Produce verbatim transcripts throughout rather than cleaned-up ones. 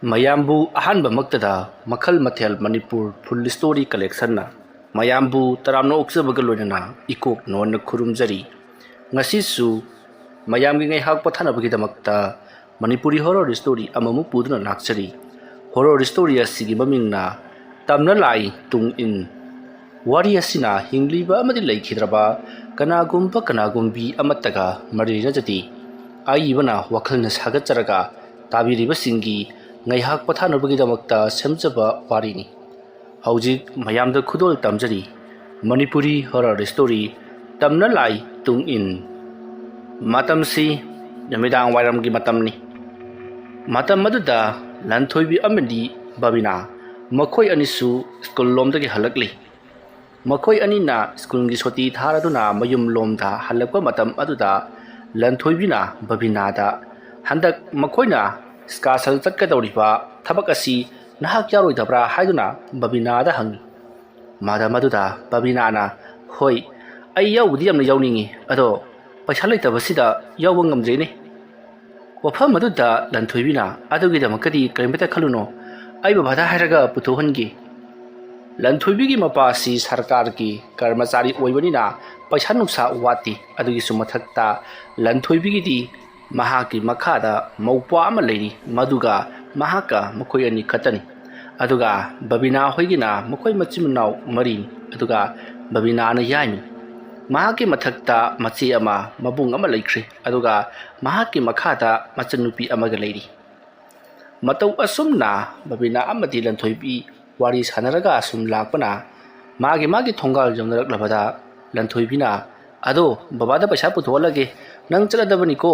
ꯃꯌꯥꯝꯕꯨ ꯑꯍꯥꯟꯕꯃꯛꯇꯗ ꯃꯈꯜ ꯃꯊꯦꯜ ꯃꯅꯤꯄꯨꯔ ꯐꯨꯜ ꯁ꯭ꯇꯣꯔꯤ ꯀꯂꯦꯛꯁꯟꯅ ꯃꯌꯥꯝꯕꯨ ꯇꯔꯥꯝꯅ ꯑꯣꯛꯆꯕꯒ ꯂꯣꯏꯅꯅ ꯏꯀꯣꯛ ꯅꯣꯟꯅ ꯈꯨꯔꯨꯝꯖꯔꯤ꯫ ꯉꯁꯤꯁꯨ ꯃꯌꯥꯝꯒꯤ ꯉꯥꯏꯍꯥꯛ ꯄꯣꯊꯥꯅꯕꯒꯤꯗꯃꯛꯇ ꯃꯅꯤꯄꯨꯔꯤ ꯍꯣꯔꯣꯔ ꯁ꯭ꯇꯣꯔꯤ ꯑꯃꯃꯨꯛ ꯄꯨꯗꯨꯅ ꯂꯥꯛꯆꯔꯤ꯫ ꯍꯣꯔꯣꯔ ꯁ꯭ꯇꯣꯔꯤ ꯑꯁꯤꯒꯤ ꯃꯃꯤꯡꯅ ꯇꯝꯅ ꯂꯥꯏ ꯇꯨꯡ ꯏꯟ꯫ ꯋꯥꯔꯤ ꯑꯁꯤꯅ ꯍꯤꯡꯂꯤꯕ ꯑꯃꯗꯤ ꯂꯩꯈꯤꯗ꯭ꯔꯕ ꯀꯅꯥꯒꯨꯝꯕ ꯀꯅꯥꯒꯨꯝꯕꯤ ꯑꯃꯠꯇꯒ ꯃꯔꯤ ꯂꯩꯅꯖꯗꯦ꯫ ꯑꯏꯕꯅ ꯋꯥꯈꯜꯅ ꯁꯥꯒꯠꯆꯔꯒ ꯇꯥꯕꯤꯔꯤꯕꯁꯤꯡꯒꯤ ꯉꯥꯏꯍꯥꯛ ꯄꯣꯊꯥꯅꯕꯒꯤꯗꯃꯛꯇ ꯁꯦꯝꯖꯕ ꯋꯥꯔꯤꯅꯤ꯫ ꯍꯧꯖꯤꯛ ꯃꯌꯥꯝꯗ ꯈꯨꯗꯣꯜ ꯇꯝꯖꯔꯤ ꯃꯅꯤꯄꯨꯔꯤ ꯍꯣꯔꯣꯔ ꯁ꯭ꯇꯣꯔꯤ ꯇꯝꯅ ꯂꯥꯏ ꯇꯨꯡ ꯏꯟ꯫ ꯃꯇꯝꯁꯤ ꯅꯨꯃꯤꯗꯥꯡ ꯋꯥꯏꯔꯝꯒꯤ ꯃꯇꯝꯅꯤ꯫ ꯃꯇꯝ ꯑꯗꯨꯗ ꯂꯟꯊꯣꯏꯕꯤ ꯑꯃꯗꯤ ꯕꯕꯤꯅꯥ ꯃꯈꯣꯏ ꯑꯅꯤꯁꯨ ꯁ꯭ꯀꯨꯜ ꯂꯣꯝꯗꯒꯤ ꯍꯜꯂꯛꯂꯤ꯫ ꯃꯈꯣꯏ ꯑꯅꯤꯅ ꯁ꯭ꯀꯨꯜꯒꯤ ꯁꯨꯇꯤ ꯊꯥꯔꯗꯨꯅ ꯃꯌꯨꯝ ꯂꯣꯝꯗ ꯍꯜꯂꯛꯄ ꯃꯇꯝ ꯑꯗꯨꯗ ꯂꯟꯊꯣꯏꯕꯤꯅ ꯕꯕꯤꯅꯥꯗ, "ꯍꯟꯗꯛ ꯃꯈꯣꯏꯅ ꯁ꯭ꯀꯥꯁꯜ ꯆꯠꯀꯗꯧꯔꯤꯕ ꯊꯕꯛ ꯑꯁꯤ ꯅꯍꯥꯛ ꯌꯥꯎꯔꯣꯏꯗꯕ꯭ꯔꯥ?" ꯍꯥꯏꯗꯨꯅ ꯕꯕꯤꯅꯥꯗ ꯍꯪꯉꯤ꯫ ꯃꯇꯝ ꯑꯗꯨꯗ ꯕꯕꯤꯅꯥꯅ, "ꯍꯣꯏ, ꯑꯩ ꯌꯥꯎꯕꯨꯗꯤ ꯌꯥꯝꯅ ꯌꯥꯎꯅꯤꯡꯉꯤ, ꯑꯗꯣ ꯄꯩꯁꯥ ꯂꯩꯇꯕꯁꯤꯗ ꯌꯥꯎꯕ ꯉꯝꯗ꯭ꯔꯦꯅꯦ꯫" ꯋꯥꯐꯝ ꯑꯗꯨꯗ ꯂꯟꯊꯣꯏꯕꯤꯅ, "ꯑꯗꯨꯒꯤꯗꯃꯛꯇꯗꯤ ꯀꯔꯤꯃꯇ ꯈꯜꯂꯨꯅꯣ, ꯑꯩ ꯕꯕꯥꯗ ꯍꯥꯏꯔꯒ ꯄꯨꯊꯣꯛꯍꯟꯒꯦ꯫" ꯂꯟꯊꯣꯏꯕꯤꯒꯤ ꯃꯄꯥ ꯑꯁꯤ ꯁꯔꯀꯥꯔꯒꯤ ꯀꯔꯃꯆꯥꯔꯤ ꯑꯣꯏꯕꯅꯤꯅ ꯄꯩꯁꯥ ꯅꯨꯡꯁꯥ ꯋꯥꯠꯇꯦ꯫ ꯑꯗꯨꯒꯤꯁꯨ ꯃꯊꯛꯇ ꯂꯟꯊꯣꯏꯕꯤꯒꯤꯗꯤ ꯃꯍꯥꯛꯀꯤ ꯃꯈꯥꯗ ꯃꯧꯄ꯭ꯋꯥ ꯑꯃ ꯂꯩꯔꯤ, ꯃꯗꯨꯒ ꯃꯍꯥꯛꯀ ꯃꯈꯣꯏ ꯑꯅꯤ ꯈꯛꯇꯅꯤ꯫ ꯑꯗꯨꯒ ꯕꯕꯤꯅꯥ ꯍꯣꯏꯒꯤꯅ ꯃꯈꯣꯏ ꯃꯆꯤꯟ ꯃꯅꯥꯎ ꯃꯔꯤꯅꯤ꯫ ꯑꯗꯨꯒ ꯕꯕꯤꯅꯥꯅ ꯌꯥꯏꯃꯅꯤ꯫ ꯃꯍꯥꯛꯀꯤ ꯃꯊꯛꯇ ꯃꯆꯦ ꯑꯃ, ꯃꯕꯨꯡ ꯑꯃ ꯂꯩꯈ꯭ꯔꯦ꯫ ꯑꯗꯨꯒ ꯃꯍꯥꯛꯀꯤ ꯃꯈꯥꯗ ꯃꯆꯟꯅꯨꯄꯤ ꯑꯃꯒ ꯂꯩꯔꯤ꯫ ꯃꯇꯧ ꯑꯁꯨꯝꯅ ꯕꯕꯤꯅꯥ ꯑꯃꯗꯤ ꯂꯟꯊꯣꯏꯕꯤ ꯋꯥꯔꯤ ꯁꯥꯟꯅꯔꯒ ꯑꯁꯨꯝ ꯂꯥꯛꯄꯅ ꯃꯥꯒꯤ ꯃꯥꯒꯤ ꯊꯣꯡꯒꯥꯜ ꯌꯧꯅꯔꯛꯂꯕꯗ ꯂꯟꯊꯣꯏꯕꯤꯅ, "ꯑꯗꯣ ꯕꯕꯥꯗ ꯄꯩꯁꯥ ꯄꯨꯊꯣꯛꯍꯜꯂꯒꯦ, ꯅꯪ ꯆꯠꯂꯗꯕꯅꯤꯀꯣ꯫"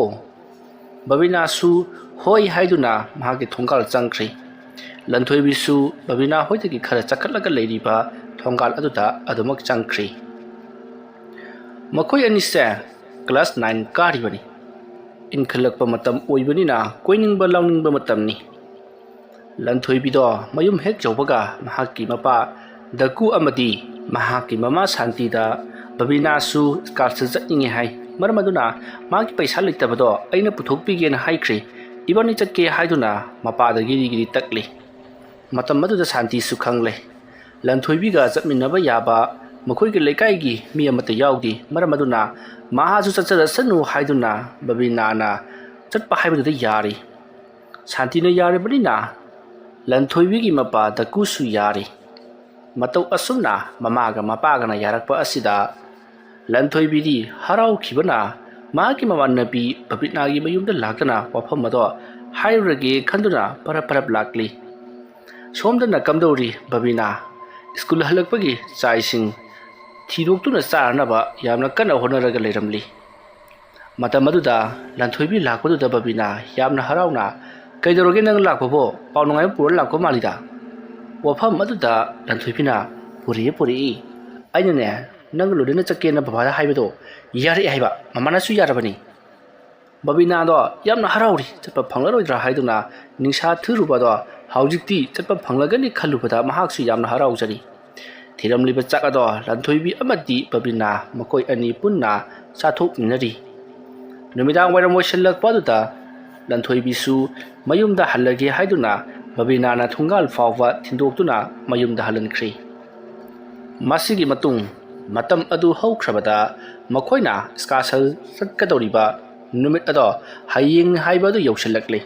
ꯕꯕꯤꯅꯥꯁꯨ ꯍꯣꯏ ꯍꯥꯏꯗꯨꯅ ꯃꯍꯥꯛꯀꯤ ꯊꯣꯡꯒꯥꯜ ꯆꯪꯈ꯭ꯔꯦ꯫ ꯂꯟꯊꯣꯏꯕꯤꯁꯨ ꯕꯕꯤꯅꯥ ꯍꯣꯏꯗꯒꯤ ꯈꯔ ꯆꯈꯠꯂꯒ ꯂꯩꯔꯤꯕ ꯊꯣꯡꯒꯥꯜ ꯑꯗꯨꯗ ꯑꯗꯨꯃꯛ ꯆꯪꯈ꯭ꯔꯦ꯫ ꯃꯈꯣꯏ ꯑꯅꯤꯁꯦ ꯀ꯭ꯂꯥꯁ ꯅꯥꯏꯟ ꯀꯥꯔꯤꯕꯅꯤ꯫ ꯏꯟꯈꯠꯂꯛꯄ ꯃꯇꯝ ꯑꯣꯏꯕꯅꯤꯅ ꯀꯣꯏꯅꯤꯡꯕ ꯂꯥꯡꯅꯤꯡꯕ ꯃꯇꯝꯅꯤ꯫ ꯂꯟꯊꯣꯏꯕꯤꯗꯣ ꯃꯌꯨꯝ ꯍꯦꯛ ꯌꯧꯕꯒ ꯃꯍꯥꯛꯀꯤ ꯃꯄꯥ ꯗꯀꯨ ꯑꯃꯗꯤ ꯃꯍꯥꯛꯀꯤ ꯃꯃꯥ ꯁꯥꯟꯇꯤꯗ ꯕꯕꯤꯅꯥꯁꯨ ꯁ꯭ꯀꯥꯁꯜ ꯆꯠꯅꯤꯡꯉꯦ ꯍꯥꯏ꯫ ꯃꯔꯝ ꯑꯗꯨꯅ ꯃꯥꯒꯤ ꯄꯩꯁꯥ ꯂꯩꯇꯕꯗꯣ ꯑꯩꯅ ꯄꯨꯊꯣꯛꯄꯤꯒꯦꯅ ꯍꯥꯏꯈ꯭ꯔꯦ꯫ "ꯏꯕꯥꯅꯤ ꯆꯠꯀꯦ" ꯍꯥꯏꯗꯨꯅ ꯃꯄꯥꯗ ꯒꯤꯔꯤ ꯒꯤꯔꯤ ꯇꯛꯂꯤ꯫ ꯃꯇꯝ ꯑꯗꯨꯗ ꯁꯥꯟꯇꯤꯁꯨ ꯈꯪꯂꯦ꯫ ꯂꯟꯊꯣꯏꯕꯤꯒ ꯆꯠꯃꯤꯟꯅꯕ ꯌꯥꯕ ꯃꯈꯣꯏꯒꯤ ꯂꯩꯀꯥꯏꯒꯤ ꯃꯤ ꯑꯃꯠꯇ ꯌꯥꯎꯗꯦ꯫ ꯃꯔꯝ ꯑꯗꯨꯅ ꯃꯍꯥꯛꯁꯨ ꯆꯠꯆꯔꯁꯅꯨ ꯍꯥꯏꯗꯨꯅ ꯕꯕꯤꯅꯥꯅ ꯆꯠꯄ ꯍꯥꯏꯕꯗꯨꯗ ꯌꯥꯔꯤ꯫ ꯁꯥꯟꯇꯤꯅ ꯌꯥꯔꯤꯕꯅꯤꯅ ꯂꯟꯊꯣꯏꯕꯤꯒꯤ ꯃꯄꯥ ꯗꯀꯨꯁꯨ ꯌꯥꯔꯤ꯫ ꯃꯇꯧ ꯑꯁꯨꯝꯅ ꯃꯃꯥꯒ ꯃꯄꯥꯒꯅ ꯌꯥꯔꯛꯄ ꯑꯁꯤꯗ ꯂꯟꯊꯣꯏꯕꯤꯗꯤ ꯍꯔꯥꯎꯈꯤꯕꯅ ꯃꯍꯥꯛꯀꯤ ꯃꯃꯥꯟꯅꯕꯤ ꯕꯕꯤꯅꯥꯒꯤ ꯃꯌꯨꯝꯗ ꯂꯥꯛꯇꯨꯅ ꯋꯥꯐꯝ ꯑꯗꯣ ꯍꯥꯏꯔꯨꯔꯒꯦ ꯈꯟꯗꯨꯅ ꯄꯔꯞ ꯄꯔꯞ ꯂꯥꯛꯂꯤ꯫ ꯁꯣꯝꯗꯅ ꯀꯝꯗꯧꯔꯤ ꯕꯕꯤꯅꯥ? ꯁ꯭ꯀꯨꯜ ꯍꯜꯂꯛꯄꯒꯤ ꯆꯥꯛ ꯏꯁꯤꯡ ꯊꯤꯗꯣꯛꯇꯨꯅ ꯆꯥꯔꯅꯕ ꯌꯥꯝꯅ ꯀꯟꯅ ꯍꯣꯠꯅꯔꯒ ꯂꯩꯔꯝꯂꯤ꯫ ꯃꯇꯝ ꯑꯗꯨꯗ ꯂꯟꯊꯣꯏꯕꯤ ꯂꯥꯛꯄꯗꯨꯗ ꯕꯕꯤꯅꯥ ꯌꯥꯝꯅ ꯍꯔꯥꯎꯅ, "ꯀꯩꯗꯧꯔꯒꯦ, ꯅꯪ ꯂꯥꯛꯄꯕꯣ? ꯄꯥꯎ ꯅꯨꯡꯉꯥꯏꯕ ꯄꯨꯔ ꯂꯥꯛꯄ ꯃꯥꯜꯂꯤꯗ?" ꯋꯥꯐꯝ ꯑꯗꯨꯗ ꯂꯟꯊꯣꯏꯕꯤꯅ, "ꯄꯨꯔꯛꯑꯦ, ꯄꯨꯔꯛꯏ꯫ ꯑꯩꯅꯅꯦ, ꯅꯪꯒ ꯂꯣꯏꯅꯅ ꯆꯠꯀꯦꯅ ꯕꯕꯥꯗ ꯍꯥꯏꯕꯗꯣ ꯌꯥꯔꯛꯑꯦ ꯍꯥꯏꯕ, ꯃꯃꯥꯅꯁꯨ ꯌꯥꯔꯕꯅꯤ꯫" ꯕꯕꯤꯅꯥꯗꯣ ꯌꯥꯝꯅ ꯍꯔꯥꯎꯔꯤ꯫ ꯆꯠꯄ ꯐꯪꯂꯔꯣꯏꯗ꯭ꯔꯥ ꯍꯥꯏꯗꯨꯅ ꯅꯤꯡꯁꯥ ꯊꯤꯔꯨꯕꯗꯣ ꯍꯧꯖꯤꯛꯇꯤ ꯆꯠꯄ ꯐꯪꯂꯒꯅꯤ ꯈꯜꯂꯨꯕꯗ ꯃꯍꯥꯛꯁꯨ ꯌꯥꯝꯅ ꯍꯔꯥꯎꯖꯔꯤ꯫ ꯊꯤꯔꯝꯂꯤꯕ ꯆꯥꯛ ꯑꯗꯣ ꯂꯟꯊꯣꯏꯕꯤ ꯑꯃꯗꯤ ꯕꯕꯤꯅꯥ ꯃꯈꯣꯏ ꯑꯅꯤ ꯄꯨꯟꯅ ꯆꯥꯊꯣꯛꯃꯤꯟꯅꯔꯤ꯫ ꯅꯨꯃꯤꯗꯥꯡ ꯋꯥꯏꯔꯝ ꯑꯣꯏꯁꯤꯜꯂꯛꯄ ꯑꯗꯨꯗ ꯂꯟꯊꯣꯏꯕꯤꯁꯨ ꯃꯌꯨꯝꯗ ꯍꯜꯂꯒꯦ ꯍꯥꯏꯗꯨꯅ ꯕꯕꯤꯅꯥꯅ ꯊꯣꯡꯒꯥꯜ ꯐꯥꯎꯕ ꯊꯤꯟꯗꯣꯛꯇꯨꯅ ꯃꯌꯨꯝꯗ ꯍꯜꯍꯟꯈ꯭ꯔꯤ꯫ ꯃꯁꯤꯒꯤ ꯃꯇꯨꯡ ꯃꯇꯝ ꯑꯗꯨ ꯍꯧꯈ꯭ꯔꯕꯗ ꯃꯈꯣꯏꯅ ꯁ꯭ꯀꯥꯁꯜ ꯆꯠꯀꯗꯧꯔꯤꯕ ꯅꯨꯃꯤꯠ ꯑꯗꯣ ꯍꯌꯦꯡ ꯍꯥꯏꯕ ꯑꯗꯨ ꯌꯧꯁꯤꯜꯂꯛꯂꯤ꯫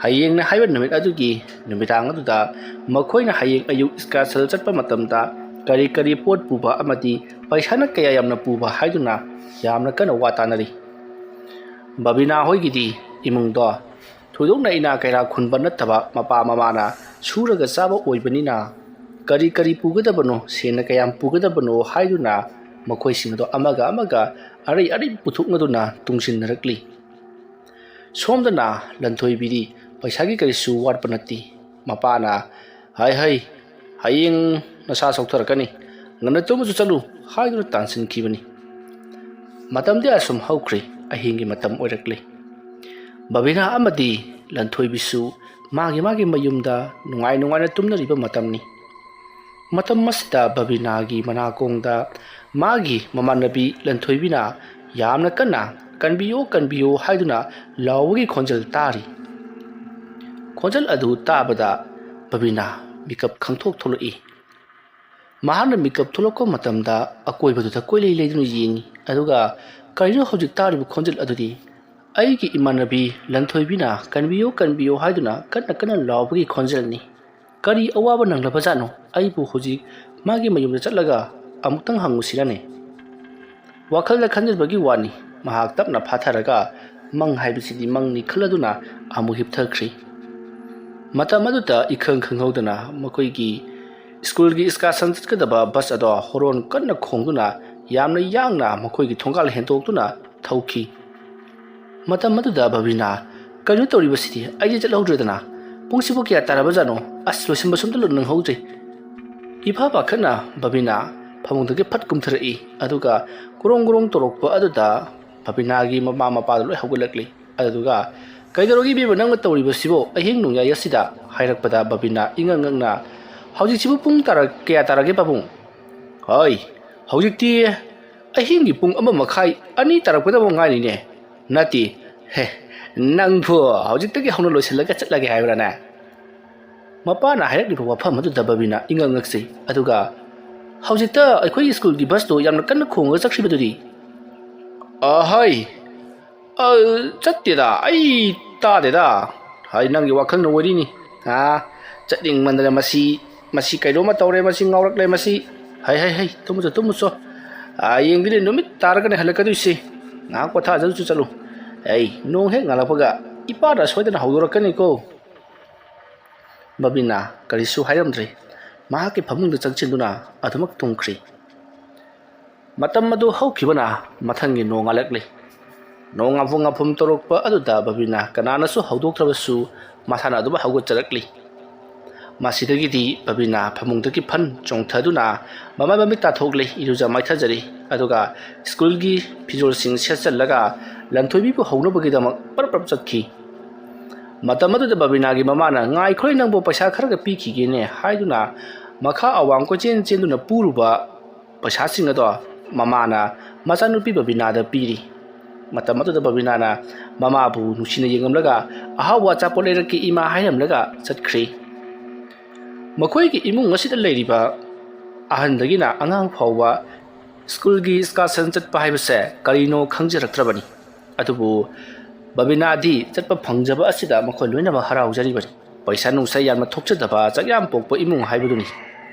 ꯍꯌꯦꯡꯅ ꯍꯥꯏꯕ ꯅꯨꯃꯤꯠ ꯑꯗꯨꯒꯤ ꯅꯨꯃꯤꯗꯥꯡ ꯑꯗꯨꯗ ꯃꯈꯣꯏꯅ ꯍꯌꯦꯡ ꯑꯌꯨꯛ ꯁ꯭ꯀꯥꯁꯜ ꯆꯠꯄ ꯃꯇꯝꯗ ꯀꯔꯤ ꯀꯔꯤ ꯄꯣꯠ ꯄꯨꯕ ꯑꯃꯗꯤ ꯄꯩꯁꯥꯅ ꯀꯌꯥ ꯌꯥꯝꯅ ꯄꯨꯕ ꯍꯥꯏꯗꯨꯅ ꯌꯥꯝꯅ ꯀꯟꯅ ꯋꯥ ꯇꯥꯅꯔꯤ꯫ ꯕꯕꯤꯅꯥ ꯍꯣꯏꯒꯤꯗꯤ ꯏꯃꯨꯡꯗꯣ ꯊꯣꯏꯗꯣꯛꯅ ꯏꯅꯥ ꯀꯩꯔꯥ ꯈꯨꯟꯕ ꯅꯠꯇꯕ ꯃꯄꯥ ꯃꯃꯥꯅ ꯁꯨꯔꯒ ꯆꯥꯕ ꯑꯣꯏꯕꯅꯤꯅ ꯀꯔꯤ ꯀꯔꯤ ꯄꯨꯒꯗꯕꯅꯣ, ꯁꯦꯟꯅ ꯀꯌꯥꯝ ꯄꯨꯒꯗꯕꯅꯣ ꯍꯥꯏꯗꯨꯅ ꯃꯈꯣꯏꯁꯤꯡ ꯑꯗꯣ ꯑꯃꯒ ꯑꯃꯒ ꯑꯔꯩ ꯑꯔꯩ ꯄꯨꯊꯣꯛꯅꯗꯨꯅ ꯇꯨꯡꯁꯤꯟꯅꯔꯛꯂꯤ꯫ ꯁꯣꯝꯗꯅ ꯂꯟꯊꯣꯏꯕꯤꯗꯤ ꯄꯩꯁꯥꯒꯤ ꯀꯔꯤꯁꯨ ꯋꯥꯠꯄ ꯅꯠꯇꯦ꯫ ꯃꯄꯥꯅ, "ꯍꯥꯏ ꯍꯩ, ꯍꯌꯦꯡ ꯅꯁꯥ ꯁꯣꯛꯊꯔꯛꯀꯅꯤ, ꯉꯟꯅ ꯇꯨꯝꯕꯁꯨ ꯆꯠꯂꯨ" ꯍꯥꯏꯗꯨꯅ ꯇꯥꯟꯁꯤꯟꯈꯤꯕꯅꯤ꯫ ꯃꯇꯝꯗꯤ ꯑꯁꯨꯝ ꯍꯧꯈ꯭ꯔꯦ, ꯑꯍꯤꯡꯒꯤ ꯃꯇꯝ ꯑꯣꯏꯔꯛꯂꯦ꯫ ꯕꯕꯤꯅꯥ ꯑꯃꯗꯤ ꯂꯟꯊꯣꯏꯕꯤꯁꯨ ꯃꯥꯒꯤ ꯃꯥꯒꯤ ꯃꯌꯨꯝꯗ ꯅꯨꯡꯉꯥꯏ ꯅꯨꯡꯉꯥꯏꯅ ꯇꯨꯝꯅꯔꯤꯕ ꯃꯇꯝꯅꯤ꯫ ꯃꯇꯝ ꯑꯁꯤꯗ ꯕꯕꯤꯅꯥꯒꯤ ꯃꯅꯥꯀꯣꯡꯗ ꯃꯥꯒꯤ ꯃꯃꯥꯟꯅꯕꯤ ꯂꯟꯊꯣꯏꯕꯤꯅ ꯌꯥꯝꯅ ꯀꯟꯅ "ꯀꯟꯕꯤꯌꯨ, ꯀꯟꯕꯤꯌꯨ" ꯍꯥꯏꯗꯨꯅ ꯂꯥꯎꯕꯒꯤ ꯈꯣꯟꯖꯦꯜ ꯇꯥꯔꯤ꯫ ꯈꯣꯟꯖꯦꯜ ꯑꯗꯨ ꯇꯥꯕꯗ ꯕꯕꯤꯅꯥ ꯃꯤꯀꯞ ꯈꯪꯊꯣꯛ ꯊꯣꯛꯂꯛꯏ꯫ ꯃꯍꯥꯛꯅ ꯃꯤꯀꯞ ꯊꯣꯛꯂꯛꯄ ꯃꯇꯝꯗ ꯑꯀꯣꯏꯕꯗꯨꯗ ꯀꯣꯏꯂꯩ ꯂꯩꯗꯨꯅ ꯌꯦꯡꯉꯤ, ꯑꯗꯨꯒ ꯀꯔꯤꯅꯣ ꯍꯧꯖꯤꯛ ꯇꯥꯔꯤꯕ ꯈꯣꯟꯖꯦꯜ ꯑꯗꯨꯗꯤ? ꯑꯩꯒꯤ ꯏꯃꯥꯟꯅꯕꯤ ꯂꯟꯊꯣꯏꯕꯤꯅ "ꯀꯟꯕꯤꯌꯨ, ꯀꯟꯕꯤꯌꯨ" ꯍꯥꯏꯗꯨꯅ ꯀꯟꯅ ꯀꯟꯅ ꯂꯥꯎꯕꯒꯤ ꯈꯣꯟꯖꯦꯜꯅꯤ꯫ ꯀꯔꯤ ꯑꯋꯥꯕ ꯅꯪꯂꯕꯖꯥꯠꯅꯣ? ꯑꯩꯕꯨ ꯍꯧꯖꯤꯛ ꯃꯥꯒꯤ ꯃꯌꯨꯝꯗ ꯆꯠꯂꯒ ꯑꯃꯨꯛꯇꯪ ꯍꯪꯉꯨꯁꯤꯔꯅꯦ? ꯋꯥꯈꯜꯗ ꯈꯟꯖꯤꯟꯕꯒꯤ ꯋꯥꯅꯤ꯫ ꯃꯍꯥꯛ ꯇꯞꯅ ꯐꯥꯊꯔꯒ ꯃꯪ ꯍꯥꯏꯕꯁꯤꯗꯤ ꯃꯪꯅꯤ ꯈꯜꯂꯗꯨꯅ ꯑꯃꯨꯛ ꯍꯤꯞꯊꯈ꯭ꯔꯤ꯫ ꯃꯇꯝ ꯑꯗꯨꯗ ꯏꯈꯪ ꯈꯪꯍꯧꯗꯅ ꯃꯈꯣꯏꯒꯤ ꯁ꯭ꯀꯨꯜꯒꯤ ꯏꯁꯀꯥꯔꯁꯟ ꯆꯠꯀꯗꯕ ꯕꯁ ꯑꯗꯣ ꯍꯣꯔꯣꯟ ꯀꯟꯅ ꯈꯣꯡꯗꯨꯅ ꯌꯥꯝꯅ ꯌꯥꯡꯅ ꯃꯈꯣꯏꯒꯤ ꯊꯣꯡꯒꯥꯜ ꯍꯦꯟꯗꯣꯛꯇꯨꯅ ꯊꯧꯈꯤ꯫ ꯃꯇꯝ ꯑꯗꯨꯗ ꯕꯕꯤꯅꯥ, "ꯀꯔꯤꯅꯣ ꯇꯧꯔꯤꯕꯁꯤꯗꯤ? ꯑꯩꯗꯤ ꯆꯠꯍꯧꯗ꯭ꯔꯦꯗꯅ꯫ ꯄꯨꯡꯁꯤꯕꯨ ꯀꯌꯥ ꯇꯥꯔꯕꯖꯥꯠꯅꯣ? ꯑꯁ, ꯂꯣꯏꯁꯤꯟꯕꯁꯨ ꯑꯝꯇ ꯅꯪꯍꯧꯗ꯭ꯔꯦ꯫" ꯏꯐꯥ ꯄꯥꯈꯠꯅ ꯕꯕꯤꯅꯥ ꯐꯃꯨꯡꯗꯒꯤ ꯐꯠ ꯀꯨꯝꯊꯔꯛꯏ, ꯑꯗꯨꯒ ꯒ꯭ꯔꯣꯡ ꯒ꯭ꯔꯣꯡ ꯇꯧꯔꯛꯄ ꯑꯗꯨꯗ ꯕꯕꯤꯅꯥꯒꯤ ꯃꯃꯥ ꯃꯄꯥꯗꯣ ꯂꯣꯏ ꯍꯧꯒꯠꯂꯛꯂꯤ꯫ ꯑꯗꯨꯗꯨꯒ, "ꯀꯩꯗꯧꯔꯒꯦ ꯏꯕꯦꯝꯃ, ꯅꯪꯅ ꯇꯧꯔꯤꯕꯁꯤꯕꯣ ꯑꯍꯤꯡ ꯅꯣꯡꯌꯥꯏ ꯑꯁꯤꯗ?" ꯍꯥꯏꯔꯛꯄꯗ ꯕꯕꯤꯅꯥ ꯏꯉꯛ ꯉꯛꯅ, "ꯍꯧꯖꯤꯛꯁꯤꯕꯨ ꯄꯨꯡ ꯇꯥꯔꯛ-, ꯀꯌꯥ ꯇꯥꯔꯒꯦ ꯄꯥꯕꯨꯡ?" "ꯍꯣꯏ, ꯍꯧꯖꯤꯛꯇꯤ ꯑꯍꯤꯡꯒꯤ ꯄꯨꯡ ꯑꯃ ꯃꯈꯥꯏ, ꯑꯅꯤ ꯇꯥꯔꯛꯄꯗ ꯉꯥꯏꯔꯤꯅꯦ꯫" "ꯅꯠꯇꯦ, ꯍꯦ, ꯅꯪꯕꯨ ꯍꯧꯖꯤꯛꯇꯒꯤ ꯍꯧꯅ ꯂꯣꯏꯁꯤꯜꯂꯒ ꯆꯠꯂꯒꯦ ꯍꯥꯏꯕ꯭ꯔꯥꯅꯦ?" ꯃꯄꯥꯅ ꯍꯥꯏꯔꯛꯂꯤꯕ ꯋꯥꯐꯝ ꯑꯗꯨꯗ ꯕꯕꯤꯅꯥ ꯏꯉꯛ ꯉꯛꯆꯩ꯫ ꯑꯗꯨꯒ, "ꯍꯧꯖꯤꯛꯇ ꯑꯩꯈꯣꯏꯒꯤ ꯁ꯭ꯀꯨꯜꯒꯤ ꯕꯁꯇꯣ ꯌꯥꯝꯅ ꯀꯟꯅ ꯈꯣꯡꯉꯒ ꯆꯠꯈ꯭ꯔꯤꯕꯗꯨꯗꯤ?" "ꯑꯍꯩ, ꯑ, ꯆꯠꯇꯦꯗ, ꯑꯩ ꯇꯥꯗꯦꯗ꯫ ꯍꯥꯏ, ꯅꯪꯒꯤ ꯋꯥꯈꯜꯅ ꯑꯣꯏꯔꯤꯅꯤ꯫ ꯑꯥ, ꯆꯠꯅꯤꯡꯃꯟꯗꯅ ꯃꯁꯤ, ꯃꯁꯤ ꯀꯩꯅꯣꯝꯃ ꯇꯧꯔꯦ, ꯃꯁꯤ ꯉꯥꯎꯔꯛꯂꯦ, ꯃꯁꯤ꯫ ꯍꯩ, ꯍꯩ, ꯍꯩ, ꯇꯨꯝꯃꯨꯆꯣ, ꯇꯨꯝꯃꯨꯆꯣ꯫ ꯍꯌꯦꯡꯗꯤꯅꯦ ꯅꯨꯃꯤꯠ ꯇꯥꯔꯒꯅꯦ ꯍꯜꯂꯛꯀꯗꯣꯏꯁꯦ꯫ ꯉꯥꯏꯍꯥꯛ ꯄꯣꯊꯥꯖꯔꯨꯆꯣ, ꯆꯠꯂꯨ꯫ ꯑꯩ ꯅꯣꯡ ꯍꯦꯛ ꯉꯥꯜꯂꯛꯄꯒ ꯏꯄꯥꯅ ꯁꯣꯏꯗꯅ ꯍꯧꯗꯣꯔꯛꯀꯅꯤꯀꯣ꯫" ꯕꯕꯤꯅꯥ ꯀꯔꯤꯁꯨ ꯍꯥꯏꯔꯝꯗ꯭ꯔꯦ꯫ ꯃꯍꯥꯛꯀꯤ ꯐꯃꯨꯡꯗ ꯆꯪꯁꯤꯟꯗꯨꯅ ꯑꯗꯨꯃꯛ ꯇꯨꯝꯈ꯭ꯔꯤ꯫ ꯃꯇꯝ ꯑꯗꯨ ꯍꯧꯈꯤꯕꯅ ꯃꯊꯪꯒꯤ ꯅꯣꯡꯉꯥꯜꯂꯛꯂꯤ꯫ ꯅꯣꯡ ꯉꯥꯐꯨ ꯉꯥꯐꯨꯝ ꯇꯧꯔꯛꯄ ꯑꯗꯨꯗ ꯕꯕꯤꯅꯥ ꯀꯅꯥꯅꯁꯨ ꯍꯧꯗꯣꯛꯇ꯭ꯔꯕꯁꯨ ꯃꯁꯥꯅ ꯑꯗꯨꯝ ꯍꯧꯒꯠꯆꯔꯛꯂꯤ꯫ ꯃꯁꯤꯗꯒꯤꯗꯤ ꯕꯕꯤꯅꯥ ꯐꯃꯨꯡꯗꯒꯤ ꯐꯟ ꯆꯣꯡꯊꯗꯨꯅ ꯃꯃꯥꯏ ꯃꯃꯤꯠ ꯇꯥꯊꯣꯛꯂꯦ, ꯏꯔꯨꯖ ꯃꯥꯏꯊꯖꯔꯦ, ꯑꯗꯨꯒ ꯁ꯭ꯀꯨꯜꯒꯤ ꯐꯤꯖꯣꯜꯁꯤꯡ ꯁꯦꯠꯆꯜꯂꯒ ꯂꯟꯊꯣꯏꯕꯤꯕꯨ ꯍꯧꯅꯕꯒꯤꯗꯃꯛ ꯄꯔꯞ ꯄꯔꯞ ꯆꯠꯈꯤ꯫ ꯃꯇꯝ ꯑꯗꯨꯗ ꯕꯕꯤꯅꯥꯒꯤ ꯃꯃꯥꯅ, "ꯉꯥꯏꯈꯣꯍꯦ, ꯅꯪꯕꯨ ꯄꯩꯁꯥ ꯈꯔꯒ ꯄꯤꯈꯤꯒꯦꯅꯦ" ꯍꯥꯏꯗꯨꯅ ꯃꯈꯥ ꯑꯋꯥꯡ ꯀꯣꯏꯆꯦꯟ ꯆꯦꯟꯗꯨꯅ ꯄꯨꯔꯨꯕ ꯄꯩꯁꯥꯁꯤꯡ ꯑꯗꯣ ꯃꯃꯥꯅ ꯃꯆꯥꯅꯨꯄꯤ ꯕꯕꯤꯅꯥꯗ ꯄꯤꯔꯤ꯫ ꯃꯇꯝ ꯑꯗꯨꯗ ꯕꯕꯤꯅꯥꯅ ꯃꯃꯥꯕꯨ ꯅꯨꯡꯁꯤꯅ ꯌꯦꯡꯂꯝꯂꯒ "ꯑꯍꯥꯎꯕ ꯑꯆꯥꯄꯣꯠ ꯂꯩꯔꯛꯀꯦ ꯏꯃꯥ" ꯍꯥꯏꯔꯝꯂꯒ ꯆꯠꯈ꯭ꯔꯤ꯫ ꯃꯈꯣꯏꯒꯤ ꯏꯃꯨꯡ ꯑꯁꯤꯗ ꯂꯩꯔꯤꯕ ꯑꯍꯟꯗꯒꯤꯅ ꯑꯉꯥꯡ ꯐꯥꯎꯕ ꯁ꯭ꯀꯨꯜꯒꯤ excursion ꯆꯠꯄ ꯍꯥꯏꯕꯁꯦ ꯀꯔꯤꯅꯣ ꯈꯪꯖꯔꯛꯇ꯭ꯔꯕꯅꯤ꯫ ꯑꯗꯨꯕꯨ ꯕꯕꯤꯅꯥꯗꯤ ꯆꯠꯄ ꯐꯪꯖꯕ ꯑꯁꯤꯗ ꯃꯈꯣꯏ ꯂꯣꯏꯅꯃꯛ ꯍꯔꯥꯎꯖꯔꯤꯕꯅꯤ꯫ ꯄꯩꯁꯥ ꯅꯨꯡꯁꯥ ꯌꯥꯝꯅ ꯊꯣꯛꯆꯗꯕ ꯆꯥꯛꯌꯥꯝ ꯄꯣꯛꯄ ꯏꯃꯨꯡ ꯍꯥꯏꯕꯗꯨꯅꯤ꯫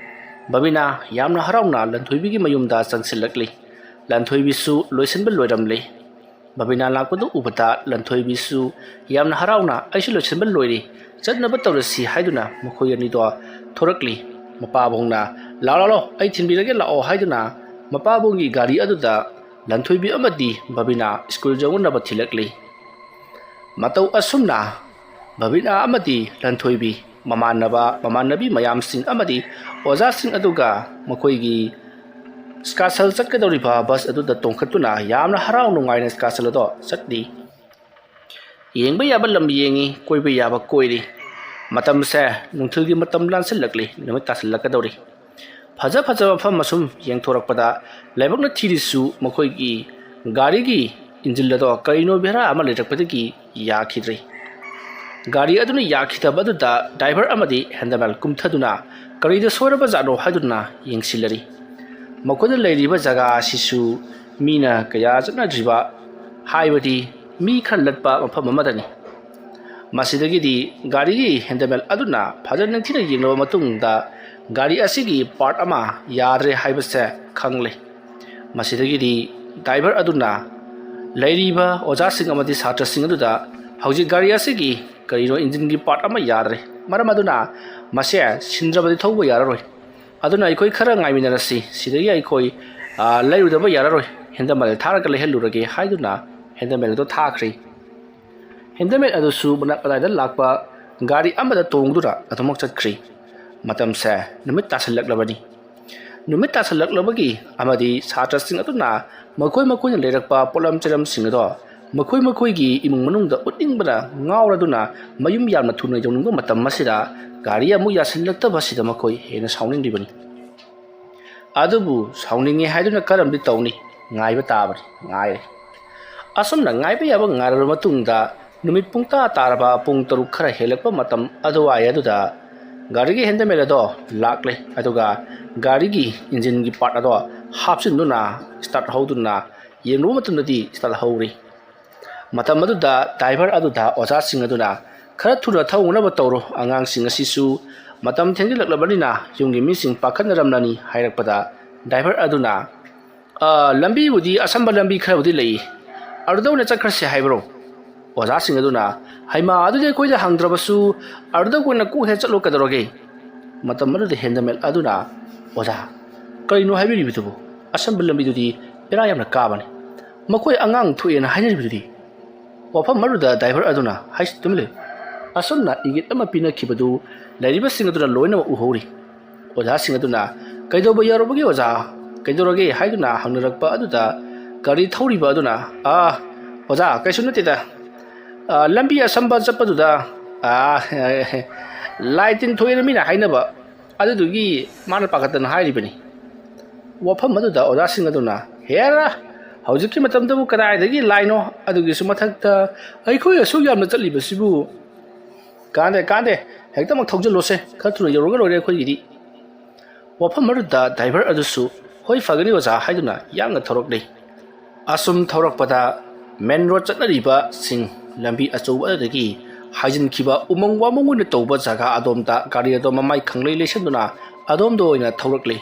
ꯕꯕꯤꯅꯥ ꯌꯥꯝꯅ ꯍꯔꯥꯎꯅ ꯂꯟꯊꯣꯏꯕꯤꯒꯤ ꯃꯌꯨꯝꯗ ꯆꯪꯁꯤꯜꯂꯛꯂꯤ꯫ ꯂꯟꯊꯣꯏꯕꯤꯁꯨ ꯂꯣꯏꯁꯤꯟꯕ ꯂꯣꯏꯔꯝꯂꯤ꯫ ꯕꯕꯤꯅꯥ ꯂꯥꯛꯄꯗꯨ ꯎꯕꯗ ꯂꯟꯊꯣꯏꯕꯤꯁꯨ ꯌꯥꯝꯅ ꯍꯔꯥꯎꯅ "ꯑꯩꯁꯨ ꯂꯣꯏꯁꯤꯟꯕ ꯂꯣꯏꯔꯦ, ꯆꯠꯅꯕ ꯇꯧꯔꯁꯤ" ꯍꯥꯏꯗꯨꯅ ꯃꯈꯣꯏ ꯑꯅꯤꯗꯣ ꯊꯣꯔꯛꯂꯤ꯫ ꯃꯄꯥꯕꯨꯡꯅ "ꯂꯥꯛꯑꯣ, ꯂꯥꯛꯑꯣ, ꯑꯩ ꯊꯤꯟꯕꯤꯔꯒꯦ, ꯂꯥꯛꯑꯣ" ꯍꯥꯏꯗꯨꯅ ꯃꯄꯥꯕꯨꯡꯒꯤ ꯒꯥꯔꯤ ꯑꯗꯨꯗ ꯂꯟꯊꯣꯏꯕꯤ ꯑꯃꯗꯤ ꯕꯕꯤꯅꯥ ꯁ꯭ꯀꯨꯜ ꯌꯧꯅꯅꯕ ꯊꯤꯜꯂꯛꯂꯤ꯫ ꯃꯇꯧ ꯑꯁꯨꯝꯅ ꯕꯕꯤꯅꯥ ꯑꯃꯗꯤ ꯂꯟꯊꯣꯏꯕꯤ ꯃꯃꯥꯟꯅꯕ ꯃꯃꯥꯟꯅꯕꯤ ꯃꯌꯥꯝꯁꯤꯡ ꯑꯃꯗꯤ ꯑꯣꯖꯥꯁꯤꯡ ꯑꯗꯨꯒ ꯃꯈꯣꯏꯒꯤ excursion ꯆꯠꯀꯗꯧꯔꯤꯕ ꯕꯁ ꯑꯗꯨꯗ ꯇꯣꯡꯈꯠꯇꯨꯅ ꯌꯥꯝꯅ ꯍꯔꯥꯎ ꯅꯨꯡꯉꯥꯏꯅ excursion ꯑꯗꯣ ꯆꯠꯂꯤ꯫ ꯌꯦꯡꯕ ꯌꯥꯕ ꯂꯝ ꯌꯦꯡꯉꯤ, ꯀꯣꯏꯕ ꯌꯥꯕ ꯀꯣꯏꯔꯤ꯫ ꯃꯇꯝꯁꯦ ꯅꯨꯡꯊꯤꯜꯒꯤ ꯃꯇꯝ ꯂꯥꯟꯁꯤꯜꯂꯛꯂꯤ, ꯅꯨꯃꯤꯠ ꯇꯥꯁꯤꯜꯂꯛꯀꯗꯧꯔꯤ꯫ ꯐꯖ ꯐꯖꯕ ꯃꯐꯝ ꯑꯁꯨꯝ ꯌꯦꯡꯊꯣꯔꯛꯄꯗ ꯂꯥꯏꯕꯛꯅ ꯊꯤꯔꯤꯁꯨ ꯃꯈꯣꯏꯒꯤ ꯒꯥꯔꯤꯒꯤ engine ꯑꯗꯣ ꯀꯔꯤꯅꯣ ꯕꯦꯔꯥ ꯑꯃ ꯂꯩꯔꯛꯄꯗꯒꯤ ꯌꯥꯈꯤꯗ꯭ꯔꯦ꯫ ꯒꯥꯔꯤ ꯑꯗꯨꯅ ꯌꯥꯈꯤꯗꯕ ꯑꯗꯨꯗ driver ꯑꯃꯗꯤ handrail ꯀꯨꯝꯊꯗꯨꯅ ꯀꯔꯤꯗ ꯁꯣꯏꯔꯕ ꯖꯥꯠꯅꯣ ꯍꯥꯏꯗꯨꯅ ꯌꯦꯡꯁꯤꯜꯂꯔꯤ꯫ ꯃꯈꯣꯏꯅ ꯂꯩꯔꯤꯕ ꯖꯒꯥ ꯑꯁꯤꯁꯨ ꯃꯤꯅ ꯀꯌꯥ ꯆꯠꯅꯗ꯭ꯔꯤꯕ ꯍꯥꯏꯕꯗꯤ ꯃꯤ ꯈꯔ ꯂꯠꯄ ꯃꯐꯝ ꯑꯃꯗꯅꯤ꯫ ꯃꯁꯤꯗꯒꯤꯗꯤ ꯒꯥꯔꯤꯒꯤ handrail ꯑꯗꯨꯅ ꯐꯖꯅ ꯅꯤꯡꯊꯤꯅ ꯌꯦꯡꯂꯕ ꯃꯇꯨꯡꯗ ꯒꯥꯔꯤ ꯑꯁꯤꯒꯤ part ꯑꯃ ꯌꯥꯗ꯭ꯔꯦ ꯍꯥꯏꯕꯁꯦ ꯈꯪꯂꯦ꯫ ꯃꯁꯤꯗꯒꯤꯗꯤ driver ꯑꯗꯨꯅ ꯂꯩꯔꯤꯕ ꯑꯣꯖꯥꯁꯤꯡ ꯑꯃꯗꯤ ꯁꯥꯇ꯭ꯔꯁꯤꯡ ꯑꯗꯨꯗ "ꯍꯧꯖꯤꯛ ꯒꯥꯔꯤ ꯑꯁꯤꯒꯤ ꯀꯔꯤꯅꯣ engine ꯒꯤ part ꯑꯃ ꯌꯥꯗ꯭ꯔꯦ, ꯃꯔꯝ ꯑꯗꯨꯅ ꯃꯁꯦ ꯁꯤꯟꯗ꯭ꯔꯕꯗꯤ ꯊꯧꯕ ꯌꯥꯔꯔꯣꯏ꯫ ꯑꯗꯨꯅ ꯑꯩꯈꯣꯏ ꯈꯔ ꯉꯥꯏꯃꯤꯟꯅꯔꯁꯤ, ꯁꯤꯗꯒꯤ ꯑꯩꯈꯣꯏ, ꯑ, ꯂꯩꯔꯨꯗꯕ ꯌꯥꯔꯔꯣꯏ, handrail ꯊꯥꯔꯒ ꯂꯩꯍꯜꯂꯨꯔꯒꯦ" ꯍꯥꯏꯗꯨꯅ handrail ꯑꯗꯨ ꯊꯥꯈ꯭ꯔꯤ꯫ Handrail ꯑꯗꯨꯁꯨ ꯃꯅꯥꯛ ꯃꯅꯥꯏꯗ ꯂꯥꯛꯄ ꯒꯥꯔꯤ ꯑꯃꯗ ꯇꯣꯡꯗꯨꯅ ꯑꯗꯨꯃꯛ ꯆꯠꯈ꯭ꯔꯤ꯫ ꯃꯇꯝꯁꯦ ꯅꯨꯃꯤꯠ ꯇꯥꯁꯤꯜꯂꯛꯂꯕꯅꯤ꯫ ꯅꯨꯃꯤꯠ ꯇꯥꯁꯤꯜꯂꯛꯂꯕꯒꯤ ꯑꯃꯗꯤ ꯁꯥꯇ꯭ꯔꯁꯤꯡ ꯑꯗꯨꯅ ꯃꯈꯣꯏ ꯃꯈꯣꯏꯅ ꯂꯩꯔꯛꯄ ꯄꯣꯠꯂꯝ ꯆꯩꯂꯝꯁꯤꯡ ꯑꯗꯣ ꯃꯈꯣꯏ ꯃꯈꯣꯏꯒꯤ ꯏꯃꯨꯡ ꯃꯅꯨꯡꯗ ꯎꯠꯅꯤꯡꯕꯅ ꯉꯥꯎꯔꯗꯨꯅ ꯃꯌꯨꯝ ꯌꯥꯝꯅ ꯊꯨꯅ ꯌꯧꯅꯤꯡꯕ ꯃꯇꯝ ꯑꯁꯤꯗ ꯒꯥꯔꯤ ꯑꯃꯨꯛ ꯌꯥꯁꯤꯜꯂꯛꯇꯕ ꯑꯁꯤꯗ ꯃꯈꯣꯏ ꯍꯦꯟꯅ ꯁꯥꯎꯅꯤꯡꯂꯤꯕꯅꯤ꯫ ꯑꯗꯨꯕꯨ ꯁꯥꯎꯅꯤꯡꯉꯤ ꯍꯥꯏꯗꯨꯅ ꯀꯔꯝꯗꯤ ꯇꯧꯅꯤ? ꯉꯥꯏꯕ ꯇꯥꯕꯅꯤ, ꯉꯥꯏꯔꯦ꯫ ꯑꯁꯨꯝꯅ ꯉꯥꯏꯕ ꯌꯥꯕ ꯉꯥꯏꯔꯕ ꯃꯇꯨꯡꯗ, ꯅꯨꯃꯤꯠ ꯄꯨꯡ ꯇꯔꯥ ꯇꯥꯔꯕ ꯄꯨꯡ ꯇꯔꯨꯛ ꯈꯔ ꯍꯦꯜꯂꯛꯄ ꯃꯇꯝ ꯑꯗꯨꯋꯥꯏ ꯑꯗꯨꯗ ꯒꯥꯔꯤꯒꯤ ꯍꯦꯟꯗꯃꯦꯟ ꯑꯗꯣ ꯂꯥꯛꯂꯦ꯫ ꯑꯗꯨꯒ ꯒꯥꯔꯤꯒꯤ ꯏꯟꯖꯤꯟꯒꯤ ꯄꯥꯔꯠ ꯑꯗꯣ ꯍꯥꯞꯆꯤꯟꯗꯨꯅ ꯁ꯭ꯇꯥꯔꯠ ꯍꯧꯗꯨꯅ ꯌꯦꯡꯂꯨꯕ ꯃꯇꯝꯗꯗꯤ ꯁ꯭ꯇꯥꯔꯠ ꯍꯧꯔꯤ꯫ ꯃꯇꯝ ꯑꯗꯨꯗ ꯗ꯭ꯔꯥꯏꯚꯔ ꯑꯗꯨꯗ ꯑꯣꯖꯥꯁꯤꯡ ꯑꯗꯨꯅ, "ꯈꯔ ꯊꯨꯅ ꯊꯧꯅꯅꯕ ꯇꯧꯔꯣ, ꯑꯉꯥꯡꯁꯤꯡ ꯑꯁꯤꯁꯨ ꯃꯇꯝ ꯊꯦꯡꯖꯤꯜꯂꯛꯂꯕꯅꯤꯅ ꯌꯨꯝꯒꯤ ꯃꯤꯁꯤꯡ ꯄꯥꯈꯠꯅꯔꯝꯂꯅꯤ" ꯍꯥꯏꯔꯛꯄꯗ, ꯗ꯭ꯔꯥꯏꯚꯔ ꯑꯗꯨꯅ, "ꯑ, ꯂꯝꯕꯤꯕꯨꯗꯤ ꯑꯁꯝꯕ ꯂꯝꯕꯤ ꯈꯔꯕꯨꯗꯤ ꯂꯩ, ꯑꯗꯨꯗ ꯑꯣꯏꯅ ꯆꯠꯈ꯭ꯔꯁꯦ ꯍꯥꯏꯕ꯭ꯔꯣ?" ꯑꯣꯖꯥꯁꯤꯡ ꯑꯗꯨꯅ, "ꯍꯩꯃꯥ, ꯑꯗꯨꯗꯤ ꯑꯩꯈꯣꯏꯗ ꯍꯪꯗ꯭ꯔꯕꯁꯨ ꯑꯗꯨꯗ ꯑꯣꯏꯅ ꯀꯣꯛ ꯍꯦꯛ ꯆꯠꯂꯣ, ꯀꯩꯗꯧꯔꯒꯦ?" ꯃꯇꯝ ꯑꯗꯨꯗ ꯍꯦꯟꯗꯃꯦꯟ ꯑꯗꯨꯅ, "ꯑꯣꯖꯥ, ꯀꯔꯤꯅꯣ ꯍꯥꯏꯕꯤꯔꯤꯕꯗꯨꯕꯨ? ꯑꯁꯝꯕ ꯂꯝꯕꯤꯗꯨꯗꯤ ꯕꯦꯔꯥ ꯌꯥꯝꯅ ꯀꯥꯕꯅꯤ꯫ ꯃꯈꯣꯏ ꯑꯉꯥꯡ ꯊꯣꯛꯑꯦꯅ ꯍꯥꯏꯅꯔꯤꯕꯗꯨꯗꯤ?" ꯋꯥꯐꯝ ꯑꯗꯨꯗ ꯗ꯭ꯔꯥꯏꯚꯔ ꯑꯗꯨꯅ, "ꯍꯩꯁ, ꯇꯨꯃꯤꯟ ꯂꯩꯌꯨ꯫ ꯑꯁꯨꯝꯅ ꯏꯪꯒꯤꯠ ꯑꯃ ꯄꯤꯅꯈꯤꯕꯗꯨ ꯂꯩꯔꯤꯕꯁꯤꯡ ꯑꯗꯨꯅ ꯂꯣꯏꯅꯃꯛ ꯎꯍꯧꯔꯤ꯫" ꯑꯣꯖꯥꯁꯤꯡ ꯑꯗꯨꯅ, "ꯀꯩꯗꯧꯕ ꯌꯥꯎꯔꯕꯒꯦ ꯑꯣꯖꯥ? ꯀꯩꯗꯧꯔꯒꯦ?" ꯍꯥꯏꯗꯨꯅ ꯍꯪꯅꯔꯛꯄ ꯑꯗꯨꯗ ꯒꯥꯔꯤ ꯊꯧꯔꯤꯕ ꯑꯗꯨꯅ, "ꯑꯥ, ꯑꯣꯖꯥ, ꯀꯩꯁꯨ ꯅꯠꯇꯦꯗ꯫ ꯑꯥ, ꯂꯝꯕꯤ ꯑꯁꯝꯕ ꯆꯠꯄꯗꯨꯗ, ꯑꯥ, ꯂꯥꯏ ꯇꯤꯟ ꯊꯣꯛꯑꯦꯅ ꯃꯤꯅ ꯍꯥꯏꯅꯕ, ꯑꯗꯨꯗꯨꯒꯤ ꯃꯥꯅ ꯄꯥꯈꯠꯇꯅ ꯍꯥꯏꯔꯤꯕꯅꯤ꯫" ꯋꯥꯐꯝ ꯑꯗꯨꯗ ꯑꯣꯖꯥꯁꯤꯡ ꯑꯗꯨꯅ, "ꯍꯦꯔꯥ, ꯍꯧꯖꯤꯛꯀꯤ ꯃꯇꯝꯗꯕꯨ ꯀꯗꯥꯏꯗꯒꯤ ꯂꯥꯏꯅꯣ? ꯑꯗꯨꯒꯤꯁꯨ ꯃꯊꯛꯇ ꯑꯩꯈꯣꯏ ꯑꯁꯨꯛ ꯌꯥꯝꯅ ꯆꯠꯂꯤꯕꯁꯤꯕꯨ? ꯀꯥꯟꯗꯦ, ꯀꯥꯟꯗꯦ, ꯍꯦꯛꯇꯃꯛ ꯊꯧꯖꯤꯜꯂꯣꯁꯦ, ꯈꯔ ꯊꯨꯅ ꯌꯧꯔꯒ ꯂꯣꯏꯔꯦ ꯑꯩꯈꯣꯏꯒꯤꯗꯤ꯫" ꯋꯥꯐꯝ ꯑꯗꯨꯗ ꯗ꯭ꯔꯥꯏꯚꯔ ꯑꯗꯨꯁꯨ, "ꯍꯣꯏ, ꯐꯒꯅꯤ ꯑꯣꯖꯥ" ꯍꯥꯏꯗꯨꯅ ꯌꯥꯡꯅ ꯊꯧꯔꯛꯂꯤ꯫ ꯑꯁꯨꯝ ꯊꯧꯔꯛꯄꯗ ꯃꯦꯟ ꯔꯣꯗ ꯆꯠꯅꯔꯤꯕꯁꯤꯡ ꯂꯝꯕꯤ ꯑꯆꯧꯕ ꯑꯗꯨꯗꯒꯤ ꯍꯥꯏꯖꯤꯟꯈꯤꯕ ꯎꯃꯪ ꯋꯥꯃꯪ ꯑꯣꯏꯅ ꯇꯧꯕ ꯖꯒꯥ ꯑꯗꯣꯝꯗ ꯒꯥꯔꯤ ꯑꯗꯣ ꯃꯃꯥꯏ ꯈꯪꯂꯩ ꯂꯩꯁꯟꯗꯨꯅ ꯑꯗꯣꯝꯗ ꯑꯣꯏꯅ ꯊꯧꯔꯛꯂꯤ꯫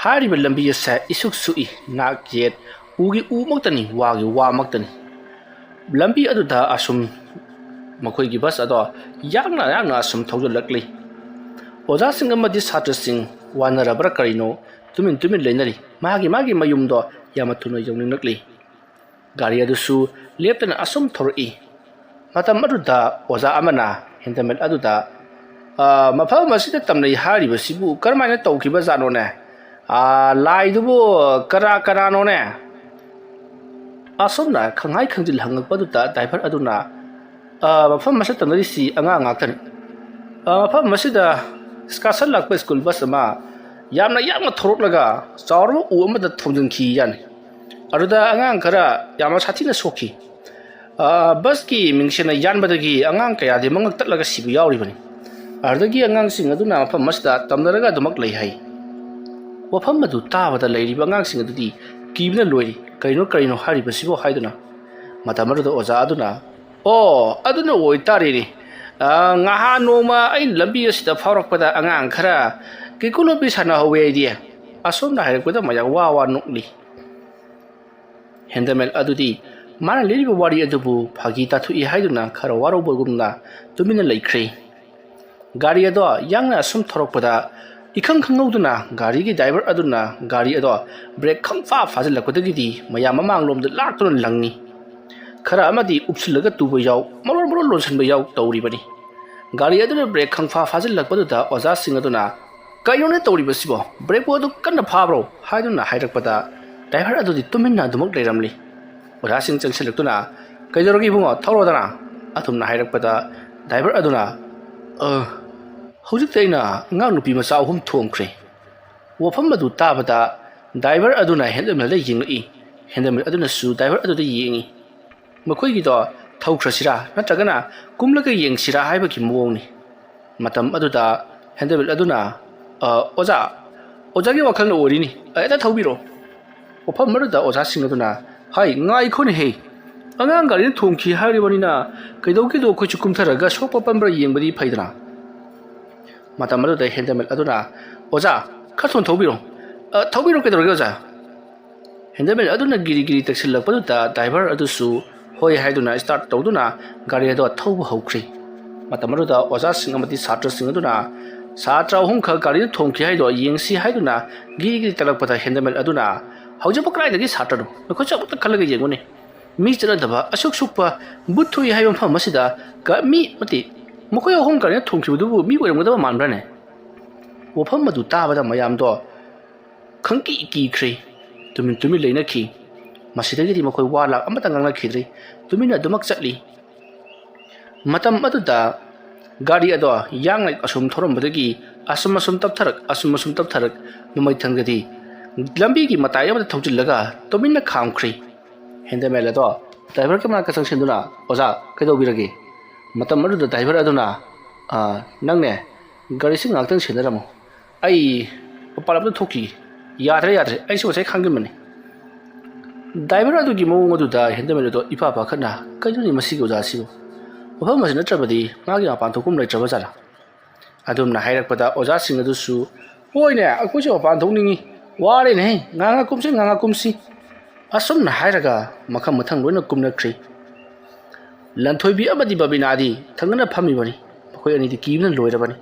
ꯍꯥꯏꯔꯤꯕ ꯂꯝꯕꯤ ꯑꯁꯦ ꯏꯁꯨꯛ ꯁꯨꯛꯏ, ꯅꯥꯛ ꯌꯦꯠ ꯎꯒꯤ ꯎꯃꯛꯇꯅꯤ, ꯋꯥꯒꯤ ꯋꯥꯃꯛꯇꯅꯤ꯫ ꯂꯝꯕꯤ ꯑꯗꯨꯗ ꯑꯁꯨꯝ ꯃꯈꯣꯏꯒꯤ ꯕꯁ ꯑꯗꯣ ꯌꯥꯡꯅ ꯌꯥꯡꯅ ꯑꯁꯨꯝ ꯊꯧꯖꯤꯜꯂꯛꯂꯤ꯫ ꯑꯣꯖꯥꯁꯤꯡ ꯑꯃꯗꯤ ꯁꯥꯇ꯭ꯔꯁꯤꯡ ꯋꯥꯅꯔꯕ꯭ꯔꯥ ꯀꯔꯤꯅꯣ, ꯇꯨꯃꯤꯟ ꯇꯨꯃꯤꯟ ꯂꯩꯅꯔꯤ꯫ ꯃꯥꯒꯤ ꯃꯥꯒꯤ ꯃꯌꯨꯝꯗꯣ ꯌꯥꯝꯅ ꯊꯨꯅ ꯌꯧꯅꯤꯡꯂꯛꯂꯤ꯫ ꯒꯥꯔꯤ ꯑꯗꯨꯁꯨ ꯂꯦꯞꯇꯅ ꯑꯁꯨꯝ ꯊꯧꯔꯛꯏ꯫ ꯃꯇꯝ ꯑꯗꯨꯗ ꯑꯣꯖꯥ ꯑꯃꯅ ꯍꯦꯟꯗꯃꯦꯟ ꯑꯗꯨꯗ, "ꯑ, ꯃꯐꯝ ꯑꯁꯤꯗ ꯇꯝꯅꯩ ꯍꯥꯏꯔꯤꯕꯁꯤꯕꯨ ꯀꯔꯝꯍꯥꯏꯅ ꯇꯧꯈꯤꯕꯖꯥꯠꯅꯣꯅꯦ? ꯑ, ꯂꯥꯏꯗꯨꯕꯨ ꯀꯅꯥ ꯀꯅꯥꯅꯣꯅꯦ?" ꯑꯁꯨꯝꯅ ꯈꯪꯍꯥꯏ ꯈꯪꯖꯤꯜ ꯍꯪꯉꯛꯄꯗꯨꯗ ꯗ꯭ꯔꯥꯏꯚꯔ ꯑꯗꯨꯅ, "ꯑ, ꯃꯐꯝ ꯑꯁꯤꯗ ꯇꯝꯅꯔꯤꯁꯤ ꯑꯉꯥꯡ ꯉꯥꯛꯇꯅꯤ꯫ ꯑ, ꯃꯐꯝ ꯑꯁꯤꯗ ꯁ꯭ꯀꯥꯁꯟ ꯂꯥꯛꯄ ꯁ꯭ꯀꯨꯜ ꯕꯁ ꯑꯃ ꯌꯥꯝꯅ ꯌꯥꯡꯅ ꯊꯧꯔꯛꯂꯒ ꯆꯥꯎꯔꯕ ꯎ ꯑꯃꯗ ꯊꯣꯝꯖꯤꯟꯈꯤ ꯌꯥꯅꯤ꯫ ꯑꯗꯨꯗ ꯑꯉꯥꯡ ꯈꯔ ꯌꯥꯝꯅ ꯁꯥꯊꯤꯅ ꯁꯣꯛꯈꯤ꯫ ꯑ, ꯕꯁꯀꯤ ꯃꯤꯡꯁꯦꯜꯅ ꯌꯥꯟꯕꯗꯒꯤ ꯑꯉꯥꯡ ꯀꯌꯥꯗꯤ ꯃꯉꯛ ꯇꯠꯂꯒ ꯁꯤꯕ ꯌꯥꯎꯔꯤꯕꯅꯤ꯫ ꯑꯗꯨꯗꯒꯤ ꯑꯉꯥꯡꯁꯤꯡ ꯑꯗꯨꯅ ꯃꯐꯝ ꯑꯁꯤꯗ ꯇꯝꯅꯔꯒ ꯑꯗꯨꯃꯛ ꯂꯩ ꯍꯥꯏ꯫ ꯋꯥꯐꯝ ꯑꯗꯨ ꯇꯥꯕꯗ ꯂꯩꯔꯤꯕ ꯑꯉꯥꯡꯁꯤꯡ ꯑꯗꯨꯗꯤ ꯀꯤꯕꯅ ꯂꯣꯏꯔꯤ꯫ "ꯀꯔꯤꯅꯣ, ꯀꯔꯤꯅꯣ ꯍꯥꯏꯔꯤꯕꯁꯤꯕꯣ?" ꯍꯥꯏꯗꯨꯅ꯫ ꯃꯇꯝ ꯑꯗꯨꯗ ꯑꯣꯖꯥ ꯑꯗꯨꯅ, "ꯑꯣ, ꯑꯗꯨꯅ ꯑꯣꯏꯇꯥꯔꯦꯅꯦ꯫ ꯑ, ꯉꯍꯥꯟ ꯅꯣꯡꯃ ꯑꯩꯅ ꯂꯝꯕꯤ ꯑꯁꯤꯗ ꯐꯥꯎꯔꯛꯄꯗ ꯑꯉꯥꯡ ꯈꯔ ꯀꯦꯀꯨ ꯂꯣꯠꯄꯤ ꯁꯥꯟꯅꯍꯧꯋꯦ ꯑꯩꯗꯤ"꯫ ꯑꯁꯣꯝꯅ ꯍꯥꯏꯔꯛꯄꯗ ꯃꯌꯥꯝ ꯋꯥ ꯋꯥ ꯅꯣꯛꯂꯤ꯫ ꯍꯦꯟꯗꯃꯦꯟ ꯑꯗꯨꯗꯤ ꯃꯥꯅ ꯂꯤꯔꯤꯕ ꯋꯥꯔꯤ ꯑꯗꯨꯕꯨ ꯐꯥꯒꯤ ꯇꯥꯊꯣꯛꯏ ꯍꯥꯏꯗꯨꯅ ꯈꯔ ꯋꯥꯔꯧꯕꯒꯨꯝꯅ ꯇꯨꯃꯤꯟꯅ ꯂꯩꯈ꯭ꯔꯦ꯫ ꯒꯥꯔꯤ ꯑꯗꯣ ꯌꯥꯡꯅ ꯑꯁꯨꯝ ꯊꯧꯔꯛꯄꯗ ꯏꯈꯪ ꯈꯪꯍꯧꯗꯅ ꯒꯥꯔꯤꯒꯤ ꯗ꯭ꯔꯥꯏꯚꯔ ꯑꯗꯨꯅ ꯒꯥꯔꯤ ꯑꯗꯣ ꯕ꯭ꯔꯦꯛ ꯈꯪꯐꯥ ꯐꯥꯖꯤꯜꯂꯛꯄꯗꯒꯤꯗꯤ ꯃꯌꯥꯝ ꯃꯃꯥꯡꯂꯣꯝꯗ ꯂꯥꯛꯇꯨꯅ ꯂꯪꯉꯤ꯫ ꯈꯔ ꯑꯃꯗꯤ ꯎꯞꯁꯤꯜꯂꯒ ꯇꯨꯕ ꯌꯥꯎ, ꯃꯔꯣꯟ ꯃꯔꯣꯟ ꯂꯣꯟꯁꯤꯟꯕ ꯌꯥꯎ ꯇꯧꯔꯤꯕꯅꯤ꯫ ꯒꯥꯔꯤ ꯑꯗꯨꯅ ꯕ꯭ꯔꯦꯛ ꯈꯪꯐꯥ ꯐꯥꯖꯤꯜꯂꯛꯄꯗꯨꯗ ꯑꯣꯖꯥꯁꯤꯡ ꯑꯗꯨꯅ "ꯀꯩꯅꯣꯅꯦ ꯇꯧꯔꯤꯕꯁꯤꯕꯣ? ꯕ꯭ꯔꯦꯛꯄꯨ ꯑꯗꯨꯛ ꯀꯟꯅ ꯐꯥꯕ꯭ꯔꯣ?" ꯍꯥꯏꯗꯨꯅ ꯍꯥꯏꯔꯛꯄꯗ ꯗ꯭ꯔꯥꯏꯚꯔ ꯑꯗꯨꯗꯤ ꯇꯨꯃꯤꯟꯅ ꯑꯗꯨꯃꯛ ꯂꯩꯔꯝꯂꯤ꯫ ꯑꯣꯖꯥꯁꯤꯡ ꯆꯪꯁꯤꯜꯂꯛꯇꯨꯅ, "ꯀꯩꯗꯧꯔꯒꯦ ꯏꯕꯨꯡꯉꯣ? ꯊꯧꯔꯣꯗꯅ!" ꯑꯗꯨꯝꯅ ꯍꯥꯏꯔꯛꯄꯗ ꯗ꯭ꯔꯥꯏꯚꯔ ꯑꯗꯨꯅ, "ꯑ, ꯍꯧꯖꯤꯛꯇ ꯑꯩꯅ ꯑꯉꯥꯡ ꯅꯨꯄꯤ ꯃꯆꯥ ꯑꯍꯨꯝ ꯊꯣꯝꯈ꯭ꯔꯦ"꯫ ꯋꯥꯐꯝ ꯑꯗꯨ ꯇꯥꯕꯗ ꯗ꯭ꯔꯥꯏꯚꯔ ꯑꯗꯨꯅ ꯍꯦꯟꯗꯃꯦꯟꯗ ꯌꯦꯡꯂꯛꯏ꯫ ꯍꯦꯟꯗꯃꯦꯟ ꯑꯗꯨꯅꯁꯨ ꯗ꯭ꯔꯥꯏꯚꯔ ꯑꯗꯨꯗ ꯌꯦꯡꯏ꯫ "ꯃꯈꯣꯏꯒꯤꯗꯣ ꯊꯧꯈ꯭ꯔꯁꯤꯔꯥ, ꯅꯠꯇ꯭ꯔꯒꯅ ꯀꯨꯝꯂꯒ ꯌꯦꯡꯁꯤꯔꯥ ꯍꯥꯏꯕꯒꯤ ꯃꯑꯣꯡꯅꯤ"꯫ ꯃꯇꯝ ꯑꯗꯨꯗ ꯍꯦꯟꯗꯃꯦꯟ ꯑꯗꯨꯅ, "ꯑ, ꯑꯣꯖꯥ, ꯑꯣꯖꯥꯒꯤ ꯋꯥꯈꯜꯅ ꯑꯣꯏꯔꯤꯅꯤ, ꯍꯦꯛꯇ ꯊꯧꯕꯤꯔꯣ"꯫ ꯋꯥꯐꯝ ꯑꯗꯨꯗ ꯑꯣꯖꯥꯁꯤꯡ ꯑꯗꯨꯅ, "ꯍꯥꯏ, ꯉꯥꯏꯈꯣꯅꯦꯍꯦ, ꯑꯉꯥꯡ ꯒꯥꯔꯤꯅ ꯊꯣꯝꯈꯤ ꯍꯥꯏꯔꯤꯕꯅꯤꯅ ꯀꯩꯗꯧꯒꯦꯗꯣ ꯑꯩꯈꯣꯏꯁꯨ ꯀꯨꯝꯊꯔꯒ ꯁꯣꯛꯄ ꯄꯟꯕ꯭ꯔꯥ ꯌꯦꯡꯕꯗꯤ ꯐꯩꯗꯅ"꯫ ꯃꯇꯝ ꯑꯗꯨꯗ ꯍꯦꯟꯗꯃꯦꯟ ꯑꯗꯨꯅ, "ꯑꯣꯖꯥ, ꯈꯔ ꯊꯨꯅ ꯊꯧꯕꯤꯔꯣ"꯫ "ꯑ, ꯊꯧꯕꯤꯔꯣ, ꯀꯩꯗꯧꯔꯒꯦ ꯑꯣꯖꯥ"꯫ ꯍꯦꯟꯗꯃꯦꯟ ꯑꯗꯨꯅ ꯒꯤꯔꯤ ꯒꯤꯔꯤ ꯇꯛꯁꯤꯜꯂꯛꯄꯗꯨꯗ ꯗ꯭ꯔꯥꯏꯚꯔ ꯑꯗꯨꯁꯨ ꯍꯣꯏ ꯍꯥꯏꯗꯨꯅ ꯁ꯭ꯇꯥꯔꯠ ꯇꯧꯗꯨꯅ ꯒꯥꯔꯤ ꯑꯗꯨ ꯊꯧꯕ ꯍꯧꯈ꯭ꯔꯦ꯫ ꯃꯇꯝ ꯑꯗꯨꯗ ꯑꯣꯖꯥꯁꯤꯡ ꯑꯃꯗꯤ ꯁꯥꯇ꯭ꯔꯁꯤꯡ ꯑꯗꯨꯅ ꯁꯥꯇ꯭ꯔ ꯑꯍꯨꯝꯈꯛ ꯒꯥꯔꯤꯗ ꯊꯣꯝꯈꯤ ꯍꯥꯏꯗꯣ ꯌꯦꯡꯁꯤ ꯍꯥꯏꯗꯨꯅ ꯒꯤꯔꯤ ꯒꯤꯔꯤ ꯇꯛꯂꯛꯄꯗ ꯍꯦꯟꯗꯃꯦꯟ ꯑꯗꯨꯅ, "ꯍꯧꯖꯤꯛꯄꯨ ꯀꯗꯥꯏꯗꯒꯤ ꯁꯥꯇ꯭ꯔꯅꯣ? ꯅꯈꯨꯠꯁꯦ ꯑꯃꯨꯛꯇ ꯈꯜꯂꯒ ꯌꯦꯡꯉꯨꯅꯦ꯫ ꯃꯤ ꯆꯠꯅꯗꯕ, ꯑꯁꯨꯛ ꯁꯨꯛꯄ, ꯕꯨꯠ ꯊꯣꯛꯏ ꯍꯥꯏꯕ ꯃꯐꯝ ꯑꯁꯤꯗ ꯒ-, ꯃꯤ, ꯅꯠꯇꯦ, ꯃꯈꯣꯏ ꯑꯍꯨꯝ ꯒꯥꯔꯤꯅ ꯊꯣꯝꯈꯤꯕꯗꯨꯕꯨ ꯃꯤ ꯑꯣꯏꯔꯝꯒꯗꯕ ꯃꯥꯟꯕ꯭ꯔꯥꯅꯦ?" ꯋꯥꯐꯝ ꯑꯗꯨ ꯇꯥꯕꯗ ꯃꯌꯥꯝꯗꯣ ꯈꯪꯀꯤ ꯀꯤꯈ꯭ꯔꯦ꯫ ꯇꯨꯃꯤꯟ ꯇꯨꯃꯤꯟ ꯂꯩꯅꯈꯤ꯫ ꯃꯁꯤꯗꯒꯤꯗꯤ ꯃꯈꯣꯏ ꯋꯥ ꯂꯥꯛ ꯑꯃꯇ ꯉꯥꯡꯅꯈꯤꯗ꯭ꯔꯦ꯫ ꯇꯨꯃꯤꯟꯅ ꯑꯗꯨꯃꯛ ꯆꯠꯂꯤ꯫ ꯃꯇꯝ ꯑꯗꯨꯗ ꯒꯥꯔꯤ ꯑꯗꯣ ꯌꯥꯡꯅ ꯑꯁꯨꯝ ꯊꯧꯔꯝꯕꯗꯒꯤ ꯑꯁꯨꯝ ꯑꯁꯨꯝ ꯇꯞꯊꯔꯛ, ꯑꯁꯨꯝ ꯑꯁꯨꯝ ꯇꯞꯊꯔꯛ, ꯃꯃꯩ ꯊꯪꯒꯗꯤ ꯂꯝꯕꯤꯒꯤ ꯃꯇꯥꯏ ꯑꯃꯗ ꯊꯧꯖꯤꯜꯂꯒ ꯇꯨꯃꯤꯟꯅ ꯈꯥꯝꯈ꯭ꯔꯤ꯫ ꯍꯦꯟꯗꯃꯦꯟ ꯑꯗꯣ ꯗ꯭ꯔꯥꯏꯚꯔꯒꯤ ꯃꯅꯥꯛꯇ ꯆꯪꯁꯤꯟꯗꯨꯅ, "ꯑꯣꯖꯥ, ꯀꯩꯗꯧꯕꯤꯔꯒꯦ?" ꯃꯇꯝ ꯑꯗꯨꯗ ꯗ꯭ꯔꯥꯏꯚꯔ ꯑꯗꯨꯅ, "ꯑ, ꯅꯪꯅꯦ, ꯒꯥꯔꯤꯁꯤ ꯉꯥꯏꯍꯥꯛꯇꯪ ꯁꯦꯟꯅꯔꯝꯃꯣ, ꯑꯩ ꯃꯄꯥꯟ ꯂꯝꯗ ꯊꯣꯛꯈꯤꯒꯦ꯫ ꯌꯥꯗ꯭ꯔꯦ, ꯌꯥꯗ꯭ꯔꯦ, ꯑꯩꯁꯨ ꯉꯁꯥꯏ ꯈꯥꯡꯈꯤꯕꯅꯤ"꯫ ꯗ꯭ꯔꯥꯏꯚꯔ ꯑꯗꯨꯒꯤ ꯃꯑꯣꯡ ꯑꯗꯨꯗ ꯍꯦꯟꯗꯃꯦꯟ ꯑꯗꯣ ꯏꯐꯥ ꯐꯥꯈꯠꯅ, "ꯀꯩꯅꯣꯅꯦ ꯃꯁꯤꯒꯤ ꯑꯣꯖꯥꯁꯤꯕꯨ? ꯃꯐꯝ ꯑꯁꯤ ꯅꯠꯇ꯭ꯔꯕꯗꯤ ꯃꯥꯒꯤ ꯃꯄꯥꯟ ꯊꯣꯛꯐꯝ ꯂꯩꯇ꯭ꯔꯕ ꯖꯥꯠꯂꯥ?" ꯑꯗꯨꯝꯅ ꯍꯥꯏꯔꯛꯄꯗ ꯑꯣꯖꯥꯁꯤꯡ ꯑꯗꯨꯁꯨ, "ꯍꯣꯏꯅꯦ, ꯑꯩꯈꯣꯏꯁꯨ ꯃꯄꯥꯟ ꯊꯣꯛꯅꯤꯡꯉꯤ, ꯋꯥꯔꯦꯅꯦ, ꯉꯥꯏꯍꯥꯛ ꯀꯨꯝꯁꯤ, ꯉꯥꯏꯍꯥꯛ ꯀꯨꯝꯁꯤ"꯫ ꯑꯁꯨꯝꯅ ꯍꯥꯏꯔꯒ ꯃꯈꯪ ꯃꯊꯪ ꯂꯣꯏꯅ ꯀꯨꯝꯅꯈ꯭ꯔꯤ꯫ ꯂꯟꯊꯣꯏꯕꯤ ꯑꯃꯗꯤ ꯕꯕꯤꯅꯥꯗꯤ ꯊꯪꯅꯅ ꯐꯝꯃꯤꯕꯅꯤ꯫ ꯃꯈꯣꯏ ꯑꯅꯤꯗꯤ ꯀꯤꯕꯅ ꯂꯣꯏꯔꯕꯅꯤ꯫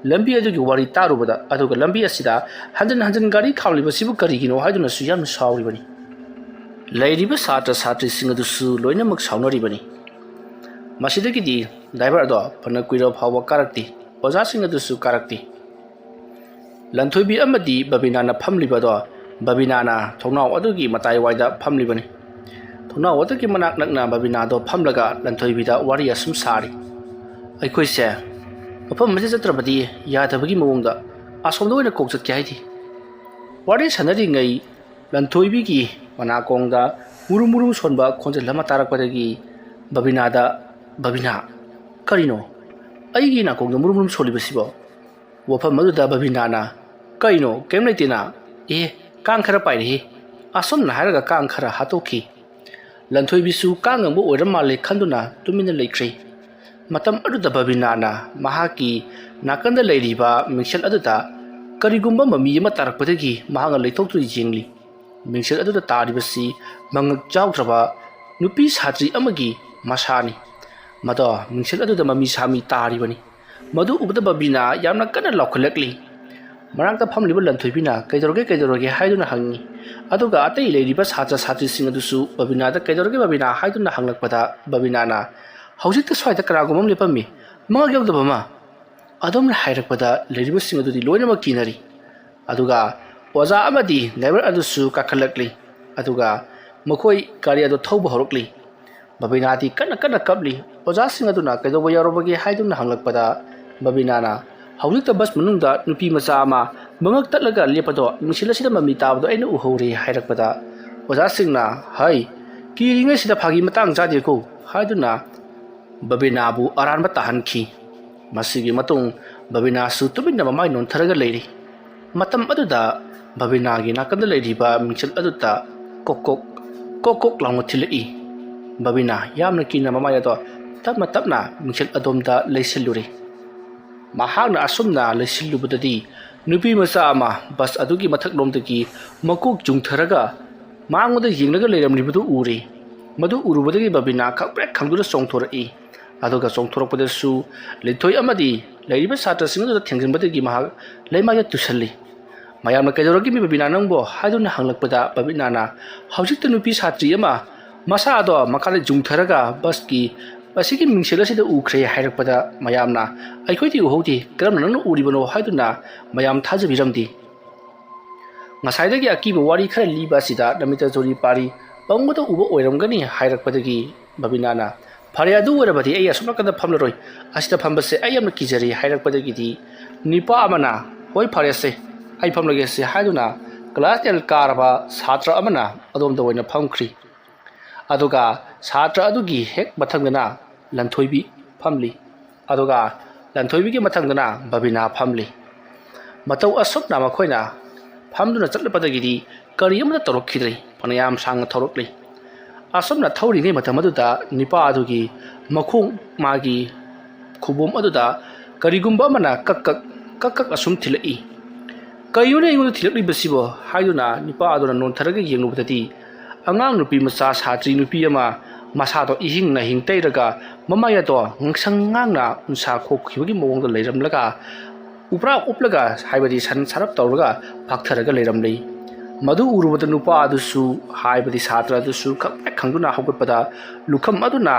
ꯂꯝꯕꯤ ꯑꯗꯨꯒꯤ ꯋꯥꯔꯤ ꯇꯥꯔꯨꯕꯗ, ꯑꯗꯨꯒ ꯂꯝꯕꯤ ꯑꯁꯤꯗ ꯍꯟꯖꯤꯟ ꯍꯟꯖꯤꯟ ꯒꯥꯔꯤ ꯈꯥꯝꯂꯤꯕꯁꯤꯕꯨ ꯀꯔꯤꯒꯤꯅꯣ ꯍꯥꯏꯗꯨꯅꯁꯨ ꯌꯥꯝꯅ ꯁꯥꯎꯔꯤꯕꯅꯤ꯫ ꯂꯩꯔꯤꯕ ꯁꯥꯇ꯭ꯔ ꯁꯥꯇ꯭ꯔꯤꯁꯤꯡ ꯑꯗꯨꯁꯨ ꯂꯣꯏꯅꯃꯛ ꯁꯥꯎꯅꯔꯤꯕꯅꯤ꯫ ꯃꯁꯤꯗꯒꯤꯗꯤ ꯗ꯭ꯔꯥꯏꯚꯔ ꯑꯗꯣ ꯐꯅ ꯀꯨꯏꯔꯕ ꯐꯥꯎꯕ ꯀꯥꯔꯛꯇꯦ꯫ ꯑꯣꯖꯥꯁꯤꯡ ꯑꯗꯨꯁꯨ ꯀꯥꯔꯛꯇꯦ꯫ ꯂꯟꯊꯣꯏꯕꯤ ꯑꯃꯗꯤ ꯕꯕꯤꯅꯥꯅ ꯐꯝꯂꯤꯕꯗꯣ, ꯕꯕꯤꯅꯥꯅ ꯊꯣꯡꯅꯥꯎ ꯑꯗꯨꯒꯤ ꯃꯇꯥꯏꯋꯥꯏꯗ ꯐꯝꯂꯤꯕꯅꯤ꯫ ꯊꯣꯡꯅꯥꯎ ꯑꯗꯨꯒꯤ ꯃꯅꯥꯛ ꯅꯛꯅ ꯕꯕꯤꯅꯥꯗꯣ ꯐꯝꯂꯒ ꯂꯟꯊꯣꯏꯕꯤꯗ ꯋꯥꯔꯤ ꯑꯁꯨꯝ ꯁꯥꯔꯤ꯫ "ꯑꯩꯈꯣꯏꯁꯦ ꯃꯐꯝ ꯑꯁꯤ ꯆꯠꯇ꯭ꯔꯕꯗꯤ ꯌꯥꯗꯕꯒꯤ ꯃꯑꯣꯡꯗ ꯑꯁꯣꯝꯗ ꯑꯣꯏꯅ ꯀꯣꯛ ꯆꯠꯀꯦ ꯍꯥꯏꯗꯦ"꯫ ꯋꯥꯔꯤ ꯁꯥꯟꯅꯔꯤꯉꯩ ꯂꯟꯊꯣꯏꯕꯤꯒꯤ ꯃꯅꯥꯀꯣꯡꯗ ꯃꯨꯔꯨꯝ ꯃꯨꯔꯨꯝ ꯁꯣꯟꯕ ꯈꯣꯟꯖꯦꯜ ꯑꯃ ꯇꯥꯔꯛꯄꯗꯒꯤ ꯕꯕꯤꯅꯥꯗ, "ꯕꯕꯤꯅꯥ, ꯀꯔꯤꯅꯣ ꯑꯩꯒꯤ ꯅꯥꯀꯣꯡꯗ ꯃꯨꯔꯨꯝ ꯃꯨꯔꯨꯝ ꯁꯣꯜꯂꯤꯕꯁꯤꯕꯣ?" ꯋꯥꯐꯝ ꯑꯗꯨꯗ ꯕꯕꯤꯅꯥꯅ, "ꯀꯩꯅꯣ, ꯀꯩꯝ ꯂꯩꯇꯦꯅ꯫ ꯑꯦ, ꯀꯥꯡ ꯈꯔ ꯄꯥꯏꯔꯛꯏ"꯫ ꯑꯁꯨꯝꯅ ꯍꯥꯏꯔꯒ ꯀꯥꯡ ꯈꯔ ꯍꯥꯠꯇꯣꯛꯈꯤ꯫ ꯂꯟꯊꯣꯏꯕꯤꯁꯨ ꯀꯥꯡ ꯉꯪꯕ ꯑꯣꯏꯔ ꯃꯥꯜꯂꯦ ꯈꯟꯗꯨꯅ ꯇꯨꯃꯤꯟꯅ ꯂꯩꯈ꯭ꯔꯦ꯫ ꯃꯇꯝ ꯑꯗꯨꯗ ꯕꯕꯤꯅꯥꯅ ꯃꯍꯥꯛꯀꯤ ꯅꯥꯀꯟꯗ ꯂꯩꯔꯤꯕ ꯃꯤꯡꯁꯦꯜ ꯑꯗꯨꯗ ꯀꯔꯤꯒꯨꯝꯕ ꯃꯃꯤ ꯑꯃ ꯇꯥꯔꯛꯄꯗꯒꯤ ꯃꯍꯥꯛꯅ ꯂꯩꯊꯣꯛꯇꯨꯅ ꯌꯦꯡꯂꯤ꯫ ꯃꯤꯡꯁꯦꯜ ꯑꯗꯨꯗ ꯇꯥꯔꯤꯕꯁꯤ ꯃꯉꯛ ꯌꯥꯎꯗ꯭ꯔꯕ ꯅꯨꯄꯤ ꯁꯥꯇ꯭ꯔꯤ ꯑꯃꯒꯤ ꯃꯁꯥꯅꯤ꯫ ꯃꯗꯣ ꯃꯤꯡꯁꯦꯜ ꯑꯗꯨꯗ ꯃꯃꯤ ꯁꯥꯃꯤ ꯇꯥꯔꯤꯕꯅꯤ꯫ ꯃꯗꯨ ꯎꯕꯗ ꯕꯕꯤꯅꯥ ꯌꯥꯝꯅ ꯀꯟꯅ ꯂꯥꯎꯈꯠꯂꯛꯂꯤ꯫ ꯃꯅꯥꯛꯇ ꯐꯝꯂꯤꯕ ꯂꯟꯊꯣꯏꯕꯤꯅ "ꯀꯩꯗꯧꯔꯒꯦ, ꯀꯩꯗꯧꯔꯒꯦ?" ꯍꯥꯏꯗꯨꯅ ꯍꯪꯉꯤ꯫ ꯑꯗꯨꯒ ꯑꯇꯩ ꯂꯩꯔꯤꯕ ꯁꯥꯇ꯭ꯔ ꯁꯥꯇ꯭ꯔꯤꯁꯤꯡ ꯑꯗꯨꯁꯨ ꯕꯕꯤꯅꯥꯗ "ꯀꯩꯗꯧꯔꯒꯦ ꯕꯕꯤꯅꯥ?" ꯍꯥꯏꯗꯨꯅ ꯍꯪꯂꯛꯄꯗ ꯕꯕꯤꯅꯥꯅ, "ꯍꯧꯖꯤꯛꯇ ꯁ꯭ꯋꯥꯏꯗ ꯀꯅꯥꯒꯨꯝꯕ ꯑꯃ ꯂꯦꯞꯄꯝꯃꯤ, ꯃꯉꯛ ꯌꯥꯎꯗꯕ ꯑꯃ"꯫ ꯑꯗꯨꯝꯅ ꯍꯥꯏꯔꯛꯄꯗ ꯂꯩꯔꯤꯕꯁꯤꯡ ꯑꯗꯨꯗꯤ ꯂꯣꯏꯅꯃꯛ ꯀꯤꯅꯔꯤ꯫ ꯑꯗꯨꯒ ꯑꯣꯖꯥ ꯑꯃꯗꯤ ꯗ꯭ꯔꯥꯏꯚꯔ ꯑꯗꯨꯁꯨ ꯀꯥꯈꯠꯂꯛꯂꯤ꯫ ꯑꯗꯨꯒ ꯃꯈꯣꯏ ꯒꯥꯔꯤ ꯑꯗꯨ ꯊꯧꯕ ꯍꯧꯔꯛꯂꯤ꯫ ꯕꯕꯤꯅꯥꯗꯤ ꯀꯟꯅ ꯀꯟꯅ ꯀꯞꯂꯤ꯫ ꯑꯣꯖꯥꯁꯤꯡ ꯑꯗꯨꯅ "ꯀꯩꯗꯧꯕ ꯌꯥꯎꯔꯕꯒꯦ?" ꯍꯥꯏꯗꯨꯅ ꯍꯪꯂꯛꯄꯗ ꯕꯕꯤꯅꯥꯅ, "ꯍꯧꯖꯤꯛꯇ ꯕꯁ ꯃꯅꯨꯡꯗ ꯅꯨꯄꯤ ꯃꯆꯥ ꯑꯃ ꯃꯉꯛ ꯇꯠꯂꯒ ꯂꯦꯞꯄꯗꯣ ꯃꯤꯡꯁꯦꯜ ꯑꯁꯤꯗ ꯃꯃꯤ ꯇꯥꯕꯗꯣ ꯑꯩꯅ ꯎꯍꯧꯔꯦ" ꯍꯥꯏꯔꯛꯄꯗ, ꯑꯣꯖꯥꯁꯤꯡꯅ, "ꯍꯩ, ꯀꯤꯔꯤꯉꯩꯁꯤꯗ ꯐꯥꯒꯤ ꯃꯇꯥꯡ ꯆꯥꯗꯦꯀꯣ" ꯍꯥꯏꯗꯨꯅ ꯕꯕꯤꯅꯥꯕꯨ ꯑꯔꯥꯟꯕ ꯇꯥꯍꯟꯈꯤ꯫ ꯃꯁꯤꯒꯤ ꯃꯇꯨꯡ ꯕꯕꯤꯅꯥꯁꯨ ꯇꯨꯃꯤꯟꯅ ꯃꯃꯥꯏ ꯅꯣꯟꯊꯔꯒ ꯂꯩꯔꯤ꯫ ꯃꯇꯝ ꯑꯗꯨꯗ ꯕꯕꯤꯅꯥꯒꯤ ꯅꯥꯀꯟꯗ ꯂꯩꯔꯤꯕ ꯃꯤꯡꯁꯦꯜ ꯑꯗꯨꯗ ꯀꯣꯛ ꯀꯣꯛ, ꯀꯣꯛ ꯀꯣꯛ ꯂꯥꯎꯅ ꯊꯤꯜꯂꯛꯏ꯫ ꯕꯕꯤꯅꯥ ꯌꯥꯝꯅ ꯀꯤꯅ ꯃꯃꯥꯏ ꯑꯗꯣ ꯇꯞꯅ ꯇꯞꯅ ꯃꯤꯡꯁꯦꯜ ꯑꯗꯣꯝꯗ ꯂꯩꯁꯤꯜꯂꯨꯔꯦ꯫ ꯃꯍꯥꯛꯅ ꯑꯁꯨꯝꯅ ꯂꯩꯁꯤꯜꯂꯨꯕꯗꯗꯤ ꯅꯨꯄꯤ ꯃꯆꯥ ꯑꯃ ꯕꯁ ꯑꯗꯨꯒꯤ ꯃꯊꯛꯂꯣꯝꯗꯒꯤ ꯃꯀꯣꯛ ꯆꯨꯡꯊꯔꯒ ꯃꯉꯣꯟꯗ ꯌꯦꯡꯂꯒ ꯂꯩꯔꯝꯂꯤꯕꯗꯨ ꯎꯔꯦ꯫ ꯃꯗꯨ ꯎꯔꯨꯕꯗꯒꯤ ꯕꯕꯤꯅꯥ ꯈꯪꯄ꯭ꯔꯦꯛ ꯈꯪꯗꯨꯅ ꯆꯣꯡꯊꯣꯔꯛꯏ꯫ ꯑꯗꯨꯒ ꯆꯣꯡꯊꯣꯔꯛꯄꯗꯁꯨ ꯂꯤꯟꯊꯣꯏ ꯑꯃꯗꯤ ꯂꯩꯔꯤꯕ ꯁꯥꯇ꯭ꯔꯁꯤꯡ ꯑꯗꯨꯗ ꯊꯦꯡꯖꯤꯟꯕꯗꯒꯤ ꯃꯍꯥꯛ ꯂꯩꯃꯥꯏꯗ ꯇꯨꯁꯜꯂꯤ꯫ ꯃꯌꯥꯝꯅ, "ꯀꯩꯗꯧꯔꯒꯦ ꯃꯤ ꯕꯕꯤꯅꯥ ꯅꯪꯕꯣ?" ꯍꯥꯏꯗꯨꯅ ꯍꯪꯂꯛꯄꯗ ꯕꯕꯤꯅꯥꯅ, "ꯍꯧꯖꯤꯛꯇ ꯅꯨꯄꯤ ꯁꯥꯇ꯭ꯔꯤ ꯑꯃ ꯃꯁꯥꯗꯣ ꯃꯈꯥꯗ ꯆꯨꯡꯊꯔꯒ ꯕꯁꯀꯤ ꯑꯁꯤꯒꯤ ꯃꯤꯡꯁꯦꯜ ꯑꯁꯤꯗ ꯎꯈ꯭ꯔꯦ" ꯍꯥꯏꯔꯛꯄꯗ ꯃꯌꯥꯝꯅ, "ꯑꯩꯈꯣꯏꯗꯤ ꯎꯍꯧꯗꯦ, ꯀꯔꯝꯅ ꯅꯪꯅ ꯎꯔꯤꯕꯅꯣ?" ꯍꯥꯏꯗꯨꯅ ꯃꯌꯥꯝ ꯊꯥꯖꯕꯤꯔꯝꯗꯦ꯫ ꯉꯁꯥꯏꯗꯒꯤ ꯑꯀꯤꯕ ꯋꯥꯔꯤ ꯈꯔ ꯂꯤꯕ ꯑꯁꯤꯗ ꯅꯃꯤꯇꯥ ꯖꯣꯔꯤ ꯄꯥꯔꯤ ꯄꯪꯕꯗ ꯎꯕ ꯑꯣꯏꯔꯝꯒꯅꯤ ꯍꯥꯏꯔꯛꯄꯗꯒꯤ ꯕꯕꯤꯅꯥꯅ, "ꯐꯔꯦ, ꯑꯗꯨ ꯑꯣꯏꯔꯕꯗꯤ ꯑꯩ ꯑꯁꯣꯝ ꯅꯥꯀꯟꯗ ꯐꯝꯂꯔꯣꯏ, ꯑꯁꯤꯗ ꯐꯝꯕꯁꯦ ꯑꯩ ꯌꯥꯝꯅ ꯀꯤꯖꯔꯦ" ꯍꯥꯏꯔꯛꯄꯗꯒꯤꯗꯤ ꯅꯤꯄꯥ ꯑꯃꯅ, "ꯍꯣꯏ, ꯐꯔꯦꯁꯦ, ꯑꯩ ꯐꯝꯂꯒꯦꯁꯦ" ꯍꯥꯏꯗꯨꯅ ꯀ꯭ꯂꯥꯁ ꯇꯦꯟ ꯀꯥꯔꯕ ꯁꯥꯇ꯭ꯔ ꯑꯃꯅ ꯑꯗꯣꯝꯗ ꯑꯣꯏꯅ ꯐꯝꯈ꯭ꯔꯤ꯫ ꯑꯗꯨꯒ ꯁꯥꯇ꯭ꯔ ꯑꯗꯨꯒꯤ ꯍꯦꯛ ꯃꯊꯪꯗꯅ ꯂꯟꯊꯣꯏꯕꯤ ꯐꯝꯂꯤ꯫ ꯑꯗꯨꯒ ꯂꯟꯊꯣꯏꯕꯤꯒꯤ ꯃꯊꯪꯗꯅ ꯕꯕꯤꯅꯥ ꯐꯝꯂꯤ꯫ ꯃꯇꯧ ꯑꯁꯨꯝꯅ ꯃꯈꯣꯏꯅ ꯐꯝꯗꯨꯅ ꯆꯠꯂꯛꯄꯗꯒꯤꯗꯤ ꯀꯔꯤ ꯑꯃꯠꯇ ꯇꯧꯔꯛꯈꯤꯗ꯭ꯔꯦ꯫ ꯐꯅꯌꯥꯝ ꯁꯥꯡꯅ ꯊꯧꯔꯛꯂꯤ꯫ ꯑꯁꯨꯝꯅ ꯊꯧꯔꯤꯉꯩ ꯃꯇꯝ ꯑꯗꯨꯗ ꯅꯤꯄꯥ ꯑꯗꯨꯒꯤ ꯃꯈꯣꯡ, ꯃꯥꯒꯤ ꯈꯨꯕꯣꯝ ꯑꯗꯨꯗ ꯀꯔꯤꯒꯨꯝꯕ ꯑꯃꯅ ꯀꯛ ꯀꯛ, ꯀꯛ ꯀꯛ ꯑꯁꯨꯝ ꯊꯤꯜꯂꯛꯏ꯫ "ꯀꯔꯤꯅꯣꯅꯦ ꯑꯩꯉꯣꯟꯗ ꯊꯤꯜꯂꯛꯂꯤꯕꯁꯤꯕꯣ?" ꯍꯥꯏꯗꯨꯅ ꯅꯤꯄꯥ ꯑꯗꯨꯅ ꯅꯣꯟꯊꯔꯒ ꯌꯦꯡꯂꯨꯕꯗꯗꯤ, ꯑꯉꯥꯡ ꯅꯨꯄꯤ ꯃꯆꯥ ꯁꯥꯇ꯭ꯔꯤ ꯅꯨꯄꯤ ꯑꯃ ꯃꯁꯥꯗꯣ ꯏꯍꯤꯡ ꯅꯥꯍꯤꯡ ꯇꯩꯔꯒ ꯃꯃꯥꯏ ꯑꯗꯣ ꯉꯛꯁꯪ ꯉꯥꯡꯅ ꯎꯟꯁꯥ ꯈꯣꯛꯈꯤꯕꯒꯤ ꯃꯑꯣꯡꯗ ꯂꯩꯔꯝꯂꯒ ꯎꯄ꯭ꯔꯥ ꯎꯞꯂꯒ, ꯍꯥꯏꯕꯗꯤ ꯁꯟ ꯁꯔꯞ ꯇꯧꯔꯒ ꯐꯥꯛꯊꯔꯒ ꯂꯩꯔꯝꯂꯤ꯫ ꯃꯗꯨ ꯎꯔꯨꯕꯗ ꯅꯨꯄꯥ ꯑꯗꯨꯁꯨ, ꯍꯥꯏꯕꯗꯤ ꯁꯥꯇ꯭ꯔ ꯑꯗꯨꯁꯨ ꯈꯪꯄ꯭ꯔꯦꯛ ꯈꯪꯗꯨꯅ ꯍꯧꯒꯠꯄꯗ ꯂꯨꯈꯝ ꯑꯗꯨꯅ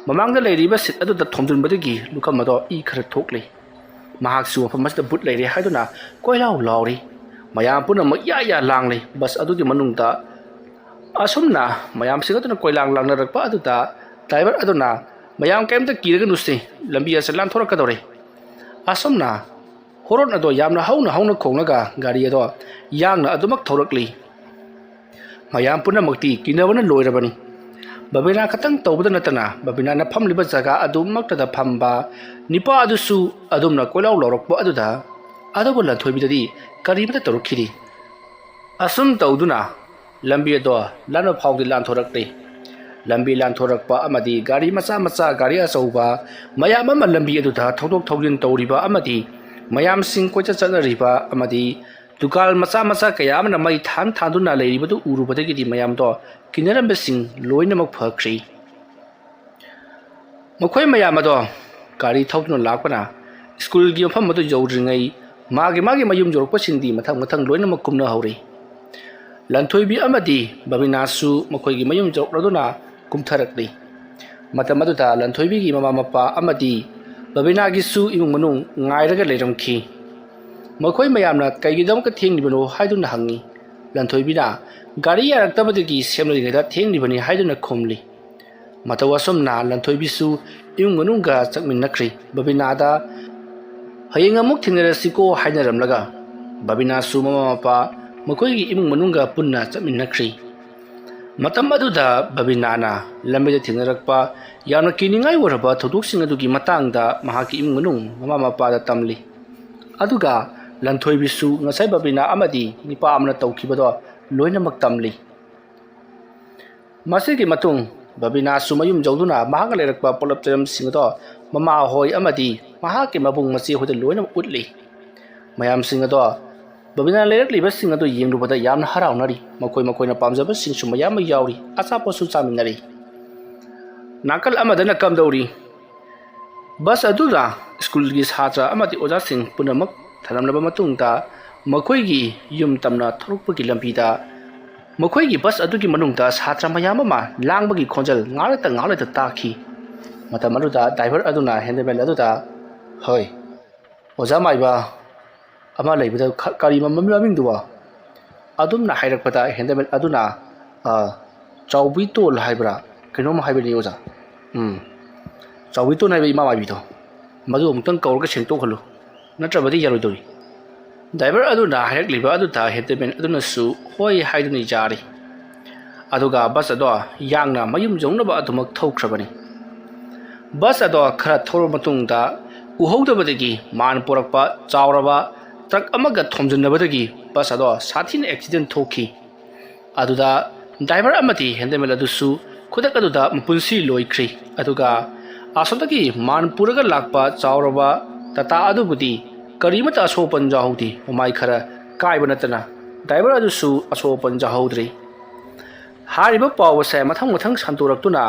ꯃꯃꯥꯡꯗ ꯂꯩꯔꯤꯕ ꯁꯤꯠ ꯑꯗꯨꯗ ꯊꯣꯝꯖꯤꯟꯕꯗꯒꯤ ꯂꯨꯈꯝ ꯑꯗꯣ ꯏ ꯈꯔ ꯊꯣꯛꯂꯤ꯫ ꯃꯍꯥꯛꯁꯨ ꯃꯐꯝ ꯑꯁꯤꯗ ꯚꯨꯠ ꯂꯩꯔꯦ ꯍꯥꯏꯗꯨꯅ ꯀꯣꯏꯂꯥꯎ ꯂꯥꯎꯔꯤ꯫ ꯃꯌꯥꯝ ꯄꯨꯝꯅꯃꯛ ꯌꯥ ꯌꯥ ꯂꯥꯡꯂꯤ꯫ ꯕꯁ ꯑꯗꯨꯒꯤ ꯃꯅꯨꯡꯗ ꯑꯁꯨꯝꯅ ꯃꯌꯥꯝꯁꯤꯡ ꯑꯗꯨꯅ ꯀꯣꯏꯂꯥꯡ ꯂꯥꯡꯅꯔꯛꯄ ꯑꯗꯨꯗ ꯗ꯭ꯔꯥꯏꯚꯔ ꯑꯗꯨꯅ, "ꯃꯌꯥꯝ ꯀꯔꯤꯝꯇ ꯀꯤꯔꯒꯅꯨꯁꯦ, ꯂꯝꯕꯤ ꯑꯁꯤ ꯂꯥꯟꯊꯣꯔꯛꯀꯗꯧꯔꯦ"꯫ ꯑꯁꯨꯝꯅ ꯍꯣꯔꯣꯟ ꯑꯗꯣ ꯌꯥꯝꯅ ꯍꯧꯅ ꯍꯧꯅ ꯈꯣꯡꯂꯒ ꯒꯥꯔꯤ ꯑꯗꯣ ꯌꯥꯡꯅ ꯑꯗꯨꯃꯛ ꯊꯧꯔꯛꯂꯤ꯫ ꯃꯌꯥꯝ ꯄꯨꯝꯅꯃꯛꯇꯤ ꯀꯤꯅꯕꯅ ꯂꯣꯏꯔꯕꯅꯤ꯫ ꯕꯕꯤꯅꯥ ꯈꯛꯇꯪ ꯇꯧꯕꯗ ꯅꯠꯇꯅ ꯕꯕꯤꯅꯥꯅ ꯐꯝꯂꯤꯕ ꯖꯒꯥ ꯑꯗꯨꯃꯛꯇꯗ ꯐꯝꯕ ꯅꯤꯄꯥ ꯑꯗꯨꯁꯨ ꯑꯗꯨꯝꯅ ꯀꯣꯏꯂꯥꯎ ꯂꯥꯎꯔꯛꯄ ꯑꯗꯨꯗ ꯑꯗꯨꯕꯨ ꯂꯟꯊꯣꯏꯕꯤꯗꯗꯤ ꯀꯔꯤꯃꯇ ꯇꯧꯔꯛꯈꯤꯗꯦ꯫ ꯑꯁꯨꯝ ꯇꯧꯗꯨꯅ ꯂꯝꯕꯤ ꯑꯗꯣ ꯂꯥꯟꯕ ꯐꯥꯎꯗꯤ ꯂꯥꯟꯊꯣꯔꯛꯂꯤ꯫ ꯂꯝꯕꯤ ꯂꯥꯟꯊꯣꯔꯛꯄ ꯑꯃꯗꯤ ꯒꯥꯔꯤ ꯃꯆꯥ ꯃꯆꯥ, ꯒꯥꯔꯤ ꯑꯆꯧꯕ ꯃꯌꯥꯝ ꯑꯃ ꯂꯝꯕꯤ ꯑꯗꯨꯗ ꯊꯧꯗꯣꯛ ꯊꯧꯖꯤꯟ ꯇꯧꯔꯤꯕ ꯑꯃꯗꯤ ꯃꯌꯥꯝꯁꯤꯡ ꯀꯣꯏꯆꯠ ꯆꯠꯅꯔꯤꯕ ꯑꯃꯗꯤ ꯗꯨꯀꯥꯟ ꯃꯆꯥ ꯃꯆꯥ ꯀꯌꯥ ꯑꯃꯅ ꯃꯩ ꯊꯥꯟ ꯊꯥꯟꯗꯨꯅ ꯂꯩꯔꯤꯕꯗꯨ ꯎꯔꯨꯕꯗꯒꯤꯗꯤ ꯃꯌꯥꯝꯗꯣ ꯀꯤꯅꯔꯝꯕꯁꯤꯡ ꯂꯣꯏꯅꯃꯛ ꯐꯈ꯭ꯔꯤ꯫ ꯃꯈꯣꯏ ꯃꯌꯥꯝ ꯑꯗꯣ ꯒꯥꯔꯤ ꯊꯧꯗꯨꯅ ꯂꯥꯛꯄꯅ ꯁ꯭ꯀꯨꯜꯒꯤ ꯃꯐꯝ ꯑꯗꯨ ꯌꯧꯗ꯭ꯔꯤꯉꯩ ꯃꯥꯒꯤ ꯃꯥꯒꯤ ꯃꯌꯨꯝ ꯌꯧꯔꯛꯄꯁꯤꯡꯗꯤ ꯃꯊꯪ ꯃꯊꯪ ꯂꯣꯏꯅꯃꯛ ꯀꯨꯝꯅꯍꯧꯔꯤ꯫ ꯂꯟꯊꯣꯏꯕꯤ ꯑꯃꯗꯤ ꯕꯕꯤꯅꯥꯁꯨ ꯃꯈꯣꯏꯒꯤ ꯃꯌꯨꯝ ꯌꯧꯔꯛꯂꯗꯨꯅ ꯀꯨꯝꯊꯔꯛꯂꯤ꯫ ꯃꯇꯝ ꯑꯗꯨꯗ ꯂꯟꯊꯣꯏꯕꯤꯒꯤ ꯃꯃꯥ ꯃꯄꯥ ꯑꯃꯗꯤ ꯕꯕꯤꯅꯥꯒꯤꯁꯨ ꯏꯃꯨꯡ ꯃꯅꯨꯡ ꯉꯥꯏꯔꯒ ꯂꯩꯔꯝꯈꯤ꯫ ꯃꯈꯣꯏ ꯃꯌꯥꯝꯅ ꯀꯩꯒꯤꯗꯃꯛꯇ ꯊꯦꯡꯂꯤꯕꯅꯣ ꯍꯥꯏꯗꯨꯅ ꯍꯪꯉꯤ꯫ ꯂꯟꯊꯣꯏꯕꯤꯅ ꯒꯥꯔꯤ ꯌꯥꯔꯛꯇꯕꯗꯒꯤ ꯁꯦꯝꯅꯔꯤꯉꯩꯗ ꯊꯦꯡꯂꯤꯕꯅꯤ ꯍꯥꯏꯗꯨꯅ ꯈꯨꯝꯂꯤ꯫ ꯃꯇꯧ ꯑꯁꯨꯝꯅ ꯂꯟꯊꯣꯏꯕꯤꯁꯨ ꯏꯃꯨꯡ ꯃꯅꯨꯡꯒ ꯆꯠꯃꯤꯟꯅꯈ꯭ꯔꯤ꯫ ꯕꯕꯤꯅꯥꯗ "ꯍꯌꯦꯡ ꯑꯃꯨꯛ ꯊꯦꯡꯅꯔꯁꯤꯀꯣ" ꯍꯥꯏꯅꯔꯝꯂꯒ ꯕꯕꯤꯅꯥꯁꯨ ꯃꯃꯥ ꯃꯄꯥ ꯃꯈꯣꯏꯒꯤ ꯏꯃꯨꯡ ꯃꯅꯨꯡꯒ ꯄꯨꯟꯅ ꯆꯠꯃꯤꯟꯅꯈ꯭ꯔꯤ꯫ ꯃꯇꯝ ꯑꯗꯨꯗ ꯕꯕꯤꯅꯥꯅ ꯂꯝꯕꯤꯗ ꯊꯦꯡꯅꯔꯛꯄ ꯌꯥꯝꯅ ꯀꯤꯅꯤꯡꯉꯥꯏ ꯑꯣꯏꯔꯕ ꯊꯧꯗꯣꯛꯁꯤꯡ ꯑꯗꯨꯒꯤ ꯃꯇꯥꯡꯗ ꯃꯍꯥꯛꯀꯤ ꯏꯃꯨꯡ ꯃꯅꯨꯡ ꯃꯃꯥ ꯃꯄꯥꯗ ꯇꯝꯂꯤ꯫ ꯑꯗꯨꯒ ꯂꯟꯊꯣꯏꯕꯤꯁꯨ ꯉꯁꯥꯏ ꯕꯕꯤꯅꯥ ꯑꯃꯗꯤ ꯅꯤꯄꯥ ꯑꯃꯅ ꯇꯧꯈꯤꯕꯗꯣ ꯂꯣꯏꯅꯃꯛ ꯇꯝꯂꯤ꯫ ꯃꯁꯤꯒꯤ ꯃꯇꯨꯡ ꯕꯕꯤꯅꯥꯁꯨ ꯃꯌꯨꯝ ꯌꯧꯗꯨꯅ ꯃꯍꯥꯛꯅ ꯂꯩꯔꯛꯄ ꯄꯣꯠꯂꯝ ꯆꯩꯔꯝꯁꯤꯡ ꯑꯗꯣ ꯃꯃꯥ ꯍꯣꯏ ꯑꯃꯗꯤ ꯃꯍꯥꯛꯀꯤ ꯃꯕꯨꯡ ꯃꯆꯦ ꯍꯣꯏꯗ ꯂꯣꯏꯅꯃꯛ ꯎꯠꯂꯤ꯫ ꯃꯌꯥꯝꯁꯤꯡ ꯑꯗꯣ ꯕꯕꯤꯅꯥꯅ ꯂꯩꯔꯛꯂꯤꯕꯁꯤꯡ ꯑꯗꯨ ꯌꯦꯡꯂꯨꯕꯗ ꯌꯥꯝꯅ ꯍꯔꯥꯎꯅꯔꯤ꯫ ꯃꯈꯣꯏ ꯃꯈꯣꯏꯅ ꯄꯥꯝꯖꯕꯁꯤꯡꯁꯨ ꯃꯌꯥꯝ ꯑꯃ ꯌꯥꯎꯔꯤ꯫ ꯑꯆꯥꯄꯣꯠꯁꯨ ꯆꯥꯃꯤꯟꯅꯔꯤ꯫ ꯅꯥꯀꯜ ꯑꯃꯗꯅ ꯀꯝꯗꯧꯔꯤ? ꯕꯁ ꯑꯗꯨꯗ ꯁ꯭ꯀꯨꯜꯒꯤ ꯁꯥꯇ꯭ꯔ ꯑꯃꯗꯤ ꯑꯣꯖꯥꯁꯤꯡ ꯄꯨꯝꯅꯃꯛ ꯊꯅꯝꯂꯕ ꯃꯇꯨꯡꯗ ꯃꯈꯣꯏꯒꯤ ꯌꯨꯝ ꯇꯝꯅ ꯊꯣꯔꯛꯄꯒꯤ ꯂꯝꯕꯤꯗ ꯃꯈꯣꯏꯒꯤ ꯕꯁ ꯑꯗꯨꯒꯤ ꯃꯅꯨꯡꯗ ꯁꯥꯇ꯭ꯔ ꯃꯌꯥꯝ ꯑꯃ ꯂꯥꯡꯕꯒꯤ ꯈꯣꯟꯖꯦꯜ ꯉꯥꯛꯂꯩꯇ ꯉꯥꯛꯂꯩꯇ ꯇꯥꯈꯤ꯫ ꯃꯇꯝ ꯑꯗꯨꯗ ꯗ꯭ꯔꯥꯏꯚꯔ ꯑꯗꯨꯅ ꯍꯦꯟꯗꯃꯦꯟ ꯑꯗꯨꯗ, "ꯍꯣꯏ, ꯑꯣꯖꯥ ꯃꯥꯏꯕ ꯑꯃ ꯂꯩꯕꯗ ꯈ-, ꯀꯔꯤ ꯃ-, ꯃꯃꯤꯡꯗꯨꯕꯣ?" ꯑꯗꯨꯝꯅ ꯍꯥꯏꯔꯛꯄꯗ ꯍꯦꯟꯗꯃꯦꯟ ꯑꯗꯨꯅ, "ꯑ, ꯆꯥꯎꯕꯤꯇꯣꯟ ꯍꯥꯏꯕ꯭ꯔꯥ? ꯀꯩꯅꯣꯝ ꯍꯥꯏꯕꯅꯤ ꯑꯣꯖꯥ꯫ ꯎꯝ, ꯆꯥꯎꯕꯤꯇꯣꯟ ꯍꯥꯏꯕ ꯏꯃꯥ ꯃꯥꯏꯕꯤꯗꯣ, ꯃꯗꯨ ꯑꯃꯨꯛꯇꯪ ꯀꯧꯔꯒ ꯁꯦꯡꯗꯣꯛꯍꯜꯂꯨ꯫ ꯅꯠꯇ꯭ꯔꯕꯗꯤ ꯌꯥꯔꯣꯏꯗꯧꯔꯤ꯫ ꯗ꯭ꯔꯥꯏꯚꯔ ꯑꯗꯨꯅ ꯍꯥꯏꯔꯛꯂꯤꯕ ꯑꯗꯨꯗ ꯍꯦꯟꯗꯃꯦꯟ ꯑꯗꯨꯅꯁꯨ ꯍꯣꯏ ꯍꯥꯏꯗꯨꯅ ꯌꯥꯔꯤ꯫ ꯑꯗꯨꯒ ꯕꯁ ꯑꯗꯣ ꯌꯥꯡꯅ ꯃꯌꯨꯝ ꯌꯧꯅꯕ ꯑꯗꯨꯃꯛ ꯊꯧꯈ꯭ꯔꯕꯅꯤ꯫ ꯕꯁ ꯑꯗꯣ ꯈꯔ ꯊꯧꯔꯕ ꯃꯇꯨꯡꯗ ꯎꯍꯧꯗꯕꯗꯒꯤ ꯃꯥꯟ ꯄꯨꯔꯛꯄ ꯆꯥꯎꯔꯕ ꯇ꯭ꯔꯛ ꯑꯃꯒ ꯊꯣꯝꯖꯤꯟꯅꯕꯗꯒꯤ ꯕꯁ ꯑꯗꯣ ꯁꯥꯊꯤꯅ ꯑꯦꯛꯁꯤꯗꯦꯟ ꯊꯣꯛꯈꯤ꯫ ꯑꯗꯨꯗ ꯗ꯭ꯔꯥꯏꯚꯔ ꯑꯃꯗꯤ ꯍꯦꯟꯗꯃꯦꯟ ꯑꯗꯨꯁꯨ ꯈꯨꯗꯛ ꯑꯗꯨꯗ ꯃꯄꯨꯟꯁꯤ ꯂꯣꯏꯈ꯭ꯔꯤ꯫ ꯑꯗꯨꯒ ꯑꯁꯣꯝꯗꯒꯤ ꯃꯥꯟ ꯄꯨꯔꯒ ꯂꯥꯛꯄ ꯆꯥꯎꯔꯕ ꯇꯥꯇꯥ ꯑꯗꯨꯕꯨꯗꯤ ꯀꯔꯤꯃꯠꯇ ꯑꯁꯣꯛ ꯑꯄꯟ ꯌꯥꯎꯍꯧꯗꯦ꯫ ꯃꯃꯥꯏ ꯈꯔ ꯀꯥꯏꯕ ꯅꯠꯇꯅ ꯗ꯭ꯔꯥꯏꯚꯔ ꯑꯗꯨꯁꯨ ꯑꯁꯣꯛ ꯑꯄꯟ ꯌꯥꯎꯍꯧꯗ꯭ꯔꯤ꯫ ꯍꯥꯏꯔꯤꯕ ꯄꯥꯎ ꯑꯁꯦ ꯃꯊꯪ ꯃꯊꯪ ꯁꯟꯗꯣꯔꯛꯇꯨꯅ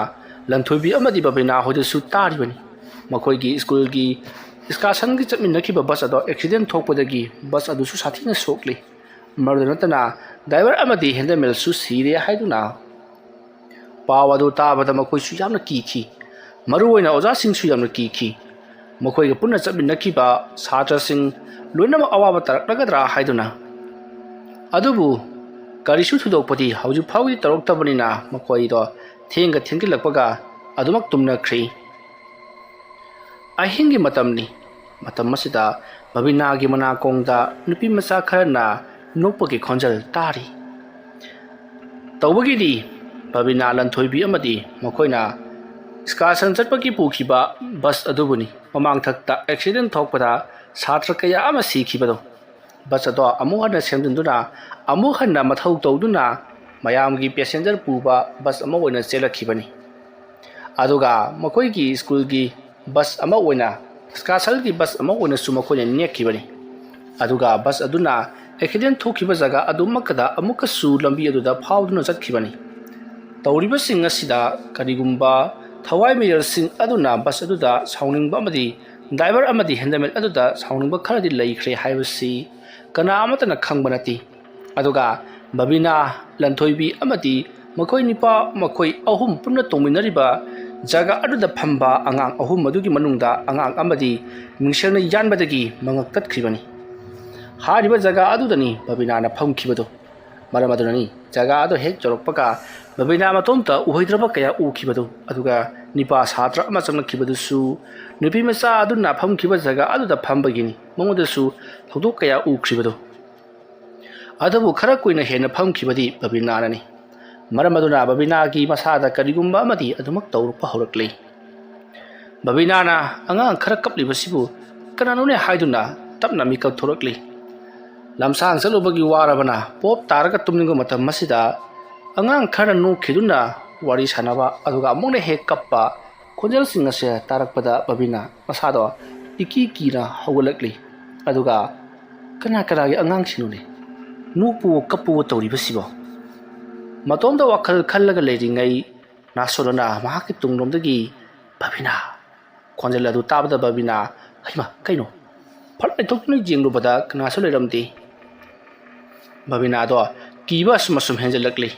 ꯂꯟꯊꯣꯏꯕꯤ ꯑꯃꯗꯤ ꯕꯕꯤꯅꯥ ꯍꯣꯏꯗꯁꯨ ꯇꯥꯔꯤꯕꯅꯤ꯫ ꯃꯈꯣꯏꯒꯤ ꯁ꯭ꯀꯨꯜꯒꯤ ꯏꯁꯀꯥꯔꯁꯟꯒꯤ ꯆꯠꯃꯤꯟꯅꯈꯤꯕ ꯕꯁ ꯑꯗꯣ ꯑꯦꯛꯁꯤꯗꯦꯟ ꯊꯣꯛꯄꯗꯒꯤ ꯕꯁ ꯑꯗꯨꯁꯨ ꯁꯥꯊꯤꯅ ꯁꯣꯛꯂꯤ꯫ ꯃꯗꯨꯗ ꯅꯠꯇꯅ ꯗ꯭ꯔꯥꯏꯚꯔ ꯑꯃꯗꯤ ꯍꯦꯟꯗꯃꯦꯟꯁꯨ ꯁꯤꯔꯦ ꯍꯥꯏꯗꯨꯅ ꯄꯥꯎ ꯑꯗꯨ ꯇꯥꯕꯗ ꯃꯈꯣꯏꯁꯨ ꯌꯥꯝꯅ ꯀꯤꯈꯤ꯫ ꯃꯔꯨꯑꯣꯏꯅ ꯑꯣꯖꯥꯁꯤꯡꯁꯨ ꯌꯥꯝꯅ ꯀꯤꯈꯤ꯫ ꯃꯈꯣꯏꯒ ꯄꯨꯟꯅ ꯆꯠꯃꯤꯟꯅꯈꯤꯕ ꯁꯥꯇ꯭ꯔꯁꯤꯡ ꯂꯣꯏꯅꯃꯛ ꯑꯋꯥꯕ ꯇꯥꯔꯛꯂꯒꯗ꯭ꯔꯥ ꯍꯥꯏꯗꯨꯅ꯫ ꯑꯗꯨꯕꯨ ꯀꯔꯤꯁꯨ ꯊꯣꯏꯗꯣꯛꯄꯗꯤ ꯍꯧꯖꯤꯛ ꯐꯥꯎꯕꯗꯤ ꯇꯧꯔꯛꯇꯕꯅꯤꯅ ꯃꯈꯣꯏꯗꯣ ꯊꯦꯡꯒ ꯊꯦꯡꯖꯤꯜꯂꯛꯄꯒ ꯑꯗꯨꯃꯛ ꯇꯨꯝꯅꯈ꯭ꯔꯤ꯫ ꯑꯍꯤꯡꯒꯤ ꯃꯇꯝꯅꯤ꯫ ꯃꯇꯝ ꯑꯁꯤꯗ ꯕꯕꯤꯅꯥꯒꯤ ꯃꯅꯥꯀꯣꯡꯗ ꯅꯨꯄꯤ ꯃꯆꯥ ꯈꯔꯅ ꯅꯣꯛꯄꯒꯤ ꯈꯣꯟꯖꯦꯜ ꯇꯥꯔꯤ꯫ ꯇꯧꯕꯒꯤꯗꯤ ꯕꯕꯤꯅꯥ ꯂꯟꯊꯣꯏꯕꯤ ꯑꯃꯗꯤ ꯃꯈꯣꯏꯅ ꯏꯁꯀꯥꯔꯁꯟ ꯆꯠꯄꯒꯤ ꯄꯨꯈꯤꯕ ꯕꯁ ꯑꯗꯨꯕꯨꯅꯤ꯫ ꯃꯃꯥꯡꯊꯛꯇ ꯑꯦꯛꯁꯤꯗꯦꯟ ꯊꯣꯛꯄꯗ ꯁꯥꯇ꯭ꯔ ꯀꯌꯥ ꯑꯃ ꯁꯤꯈꯤꯕꯗꯣ꯫ ꯕꯁ ꯑꯗꯣ ꯑꯃꯨꯛ ꯍꯟꯅ ꯁꯦꯝꯖꯤꯟꯗꯨꯅ ꯑꯃꯨꯛ ꯍꯟꯅ ꯃꯊꯧ ꯇꯧꯗꯨꯅ ꯃꯌꯥꯝꯒꯤ ꯄꯦꯁꯦꯟꯖꯔ ꯄꯨꯕ ꯕꯁ ꯑꯃ ꯑꯣꯏꯅ ꯆꯦꯜꯂꯛꯈꯤꯕꯅꯤ꯫ ꯑꯗꯨꯒ ꯃꯈꯣꯏꯒꯤ ꯁ꯭ꯀꯨꯜꯒꯤ ꯕꯁ ꯑꯃ ꯑꯣꯏꯅ, ꯏꯁꯀꯥꯔꯁꯟꯒꯤ ꯕꯁ ꯑꯃ ꯑꯣꯏꯅꯁꯨ ꯃꯈꯣꯏꯅ ꯅꯦꯛꯈꯤꯕꯅꯤ꯫ ꯑꯗꯨꯒ ꯕꯁ ꯑꯗꯨꯅ ꯑꯦꯛꯁꯤꯗꯦꯟ ꯊꯣꯛꯈꯤꯕ ꯖꯒꯥ ꯑꯗꯨꯃꯛꯀꯗ ꯑꯃꯨꯛꯀꯁꯨ ꯂꯝꯕꯤ ꯑꯗꯨꯗ ꯐꯥꯎꯗꯨꯅ ꯆꯠꯈꯤꯕꯅꯤ꯫ ꯇꯧꯔꯤꯕꯁꯤꯡ ꯑꯁꯤꯗ ꯀꯔꯤꯒꯨꯝꯕ ꯊꯋꯥꯏ ꯃꯤꯔꯦꯜꯁꯤꯡ ꯑꯗꯨꯅ ꯕꯁ ꯑꯗꯨꯗ ꯁꯥꯎꯅꯤꯡꯕ ꯑꯃꯗꯤ ꯗ꯭ꯔꯥꯏꯚꯔ ꯑꯃꯗꯤ ꯍꯦꯟꯗꯃꯦꯟ ꯑꯗꯨꯗ ꯁꯥꯎꯅꯤꯡꯕ ꯈꯔꯗꯤ ꯂꯩꯈ꯭ꯔꯦ ꯍꯥꯏꯕꯁꯤ ꯀꯅꯥ ꯑꯃꯠꯇꯅ ꯈꯪꯕ ꯅꯠꯇꯦ꯫ ꯑꯗꯨꯒ ꯕꯕꯤꯅꯥ, ꯂꯟꯊꯣꯏꯕꯤ ꯑꯃꯗꯤ ꯃꯈꯣꯏ ꯅꯤꯄꯥ, ꯃꯈꯣꯏ ꯑꯍꯨꯝ ꯄꯨꯟꯅ ꯇꯣꯡꯃꯤꯟꯅꯔꯤꯕ ꯖꯒꯥ ꯑꯗꯨꯗ ꯐꯝꯕ ꯑꯉꯥꯡ ꯑꯍꯨꯝ ꯑꯗꯨꯒꯤ ꯃꯅꯨꯡꯗ ꯑꯉꯥꯡ ꯑꯃꯗꯤ ꯃꯤꯡꯁꯦꯜꯅ ꯌꯥꯟꯕꯗꯒꯤ ꯃꯉꯛ ꯇꯠꯈ꯭ꯔꯤꯕꯅꯤ꯫ ꯍꯥꯏꯔꯤꯕ ꯖꯒꯥ ꯑꯗꯨꯗꯅꯤ ꯕꯕꯤꯅꯥꯅ ꯐꯝꯈꯤꯕꯗꯨ꯫ ꯃꯔꯝ ꯑꯗꯨꯅꯅꯤ ꯖꯒꯥ ꯑꯗꯨ ꯍꯦꯛ ꯌꯧꯔꯛꯄꯒ ꯕꯕꯤꯅꯥ ꯃꯇꯣꯝꯇ ꯎꯍꯩꯗ꯭ꯔꯕ ꯀꯌꯥ ꯎꯈꯤꯕꯗꯨ, ꯑꯗꯨꯒ ꯅꯤꯄꯥ ꯁꯥꯇ꯭ꯔ ꯑꯃ ꯆꯪꯂꯛꯈꯤꯕꯗꯨꯁꯨ ꯅꯨꯄꯤ ꯃꯆꯥ ꯑꯗꯨꯅ ꯐꯝꯈꯤꯕ ꯖꯒꯥ ꯑꯗꯨꯗ ꯐꯝꯕꯒꯤꯅꯤ꯫ ꯃꯉꯣꯟꯗꯁꯨ ꯊꯧꯗꯣꯛ ꯀꯌꯥ ꯎꯈ꯭ꯔꯤꯕꯗꯨ꯫ ꯑꯗꯨꯕꯨ ꯈꯔ ꯀꯨꯏꯅ ꯍꯦꯟꯅ ꯐꯝꯈꯤꯕꯗꯤ ꯕꯕꯤꯅꯥꯅꯅꯤ꯫ ꯃꯔꯝ ꯑꯗꯨꯅ ꯕꯕꯤꯅꯥꯒꯤ ꯃꯁꯥꯗ ꯀꯔꯤꯒꯨꯝꯕ ꯑꯃꯗꯤ ꯑꯗꯨꯃꯛ ꯇꯧꯔꯛꯄ ꯍꯧꯔꯛꯂꯤ꯫ ꯕꯕꯤꯅꯥꯅ ꯑꯉꯥꯡ ꯈꯔ ꯀꯞꯂꯤꯕꯁꯤꯕꯨ ꯀꯅꯥꯅꯣꯅꯦ ꯍꯥꯏꯗꯨꯅ ꯇꯞꯅ ꯃꯤꯀꯞ ꯊꯣꯔꯛꯂꯤ꯫ ꯂꯝꯁꯥꯡ ꯆꯠꯂꯨꯕꯒꯤ ꯋꯥꯔꯕꯅ ꯄꯣꯞ ꯇꯥꯔꯒ ꯇꯨꯝꯅꯤꯡꯕ ꯃꯇꯝ ꯑꯁꯤꯗ ꯑꯉꯥꯡ ꯈꯔꯅ ꯅꯣꯛꯈꯤꯗꯨꯅ ꯋꯥꯔꯤ ꯁꯥꯟꯅꯕ, ꯑꯗꯨꯒ ꯑꯃꯨꯛꯅ ꯍꯦꯛ ꯀꯞꯄ ꯈꯣꯟꯖꯦꯜꯁꯤꯡ ꯑꯁꯦ ꯇꯥꯔꯛꯄꯗ ꯕꯕꯤꯅꯥ ꯃꯁꯥꯗꯣ ꯏꯀꯤ ꯀꯤꯅ ꯍꯧꯒꯠꯂꯛꯂꯤ꯫ ꯑꯗꯨꯒ ꯀꯅꯥ ꯀꯅꯥꯒꯤ ꯑꯉꯥꯡꯁꯤꯡꯅꯣꯅꯦ ꯅꯣꯛꯄꯨ ꯀꯞꯄꯨ ꯇꯧꯔꯤꯕꯁꯤꯕꯣ? ꯃꯇꯣꯝꯇ ꯋꯥꯈꯜ ꯈꯜꯂꯒ ꯂꯩꯔꯤꯉꯩ ꯅꯥꯁꯣꯂꯅ ꯃꯍꯥꯛꯀꯤ ꯇꯨꯡꯂꯣꯝꯗꯒꯤ "ꯕꯕꯤꯅꯥ!" ꯈꯣꯟꯖꯦꯜ ꯑꯗꯨ ꯇꯥꯕꯗ ꯕꯕꯤꯅꯥ, "ꯍꯩꯃꯥ, ꯀꯩꯅꯣ?" ꯐꯠ ꯂꯩꯊꯣꯛꯇꯨꯅ ꯌꯦꯡꯂꯨꯕꯗ ꯀꯅꯥꯁꯨ ꯂꯩꯔꯝꯗꯦ꯫ ꯕꯕꯤꯅꯥꯗꯣ ꯀꯤꯕ ꯑꯁꯨꯝ ꯑꯁꯨꯝ ꯍꯦꯟꯖꯜꯂꯛꯂꯤ꯫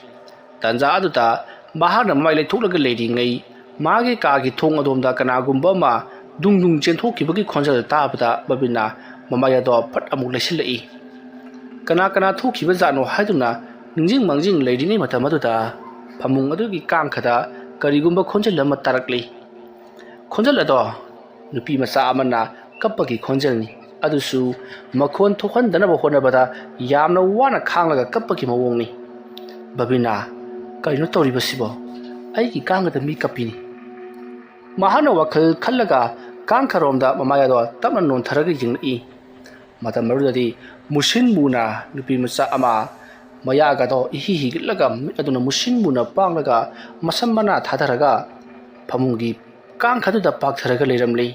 ꯇꯥꯟꯖꯥ ꯑꯗꯨꯗ ꯃꯍꯥꯛꯅ ꯃꯃꯥꯏ ꯂꯩꯊꯣꯛꯂꯒ ꯂꯩꯔꯤꯉꯩ ꯃꯥꯒꯤ ꯀꯥꯒꯤ ꯊꯣꯡ ꯑꯗꯣꯝꯗ ꯀꯅꯥꯒꯨꯝꯕ ꯑꯃ ꯗꯨꯡ ꯗꯨꯡ ꯆꯦꯟꯊꯣꯛꯈꯤꯕꯒꯤ ꯈꯣꯟꯖꯦꯜ ꯇꯥꯕꯗ ꯕꯕꯤꯅꯥ ꯃꯃꯥꯏ ꯑꯗꯣ ꯐꯠ ꯑꯃꯨꯛ ꯂꯩꯁꯤꯜꯂꯛꯏ꯫ ꯀꯅꯥ ꯀꯅꯥ ꯊꯣꯛꯈꯤꯕ ꯖꯥꯠꯅꯣ ꯍꯥꯏꯗꯨꯅ ꯅꯤꯡꯁꯤꯡ ꯃꯥꯡꯖꯤꯡ ꯂꯩꯔꯤꯉꯩ ꯃꯇꯝ ꯑꯗꯨꯗ ꯐꯃꯨꯡ ꯑꯗꯨꯒꯤ ꯀꯥꯡꯈꯗ ꯀꯔꯤꯒꯨꯝꯕ ꯈꯣꯟꯖꯦꯜ ꯑꯃ ꯇꯥꯔꯛꯂꯤ꯫ ꯈꯣꯟꯖꯦꯜ ꯑꯗꯣ ꯅꯨꯄꯤ ꯃꯆꯥ ꯑꯃꯅ ꯀꯞꯄꯒꯤ ꯈꯣꯟꯖꯦꯜꯅꯤ꯫ ꯑꯗꯨꯁꯨ ꯃꯈꯣꯟ ꯊꯣꯛꯍꯟꯗꯅꯕ ꯍꯣꯠꯅꯕꯗ ꯌꯥꯝꯅ ꯋꯥꯅ ꯈꯥꯡꯂꯒ ꯀꯞꯄꯒꯤ ꯃꯑꯣꯡꯅꯤ꯫ "ꯕꯕꯤꯅꯥ, ꯀꯔꯤꯅꯣ ꯇꯧꯔꯤꯕꯁꯤꯕꯣ? ꯑꯩꯒꯤ ꯀꯥꯡꯒꯗ ꯃꯤ ꯀꯞꯄꯤꯅꯤ꯫" ꯃꯍꯥꯛꯅ ꯋꯥꯈꯜ ꯈꯜꯂꯒ ꯀꯥꯡꯈꯔꯣꯝꯗ ꯃꯃꯥꯏ ꯑꯗꯣ ꯇꯞꯅ ꯅꯣꯟꯊꯔꯒ ꯌꯦꯡꯂꯛꯏ꯫ ꯃꯇꯝ ꯑꯗꯨꯗꯗꯤ ꯃꯨꯁꯤꯟ ꯃꯨꯅ ꯅꯨꯄꯤ ꯃꯆꯥ ꯑꯃ ꯃꯌꯥꯒꯗꯣ ꯏꯍꯤ ꯍꯤꯒꯠꯂꯒ ꯃꯤꯠ ꯑꯗꯨꯅ ꯃꯨꯁꯤꯟ ꯃꯨꯅ ꯄꯥꯡꯂꯒ ꯃꯁꯝ ꯃꯅꯥ ꯊꯥꯗꯔꯒ ꯐꯃꯨꯡꯒꯤ ꯀꯥꯡꯈꯗꯨꯗ ꯄꯥꯛꯊꯔꯒ ꯂꯩꯔꯝꯂꯤ꯫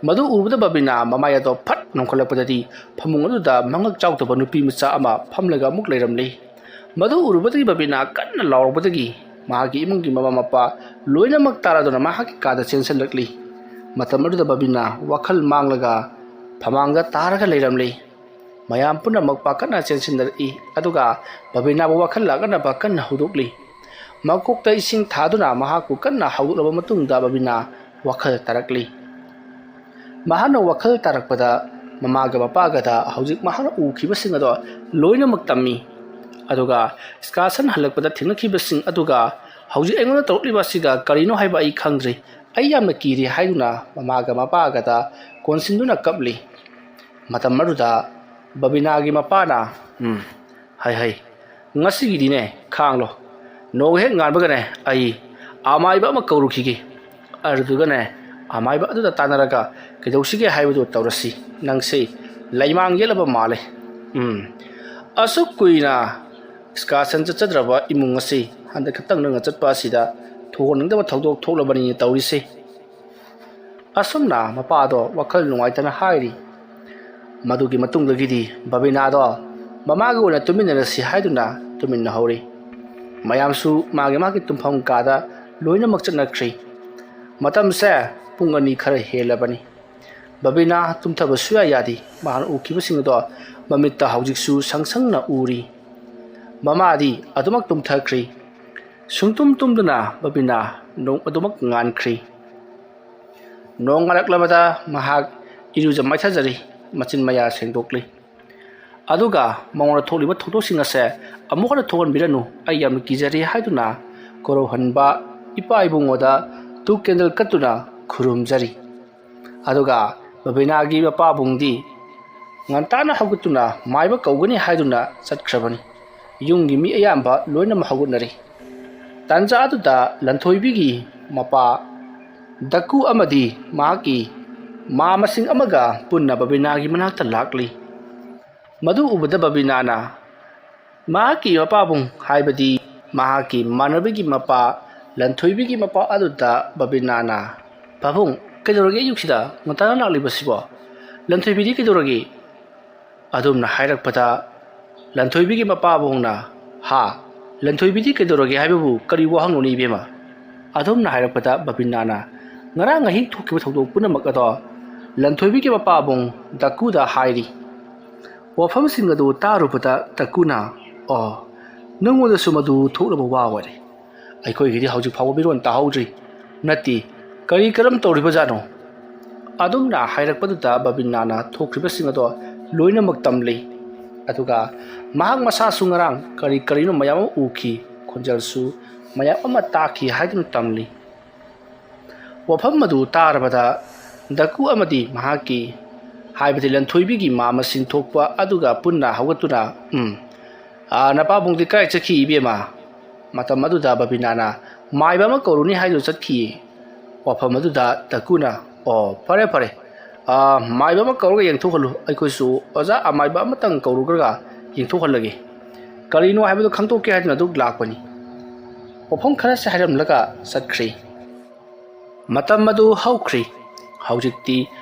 ꯃꯗꯨ ꯎꯔꯨꯕꯗ ꯕꯕꯤꯅꯥ ꯃꯃꯥꯏ ꯑꯗꯣ ꯐꯠ ꯅꯣꯡꯈꯠꯂꯛꯄꯗꯗꯤ ꯐꯃꯨꯡ ꯑꯗꯨꯗ ꯃꯉꯛ ꯆꯥꯎꯗꯕ ꯅꯨꯄꯤ ꯃꯆꯥ ꯑꯃ ꯐꯝꯂꯒ ꯑꯃꯨꯛ ꯂꯩꯔꯝꯂꯤ꯫ ꯃꯗꯨ ꯎꯔꯨꯕꯗꯒꯤ ꯕꯕꯤꯅꯥ ꯀꯟꯅ ꯂꯥꯎꯔꯛꯄꯗꯒꯤ ꯃꯍꯥꯛꯀꯤ ꯏꯃꯨꯡꯒꯤ ꯃꯃꯥ ꯃꯄꯥ ꯂꯣꯏꯅꯃꯛ ꯇꯥꯔꯗꯨꯅ ꯃꯍꯥꯛꯀꯤ ꯀꯥꯗ ꯆꯦꯟꯁꯤꯜꯂꯛꯂꯤ꯫ ꯃꯇꯝ ꯑꯗꯨꯗ ꯕꯕꯤꯅꯥ ꯋꯥꯈꯜ ꯃꯥꯡꯂꯒ ꯐꯃꯥꯡꯗ ꯇꯥꯔꯒ ꯂꯩꯔꯝꯂꯤ꯫ ꯃꯌꯥꯝ ꯄꯨꯝꯅꯃꯛ ꯄꯥꯈꯠꯅ ꯆꯦꯟꯁꯤꯟꯅꯔꯛꯏ, ꯑꯗꯨꯒ ꯕꯕꯤꯅꯥꯕꯨ ꯋꯥꯈꯜ ꯂꯥꯛꯅꯅꯕ ꯀꯟꯅ ꯍꯧꯗꯣꯛꯂꯤ꯫ ꯃꯀꯣꯛꯇ ꯏꯁꯤꯡ ꯊꯥꯗꯨꯅ ꯃꯍꯥꯛꯄꯨ ꯀꯟꯅ ꯍꯧꯗꯣꯛꯂꯕ ꯃꯇꯨꯡꯗ ꯕꯕꯤꯅꯥ ꯋꯥꯈꯜ ꯇꯥꯔꯛꯂꯤ꯫ ꯃꯍꯥꯛꯅ ꯋꯥꯈꯜ ꯇꯥꯔꯛꯄꯗ ꯃꯃꯥꯒ ꯃꯄꯥꯒꯗ ꯍꯧꯖꯤꯛ ꯃꯍꯥꯛꯅ ꯎꯈꯤꯕꯁꯤꯡ ꯑꯗꯣ ꯂꯣꯏꯅꯃꯛ ꯇꯝꯃꯤ꯫ ꯑꯗꯨꯒ ꯁ꯭ꯀꯥꯁꯟ ꯍꯜꯂꯛꯄꯗ ꯊꯦꯡꯅꯈꯤꯕꯁꯤꯡ ꯑꯗꯨꯒ ꯍꯧꯖꯤꯛ ꯑꯩꯉꯣꯟꯗ ꯇꯧꯔꯛꯂꯤꯕ ꯑꯁꯤꯒ ꯀꯔꯤꯅꯣ ꯍꯥꯏꯕ ꯑꯩ ꯈꯪꯗ꯭ꯔꯤ꯫ ꯑꯩ ꯌꯥꯝꯅ ꯀꯤꯔꯤ ꯍꯥꯏꯗꯨꯅ ꯃꯃꯥꯒ ꯃꯄꯥꯒꯗ ꯀꯣꯟꯁꯤꯟꯗꯨꯅ ꯀꯞꯂꯤ꯫ ꯃꯇꯝ ꯑꯗꯨꯗ ꯕꯕꯤꯅꯥꯒꯤ ꯃꯄꯥꯅ, "ꯎꯝ, ꯍꯩ ꯍꯩ, ꯉꯁꯤꯒꯤꯗꯤꯅꯦ ꯈꯥꯡꯂꯣ꯫ ꯅꯣꯡ ꯍꯦꯛ ꯉꯥꯟꯕꯒꯅꯦ ꯑꯩ ꯑꯃꯥꯏꯕ ꯑꯃ ꯀꯧꯔꯨꯈꯤꯒꯦ꯫ ꯑꯗꯨꯗꯨꯒꯅꯦ ꯑꯃꯥꯏꯕ ꯑꯗꯨꯗ ꯇꯥꯟꯅꯔꯒ ꯀꯩꯗꯧꯁꯤꯒꯦ ꯍꯥꯏꯕꯗꯨ ꯇꯧꯔꯁꯤ꯫ ꯅꯪꯁꯦ ꯂꯩꯃꯥꯡ ꯌꯦꯠꯂꯕ ꯃꯥꯜꯂꯦ꯫ ꯎꯝ, ꯑꯁꯨꯛ ꯀꯨꯏꯅ ꯁ꯭ꯀꯥꯁꯟ ꯆꯠꯆꯗ꯭ꯔꯕ ꯏꯃꯨꯡ ꯑꯁꯤ ꯍꯟꯗꯛ ꯈꯛꯇꯪ ꯅꯪꯅ ꯆꯠꯄ ꯑꯁꯤꯗ ꯊꯣꯛꯍꯟꯅꯤꯡꯗꯕ ꯊꯧꯗꯣꯛ ꯊꯣꯛꯂꯕꯅꯤ ꯇꯧꯔꯤꯁꯦ꯫" ꯑꯁꯨꯝꯅ ꯃꯄꯥꯗꯣ ꯋꯥꯈꯜ ꯅꯨꯡꯉꯥꯏꯇꯅ ꯍꯥꯏꯔꯤ꯫ ꯃꯗꯨꯒꯤ ꯃꯇꯨꯡꯗꯒꯤꯗꯤ ꯕꯕꯤꯅꯥꯗꯣ ꯃꯃꯥꯒ ꯑꯣꯏꯅ ꯇꯨꯃꯤꯟꯅꯔꯁꯤ ꯍꯥꯏꯗꯨꯅ ꯇꯨꯃꯤꯟꯅꯍꯧꯔꯤ꯫ ꯃꯌꯥꯝꯁꯨ ꯃꯥꯒꯤ ꯃꯥꯒꯤ ꯇꯨꯝꯐꯝ ꯀꯥꯗ ꯂꯣꯏꯅꯃꯛ ꯆꯠꯅꯈ꯭ꯔꯤ꯫ ꯃꯇꯝꯁꯦ ꯄꯨꯡ ꯑꯅꯤ ꯈꯔ ꯍꯦꯜꯂꯕꯅꯤ꯫ ꯕꯕꯤꯅꯥ ꯇꯨꯝꯊꯕ ꯁꯨꯌꯥ ꯌꯥꯗꯦ꯫ ꯃꯍꯥꯛꯅ ꯎꯈꯤꯕꯁꯤꯡ ꯑꯗꯣ ꯃꯃꯤꯠꯇ ꯍꯧꯖꯤꯛꯁꯨ ꯁꯪ ꯁꯪꯅ ꯎꯔꯤ꯫ ꯃꯃꯥꯗꯤ ꯑꯗꯨꯃꯛ ꯇꯨꯝꯊꯈ꯭ꯔꯤ꯫ ꯁꯨꯡꯇꯨꯝ ꯇꯨꯝꯗꯨꯅ ꯕꯕꯤꯅꯥ ꯅꯣꯡ ꯑꯗꯨꯃꯛ ꯉꯥꯟꯈ꯭ꯔꯤ꯫ ꯅꯣꯡ ꯉꯥꯜꯂꯛꯂꯕꯗ ꯃꯍꯥꯛ ꯏꯔꯨꯖ ꯃꯥꯏꯊꯖꯔꯤ, ꯃꯆꯤꯟ ꯃꯌꯥ ꯁꯦꯡꯗꯣꯛꯂꯤ꯫ ꯑꯗꯨꯒ ꯃꯉꯣꯟꯗ ꯊꯣꯛꯂꯤꯕ ꯊꯧꯗꯣꯛꯁꯤꯡ ꯑꯁꯦ ꯑꯃꯨꯛ ꯍꯟꯅ ꯊꯣꯛꯍꯟꯕꯤꯔꯅꯨ, ꯑꯩ ꯌꯥꯝꯅ ꯀꯤꯖꯔꯤ ꯍꯥꯏꯗꯨꯅ ꯀꯣꯔꯧꯍꯟꯕ ꯏꯄꯥ ꯏꯕꯨꯡꯉꯣꯗ ꯇꯨ ꯀꯦꯟꯗꯜ ꯀꯠꯇꯨꯅ ꯈꯨꯔꯨꯝꯖꯔꯤ꯫ ꯑꯗꯨꯒ ꯕꯕꯤꯅꯥꯒꯤ ꯃꯄꯥꯕꯨꯡꯗꯤ ꯉꯟꯇꯥꯅ ꯍꯧꯒꯠꯇꯨꯅ ꯃꯥꯏꯕ ꯀꯧꯒꯅꯤ ꯍꯥꯏꯗꯨꯅ ꯆꯠꯈ꯭ꯔꯕꯅꯤ꯫ ꯌꯨꯝꯒꯤ ꯃꯤ ꯑꯌꯥꯝꯕ ꯂꯣꯏꯅꯃꯛ ꯍꯧꯒꯠꯅꯔꯤ꯫ ꯇꯥꯟꯖꯥ ꯑꯗꯨꯗ ꯂꯟꯊꯣꯏꯕꯤꯒꯤ ꯃꯄꯥ ꯗꯀꯨ ꯑꯃꯗꯤ ꯃꯍꯥꯛꯀꯤ ꯃꯥ ꯃꯁꯤꯡ ꯑꯃꯒ ꯄꯨꯟꯅ ꯕꯕꯤꯅꯥꯒꯤ ꯃꯅꯥꯛꯇ ꯂꯥꯛꯂꯤ꯫ ꯃꯗꯨ ꯎꯕꯗ ꯕꯕꯤꯅꯥꯅ ꯃꯍꯥꯛꯀꯤ ꯃꯄꯥꯕꯨꯡ, ꯍꯥꯏꯕꯗꯤ ꯃꯍꯥꯛꯀꯤ ꯃꯥꯟꯅꯕꯒꯤ ꯃꯄꯥ, ꯂꯟꯊꯣꯏꯕꯤꯒꯤ ꯃꯄꯥ ꯑꯗꯨꯗ ꯕꯕꯤꯅꯥꯅ, "ꯄꯥꯕꯨꯡ, ꯀꯩꯗꯧꯔꯒꯦ ꯑꯌꯨꯛꯁꯤꯗ ꯉꯟꯇꯥꯅ ꯂꯥꯛꯂꯤꯕꯁꯤꯕꯣ? ꯂꯟꯊꯣꯏꯕꯤꯗꯤ ꯀꯩꯗꯧꯔꯒꯦ?" ꯑꯗꯨꯝꯅ ꯍꯥꯏꯔꯛꯄꯗ ꯂꯟꯊꯣꯏꯕꯤꯒꯤ ꯃꯄꯥꯕꯨꯡꯅ, "ꯍꯥ? ꯂꯟꯊꯣꯏꯕꯤꯗꯤ ꯀꯩꯗꯧꯔꯒꯦ ꯍꯥꯏꯕꯕꯨ ꯀꯔꯤ ꯋꯥꯍꯪꯅꯣꯅꯦ ꯏꯕꯦꯝꯃ?" ꯑꯗꯨꯝꯅ ꯍꯥꯏꯔꯛꯄꯗ ꯕꯕꯤꯅꯥꯅ ꯉꯔꯥꯡ ꯑꯍꯤꯡ ꯊꯣꯛꯈꯤꯕ ꯊꯧꯗꯣꯛ ꯄꯨꯝꯅꯃꯛ ꯑꯗꯣ ꯂꯟꯊꯣꯏꯕꯤꯒꯤ ꯃꯄꯥꯕꯨꯡ ꯗꯀꯨꯗ ꯍꯥꯏꯔꯤ꯫ ꯋꯥꯐꯝꯁꯤꯡ ꯑꯗꯨ ꯇꯥꯔꯨꯕꯗ ꯗꯀꯨꯅ, "ꯑꯣ, ꯅꯉꯣꯟꯗꯁꯨ ꯃꯗꯨ ꯊꯣꯛꯂꯕ ꯋꯥ ꯑꯣꯏꯔꯦ꯫ ꯑꯩꯈꯣꯏꯒꯤꯗꯤ ꯍꯧꯖꯤꯛ ꯐꯥꯎꯕ ꯃꯤꯔꯣꯟ ꯇꯥꯍꯧꯗ꯭ꯔꯤ꯫ ꯅꯠꯇꯦ, ꯀꯔꯤ ꯀꯔꯝ ꯇꯧꯔꯤꯕꯖꯥꯠꯅꯣ?" ꯑꯗꯨꯝꯅ ꯍꯥꯏꯔꯛꯄꯗꯨꯗ ꯕꯕꯤꯅꯥꯅ ꯊꯣꯛꯈ꯭ꯔꯤꯕꯁꯤꯡ ꯑꯗꯣ ꯂꯣꯏꯅꯃꯛ ꯇꯝꯂꯤ꯫ ꯑꯗꯨꯒ ꯃꯍꯥꯛ ꯃꯁꯥꯁꯨ ꯉꯔꯥꯡ ꯀꯔꯤ ꯀꯔꯤꯅꯣ ꯃꯌꯥꯝ ꯑꯃ ꯎꯈꯤ, ꯈꯣꯟꯖꯦꯜꯁꯨ ꯃꯌꯥꯝ ꯑꯃ ꯇꯥꯈꯤ ꯍꯥꯏꯗꯨꯅ ꯇꯝꯂꯤ꯫ ꯋꯥꯐꯝ ꯑꯗꯨ ꯇꯥꯔꯕꯗ ꯗꯀꯨ ꯑꯃꯗꯤ ꯃꯍꯥꯛꯀꯤ, ꯍꯥꯏꯕꯗꯤ ꯂꯟꯊꯣꯏꯕꯤꯒꯤ ꯃꯥꯃꯁꯤꯡ ꯊꯣꯛꯄ ꯑꯗꯨꯒ ꯄꯨꯟꯅ ꯍꯧꯒꯠꯇꯨꯅ, "ꯎꯝ, ꯑꯥ, ꯅꯄꯥꯕꯨꯡꯗꯤ ꯀꯥꯏ ꯆꯠꯈꯤ, ꯏꯕꯦꯝꯃ?" ꯃꯇꯝ ꯑꯗꯨꯗ ꯕꯕꯤꯅꯥꯅ, "ꯃꯥꯏꯕ ꯑꯃ ꯀꯧꯔꯨꯅꯤ ꯍꯥꯏꯗꯨꯅ ꯆꯠꯈꯤꯌꯦ꯫" ꯋꯥꯐꯝ ꯑꯗꯨꯗ ꯗꯀꯨꯅ, "ꯑꯣ, ꯐꯔꯦ, ꯐꯔꯦ꯫ ꯑꯥ, ꯃꯥꯏꯕ ꯑꯃ ꯀꯧꯔꯒ ꯌꯦꯡꯊꯣꯛꯍꯜꯂꯨ꯫ ꯑꯩꯈꯣꯏꯁꯨ ꯑꯣꯖꯥ ꯑꯃꯥꯏꯕ ꯑꯃꯇꯪ ꯀꯧꯔꯨꯔꯒ ꯌꯦꯡꯊꯣꯛꯍꯜꯂꯒꯦ꯫ ꯀꯔꯤꯅꯣ ꯍꯥꯏꯕꯗꯨ ꯈꯪꯗꯣꯛꯀꯦ ꯍꯥꯏꯗꯨꯅ ꯑꯗꯨ ꯂꯥꯛꯄꯅꯤ꯫" ꯋꯥꯐꯝ ꯈꯔꯁꯦ ꯍꯥꯏꯔꯝꯂꯒ ꯆꯠꯈ꯭ꯔꯦ꯫ ꯃꯇꯝ ꯑꯗꯨ ꯍꯧꯈ꯭ꯔꯦ꯫ ꯍꯧꯖꯤꯛꯇꯤ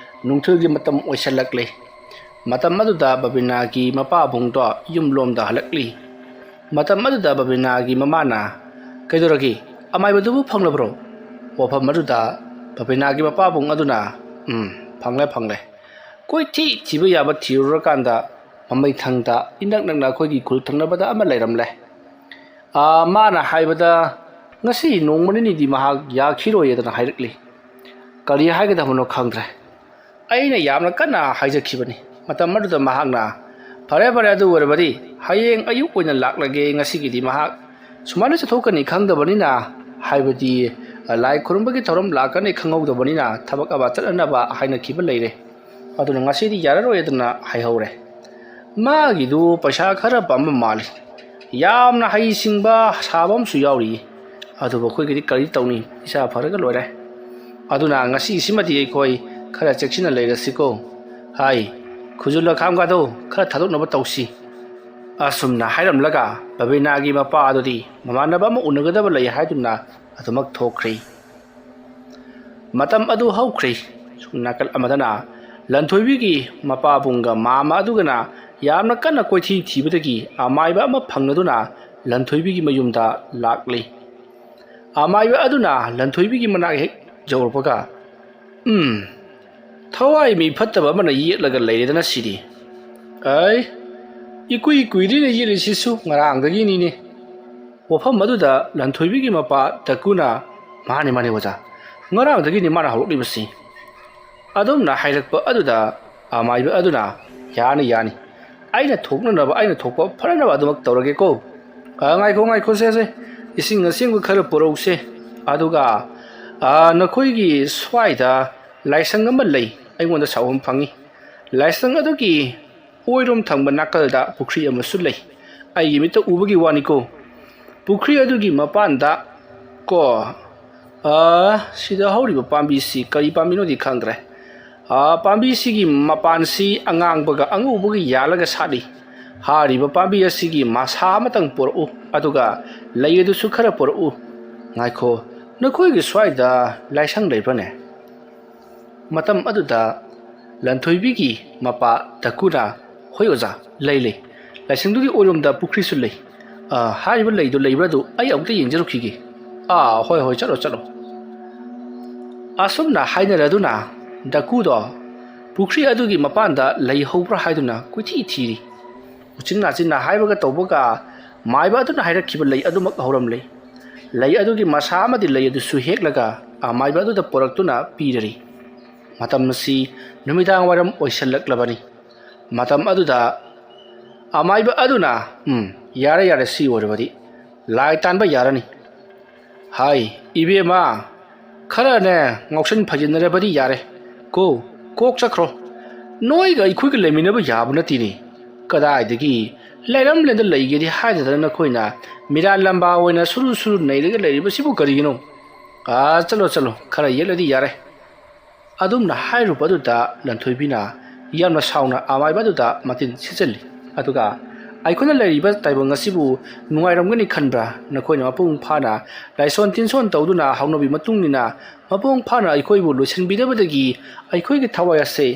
ꯅꯨꯡꯊꯤꯜꯒꯤ ꯃꯇꯝ ꯑꯣꯏꯁꯜꯂꯛꯂꯦ꯫ ꯃꯇꯝ ꯑꯗꯨꯗ ꯕꯕꯤꯅꯥꯒꯤ ꯃꯄꯥꯕꯨꯡꯗꯣ ꯌꯨꯝꯂꯣꯝꯗ ꯍꯜꯂꯛꯂꯤ꯫ ꯃꯇꯝ ꯑꯗꯨꯗ ꯕꯕꯤꯅꯥꯒꯤ ꯃꯃꯥꯅ, "ꯀꯩꯗꯧꯔꯒꯦ? ꯑꯃꯥꯏꯕꯗꯨꯕꯨ ꯐꯪꯂꯕ꯭ꯔꯣ?" ꯋꯥꯐꯝ ꯑꯗꯨꯗ ꯕꯕꯤꯅꯥꯒꯤ ꯃꯄꯥꯕꯨꯡ ꯑꯗꯨꯅ, "ꯎꯝ, ꯐꯪꯂꯦ, ꯐꯪꯂꯦ꯫ ꯀꯣꯏꯊꯤ ꯊꯤꯕ ꯌꯥꯕ ꯊꯤꯔꯨꯔꯀꯥꯟꯗ ꯃꯃꯩꯊꯪꯗ ꯏꯅꯛ ꯅꯛꯅ ꯑꯩꯈꯣꯏꯒꯤ ꯈꯨꯜ ꯊꯪꯅꯕꯗ ꯑꯃ ꯂꯩꯔꯝꯂꯦ꯫ ꯑꯥ, ꯃꯥꯅ ꯍꯥꯏꯕꯗ ꯉꯁꯤ ꯅꯣꯡꯃ ꯅꯤꯅꯤꯗꯤ ꯃꯍꯥꯛ ꯌꯥꯈꯤꯔꯣꯏꯗꯅ ꯍꯥꯏꯔꯛꯂꯤ꯫ ꯀꯔꯤ ꯍꯥꯏꯒꯗꯕꯅꯣ ꯈꯪꯗ꯭ꯔꯦ꯫ ꯑꯩꯅ ꯌꯥꯝꯅ ꯀꯟꯅ ꯍꯥꯏꯖꯈꯤꯕꯅꯤ꯫" ꯃꯇꯝ ꯑꯗꯨꯗ ꯃꯍꯥꯛꯅ, "ꯐꯔꯦ, ꯐꯔꯦ, ꯑꯗꯨ ꯑꯣꯏꯔꯕꯗꯤ ꯍꯌꯦꯡ ꯑꯌꯨꯛ ꯑꯣꯏꯅ ꯂꯥꯛꯂꯒꯦ꯫ ꯉꯁꯤꯒꯤꯗꯤ ꯃꯍꯥꯛ ꯁꯨꯃꯥꯏꯅ ꯆꯠꯊꯣꯛꯀꯅꯤ ꯈꯪꯗꯕꯅꯤꯅ, ꯍꯥꯏꯕꯗꯤ ꯂꯥꯏ ꯈꯨꯔꯨꯝꯕꯒꯤ ꯊꯧꯔꯝ ꯂꯥꯛꯀꯅꯤ ꯈꯪꯍꯧꯗꯕꯅꯤꯅ ꯊꯕꯛ ꯑꯃ ꯆꯠꯅꯅꯕ ꯍꯥꯏꯅꯈꯤꯕ ꯂꯩꯔꯦ꯫ ꯑꯗꯨꯅ ꯉꯁꯤꯗꯤ ꯌꯥꯔꯔꯣꯏ" ꯑꯗꯨꯅ ꯍꯥꯏꯍꯧꯔꯦ꯫ ꯃꯥꯒꯤꯗꯨ ꯄꯩꯁꯥ ꯈꯔ ꯄꯥꯝꯕ ꯃꯥꯜꯂꯤ꯫ ꯌꯥꯝꯅ ꯍꯩꯁꯤꯡꯕ ꯁꯥꯕ ꯑꯃꯁꯨ ꯌꯥꯎꯔꯤ꯫ ꯑꯗꯨꯕꯨ ꯑꯩꯈꯣꯏꯒꯤꯗꯤ ꯀꯔꯤ ꯇꯧꯅꯤ? ꯏꯁꯥ ꯐꯔꯒ ꯂꯣꯏꯔꯦ꯫ ꯑꯗꯨꯅ ꯉꯁꯤꯁꯤꯃꯗꯤ ꯑꯩꯈꯣꯏ ꯈꯔ ꯆꯦꯛꯁꯤꯟꯅ ꯂꯩꯔꯁꯤꯀꯣ꯫ ꯍꯥꯏ, ꯈꯨꯖꯨ ꯂꯈꯥꯝꯒꯗꯣ ꯈꯔ ꯊꯥꯗꯣꯛꯅꯕ ꯇꯧꯁꯤ꯫ ꯑꯁꯨꯝꯅ ꯍꯥꯏꯔꯝꯂꯒ ꯕꯕꯤꯅꯥꯒꯤ ꯃꯄꯥ ꯑꯗꯨꯗꯤ ꯃꯃꯥꯟꯅꯕ ꯑꯃ ꯎꯅꯒꯗꯕ ꯂꯩ ꯍꯥꯏꯗꯨꯅ ꯑꯗꯨꯃꯛ ꯊꯣꯛꯈ꯭ꯔꯦ꯫ ꯃꯇꯝ ꯑꯗꯨ ꯍꯧꯈ꯭ꯔꯦ꯫ ꯁꯣꯝ ꯅꯥꯀꯜ ꯑꯃꯗꯅ ꯂꯟꯊꯣꯏꯕꯤꯒꯤ ꯃꯄꯥꯕꯨꯡꯒ ꯃꯥꯃ ꯑꯗꯨꯒꯅ ꯌꯥꯝꯅ ꯀꯟꯅ ꯀꯣꯏꯊꯤ ꯊꯤꯕꯗꯒꯤ ꯑꯃꯥꯏꯕ ꯑꯃ ꯐꯪꯂꯗꯨꯅ ꯂꯟꯊꯣꯏꯕꯤꯒꯤ ꯃꯌꯨꯝꯗ ꯂꯥꯛꯂꯤ꯫ ꯑꯃꯥꯏꯕ ꯑꯗꯨꯅ ꯂꯟꯊꯣꯏꯕꯤꯒꯤ ꯃꯅꯥꯛ ꯍꯦꯛ ꯌꯧꯔꯛꯄꯒ, "ꯎꯝ, ꯊꯋꯥꯏ ꯃꯤ ꯐꯠꯇꯕ ꯑꯃꯅ ꯌꯦꯠꯂꯒ ꯂꯩꯔꯦꯗꯅ ꯁꯤꯗꯤ꯫ ꯑꯩ, ꯏꯀꯨꯏ ꯀꯨꯏꯗ꯭ꯔꯤꯅ ꯌꯦꯠꯂꯤꯁꯤꯁꯨ ꯉꯔꯥꯡꯗꯒꯤꯅꯤꯅꯦ꯫" ꯋꯥꯐꯝ ꯑꯗꯨꯗ ꯂꯟꯊꯣꯏꯕꯤꯒꯤ ꯃꯄꯥ ꯗꯀꯨꯅ, "ꯃꯥꯅꯤ, ꯃꯥꯅꯤ ꯑꯣꯖꯥ, ꯉꯔꯥꯡꯗꯒꯤꯅꯤ ꯃꯥꯅ ꯍꯧꯔꯛꯂꯤꯕꯁꯤ꯫" ꯑꯗꯨꯝꯅ ꯍꯥꯏꯔꯛꯄ ꯑꯗꯨꯗ ꯑꯃꯥꯏꯕ ꯑꯗꯨꯅ, "ꯌꯥꯅꯤ, ꯌꯥꯅꯤ, ꯑꯩꯅ ꯊꯣꯛꯅꯅꯕ, ꯑꯩꯅ ꯊꯣꯛꯄ ꯐꯅꯅꯕ ꯑꯗꯨꯃꯛ ꯇꯧꯔꯒꯦꯀꯣ꯫ ꯑ, ꯉꯥꯏꯈꯣ, ꯉꯥꯏꯈꯣꯁꯦ, ꯁꯦ꯫ ꯏꯁꯤꯡ ꯑꯁꯦꯡꯕ ꯈꯔ ꯄꯨꯔꯛꯎꯁꯦ꯫ ꯑꯗꯨꯒ, ꯑ, ꯅꯈꯣꯏꯒꯤ ꯁ꯭ꯋꯥꯏꯗ ꯂꯥꯏꯁꯪ ꯑꯃ ꯂꯩ, ꯑꯩꯉꯣꯟꯗ ꯁꯥꯎꯍꯨꯝ ꯐꯪꯉꯤ꯫ ꯂꯥꯏꯁꯪ ꯑꯗꯨꯒꯤ ꯑꯣꯏꯔꯣꯝ ꯊꯪꯕ ꯅꯥꯀꯜꯗ ꯄꯨꯈ꯭ꯔꯤ ꯑꯃꯁꯨ ꯂꯩ꯫ ꯑꯩꯒꯤ ꯃꯤꯠꯇ ꯎꯕꯒꯤ ꯋꯥꯅꯤꯀꯣ꯫ ꯄꯨꯈ꯭ꯔꯤ ꯑꯗꯨꯒꯤ ꯃꯄꯥꯟꯗ ꯀꯣ, ꯑ, ꯁꯤꯗ ꯍꯧꯔꯤꯕ ꯄꯥꯝꯕꯤꯁꯤ ꯀꯔꯤ ꯄꯥꯝꯕꯤꯅꯣꯗꯤ ꯈꯪꯗ꯭ꯔꯦ꯫ ꯑ, ꯄꯥꯝꯕꯤꯁꯤꯒꯤ ꯃꯄꯥꯟꯁꯤ ꯑꯉꯥꯡꯕꯒ ꯑꯉꯧꯕꯒ ꯌꯥꯜꯂꯒ ꯁꯥꯠꯂꯤ꯫ ꯍꯥꯏꯔꯤꯕ ꯄꯥꯝꯕꯤ ꯑꯁꯤꯒꯤ ꯃꯁꯥ ꯑꯃꯇꯪ ꯄꯨꯔꯛꯎ, ꯑꯗꯨꯒ ꯂꯩ ꯑꯗꯨꯁꯨ ꯈꯔ ꯄꯨꯔꯛꯎ꯫ ꯉꯥꯏꯈꯣ, ꯅꯈꯣꯏꯒꯤ ꯁ꯭ꯋꯥꯏꯗ ꯂꯥꯏꯁꯪ ꯂꯩꯕ꯭ꯔꯅꯦ? ꯃꯇꯝ ꯑꯗꯨꯗ ꯂꯟꯊꯣꯏꯕꯤꯒꯤ ꯃꯄꯥ ꯗꯀꯨꯅ, "ꯍꯣꯏ ꯑꯣꯖꯥ, ꯂꯩ, ꯂꯩ꯫ ꯂꯥꯏꯁꯪꯗꯨꯒꯤ ꯑꯣꯏꯔꯣꯝꯗ ꯄꯨꯈ꯭ꯔꯤꯁꯨ ꯂꯩ꯫ ꯑ, ꯍꯥꯏꯔꯤꯕ ꯂꯩꯗꯨ ꯂꯩꯕ꯭ꯔꯥ ꯑꯗꯨ ꯑꯩ ꯑꯃꯨꯛꯇ ꯌꯦꯡꯖꯔꯨꯈꯤꯒꯦ꯫" "ꯑꯥ, ꯍꯣꯏ, ꯍꯣꯏ, ꯆꯠꯂꯣ, ꯆꯠꯂꯣ꯫" ꯑꯁꯨꯝꯅ ꯍꯥꯏꯅꯔꯗꯨꯅ ꯗꯀꯨꯗꯣ ꯄꯨꯈ꯭ꯔꯤ ꯑꯗꯨꯒꯤ ꯃꯄꯥꯟꯗ ꯂꯩ ꯍꯧꯕ꯭ꯔꯥ ꯍꯥꯏꯗꯨꯅ ꯀꯣꯏꯊꯤ ꯊꯤꯔꯤ꯫ ꯎꯆꯤꯟ ꯅꯥꯆꯤꯟꯅ ꯍꯥꯏꯕꯒ ꯇꯧꯕꯒ ꯃꯥꯏꯕ ꯑꯗꯨꯅ ꯍꯥꯏꯔꯛꯈꯤꯕ ꯂꯩ ꯑꯗꯨꯃꯛ ꯍꯧꯔꯝꯂꯦ꯫ ꯂꯩ ꯑꯗꯨꯒꯤ ꯃꯁꯥ ꯑꯃꯗꯤ ꯂꯩ ꯑꯗꯨꯁꯨ ꯍꯦꯛꯂꯒ ꯑꯃꯥꯏꯕ ꯑꯗꯨꯗ ꯄꯨꯔꯛꯇꯨꯅ ꯄꯤꯔꯔꯤ꯫ ꯃꯇꯝ ꯑꯁꯤ ꯅꯨꯃꯤꯗꯥꯡ ꯋꯥꯏꯔꯝ ꯑꯣꯏꯁꯤꯜꯂꯛꯂꯕꯅꯤ꯫ ꯃꯇꯝ ꯑꯗꯨꯗ ꯑꯃꯥꯏꯕ ꯑꯗꯨꯅ, "ꯎꯝ, ꯌꯥꯔꯦ, ꯌꯥꯔꯦ, ꯁꯤ ꯑꯣꯏꯔꯕꯗꯤ ꯂꯥꯏ ꯇꯥꯟꯕ ꯌꯥꯔꯅꯤ꯫" "ꯍꯥꯏ, ꯏꯕꯦꯝꯃ, ꯈꯔꯅꯦ ꯉꯥꯎꯁꯟ ꯐꯩꯖꯤꯟꯅꯔꯕꯗꯤ ꯌꯥꯔꯦ꯫ ꯀꯣ, ꯀꯣꯛ ꯆꯠꯈ꯭ꯔꯣ꯫ ꯅꯣꯏꯒ ꯑꯩꯈꯣꯏꯒ ꯂꯩꯃꯤꯟꯅꯕ ꯌꯥꯕ ꯅꯠꯇꯦꯅꯦ꯫ ꯀꯗꯥꯏꯗꯒꯤ ꯂꯩꯔꯝꯂꯦꯟꯗ ꯂꯩꯒꯦꯗꯤ ꯍꯥꯏꯗꯗꯅ ꯅꯈꯣꯏꯅ ꯃꯤꯔꯥꯟ ꯂꯝꯕꯥ ꯑꯣꯏꯅ ꯁꯨꯔꯨ ꯁꯨꯔꯨ ꯅꯩꯔꯒ ꯂꯩꯔꯤꯕꯁꯤꯕꯨ ꯀꯔꯤꯒꯤꯅꯣ? ꯑꯥ, ꯆꯠꯂꯣ, ꯆꯠꯂꯣ, ꯈꯔ ꯌꯦꯠꯂꯗꯤ ꯌꯥꯔꯦ꯫" ꯑꯗꯨꯝꯅ ꯍꯥꯏꯔꯨꯕ ꯑꯗꯨꯗ ꯂꯟꯊꯣꯏꯕꯤꯅ ꯌꯥꯝꯅ ꯁꯥꯎꯅ ꯑꯃꯥꯏꯕ ꯑꯗꯨꯗ ꯃꯇꯤꯟ ꯁꯤꯠꯆꯜꯂꯤ꯫ ꯑꯗꯨꯒ, "ꯑꯩꯈꯣꯏꯅ ꯂꯩꯔꯤꯕ ꯇꯥꯏꯕꯪ ꯑꯁꯤꯕꯨ ꯅꯨꯡꯉꯥꯏꯔꯝꯒꯅꯤ ꯈꯟꯕ꯭ꯔꯥ? ꯅꯈꯣꯏꯅ ꯃꯄꯨꯡ ꯐꯥꯅ ꯂꯥꯏꯁꯣꯟ ꯇꯤꯟꯁꯣꯟ ꯇꯧꯗꯨꯅ ꯍꯧꯅꯕꯤ ꯃꯇꯨꯡ ꯏꯟꯅ ꯃꯄꯨꯡ ꯐꯥꯅ ꯑꯩꯈꯣꯏꯕꯨ ꯂꯣꯏꯁꯤꯟꯕꯤꯗꯕꯗꯒꯤ ꯑꯩꯈꯣꯏꯒꯤ ꯊꯋꯥꯏ ꯑꯁꯦ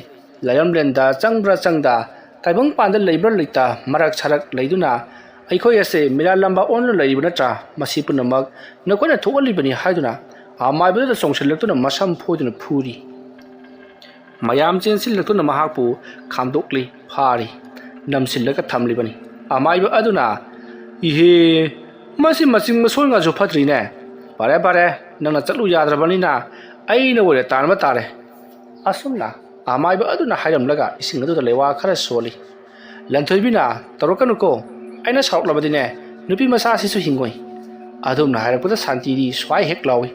ꯂꯩꯔꯝꯂꯦꯟꯗ ꯆꯪꯕ꯭ꯔꯥ ꯆꯪꯗ, ꯇꯥꯏꯕꯪꯄꯥꯟꯗ ꯂꯩꯕ꯭ꯔꯥ ꯂꯩꯇ, ꯃꯔꯛ ꯁꯔꯛ ꯂꯩꯗꯨꯅ ꯑꯩꯈꯣꯏ ꯑꯁꯦ ꯃꯤꯔꯥꯜ ꯂꯝꯕꯥ ꯑꯣꯟꯗꯨꯅ ꯂꯩꯔꯤꯕ ꯅꯠꯇ꯭ꯔꯥ? ꯃꯁꯤ ꯄꯨꯝꯅꯃꯛ ꯅꯈꯣꯏꯅ ꯊꯣꯛꯍꯜꯂꯤꯕꯅꯤ" ꯍꯥꯏꯗꯨꯅ ꯑꯃꯥꯏꯕꯗꯨꯗ ꯆꯣꯡꯁꯤꯜꯂꯛꯇꯨꯅ ꯃꯁꯝ ꯐꯣꯏꯗꯨꯅ ꯐꯨꯔꯤ꯫ ꯃꯌꯥꯝ ꯆꯦꯟꯁꯤꯜꯂꯛꯇꯨꯅ ꯃꯍꯥꯛꯄꯨ ꯈꯥꯝꯗꯣꯛꯂꯤ, ꯐꯥꯔꯤ, ꯅꯝꯁꯤꯜꯂꯒ ꯊꯝꯂꯤꯕꯅꯤ꯫ ꯑꯃꯥꯏꯕ ꯑꯗꯨꯅ, "ꯏꯍꯦ, ꯃꯁꯤ ꯃꯆꯤꯡ ꯃꯁꯣꯏ ꯉꯥꯁꯨ ꯐꯠꯇ꯭ꯔꯤꯅꯦ꯫ ꯐꯔꯦ, ꯐꯔꯦ, ꯅꯪꯅ ꯆꯠꯂꯨ ꯌꯥꯗ꯭ꯔꯕꯅꯤꯅ ꯑꯩꯅ ꯑꯣꯏꯅ ꯇꯥꯟꯕ ꯇꯥꯔꯦ꯫" ꯑꯁꯨꯝꯅ ꯑꯃꯥꯏꯕ ꯑꯗꯨꯅ ꯍꯥꯏꯔꯝꯂꯒ ꯏꯁꯤꯡ ꯑꯗꯨꯗ ꯂꯩꯋꯥ ꯈꯔ ꯁꯣꯜꯂꯤ꯫ ꯂꯟꯊꯣꯏꯕꯤꯅ, "ꯇꯧꯔꯛꯀꯅꯨꯀꯣ, ꯑꯩꯅ ꯁꯥꯎꯔꯛꯂꯕꯗꯤꯅꯦ, ꯅꯨꯄꯤ ꯃꯆꯥꯁꯤꯁꯨ ꯍꯤꯡꯉꯣꯏ"꯫ ꯑꯗꯨꯝꯅ ꯍꯥꯏꯔꯛꯄꯗ ꯁꯥꯟꯇꯤꯗꯤ ꯁ꯭ꯋꯥꯏ ꯍꯦꯛ ꯂꯥꯎꯏ꯫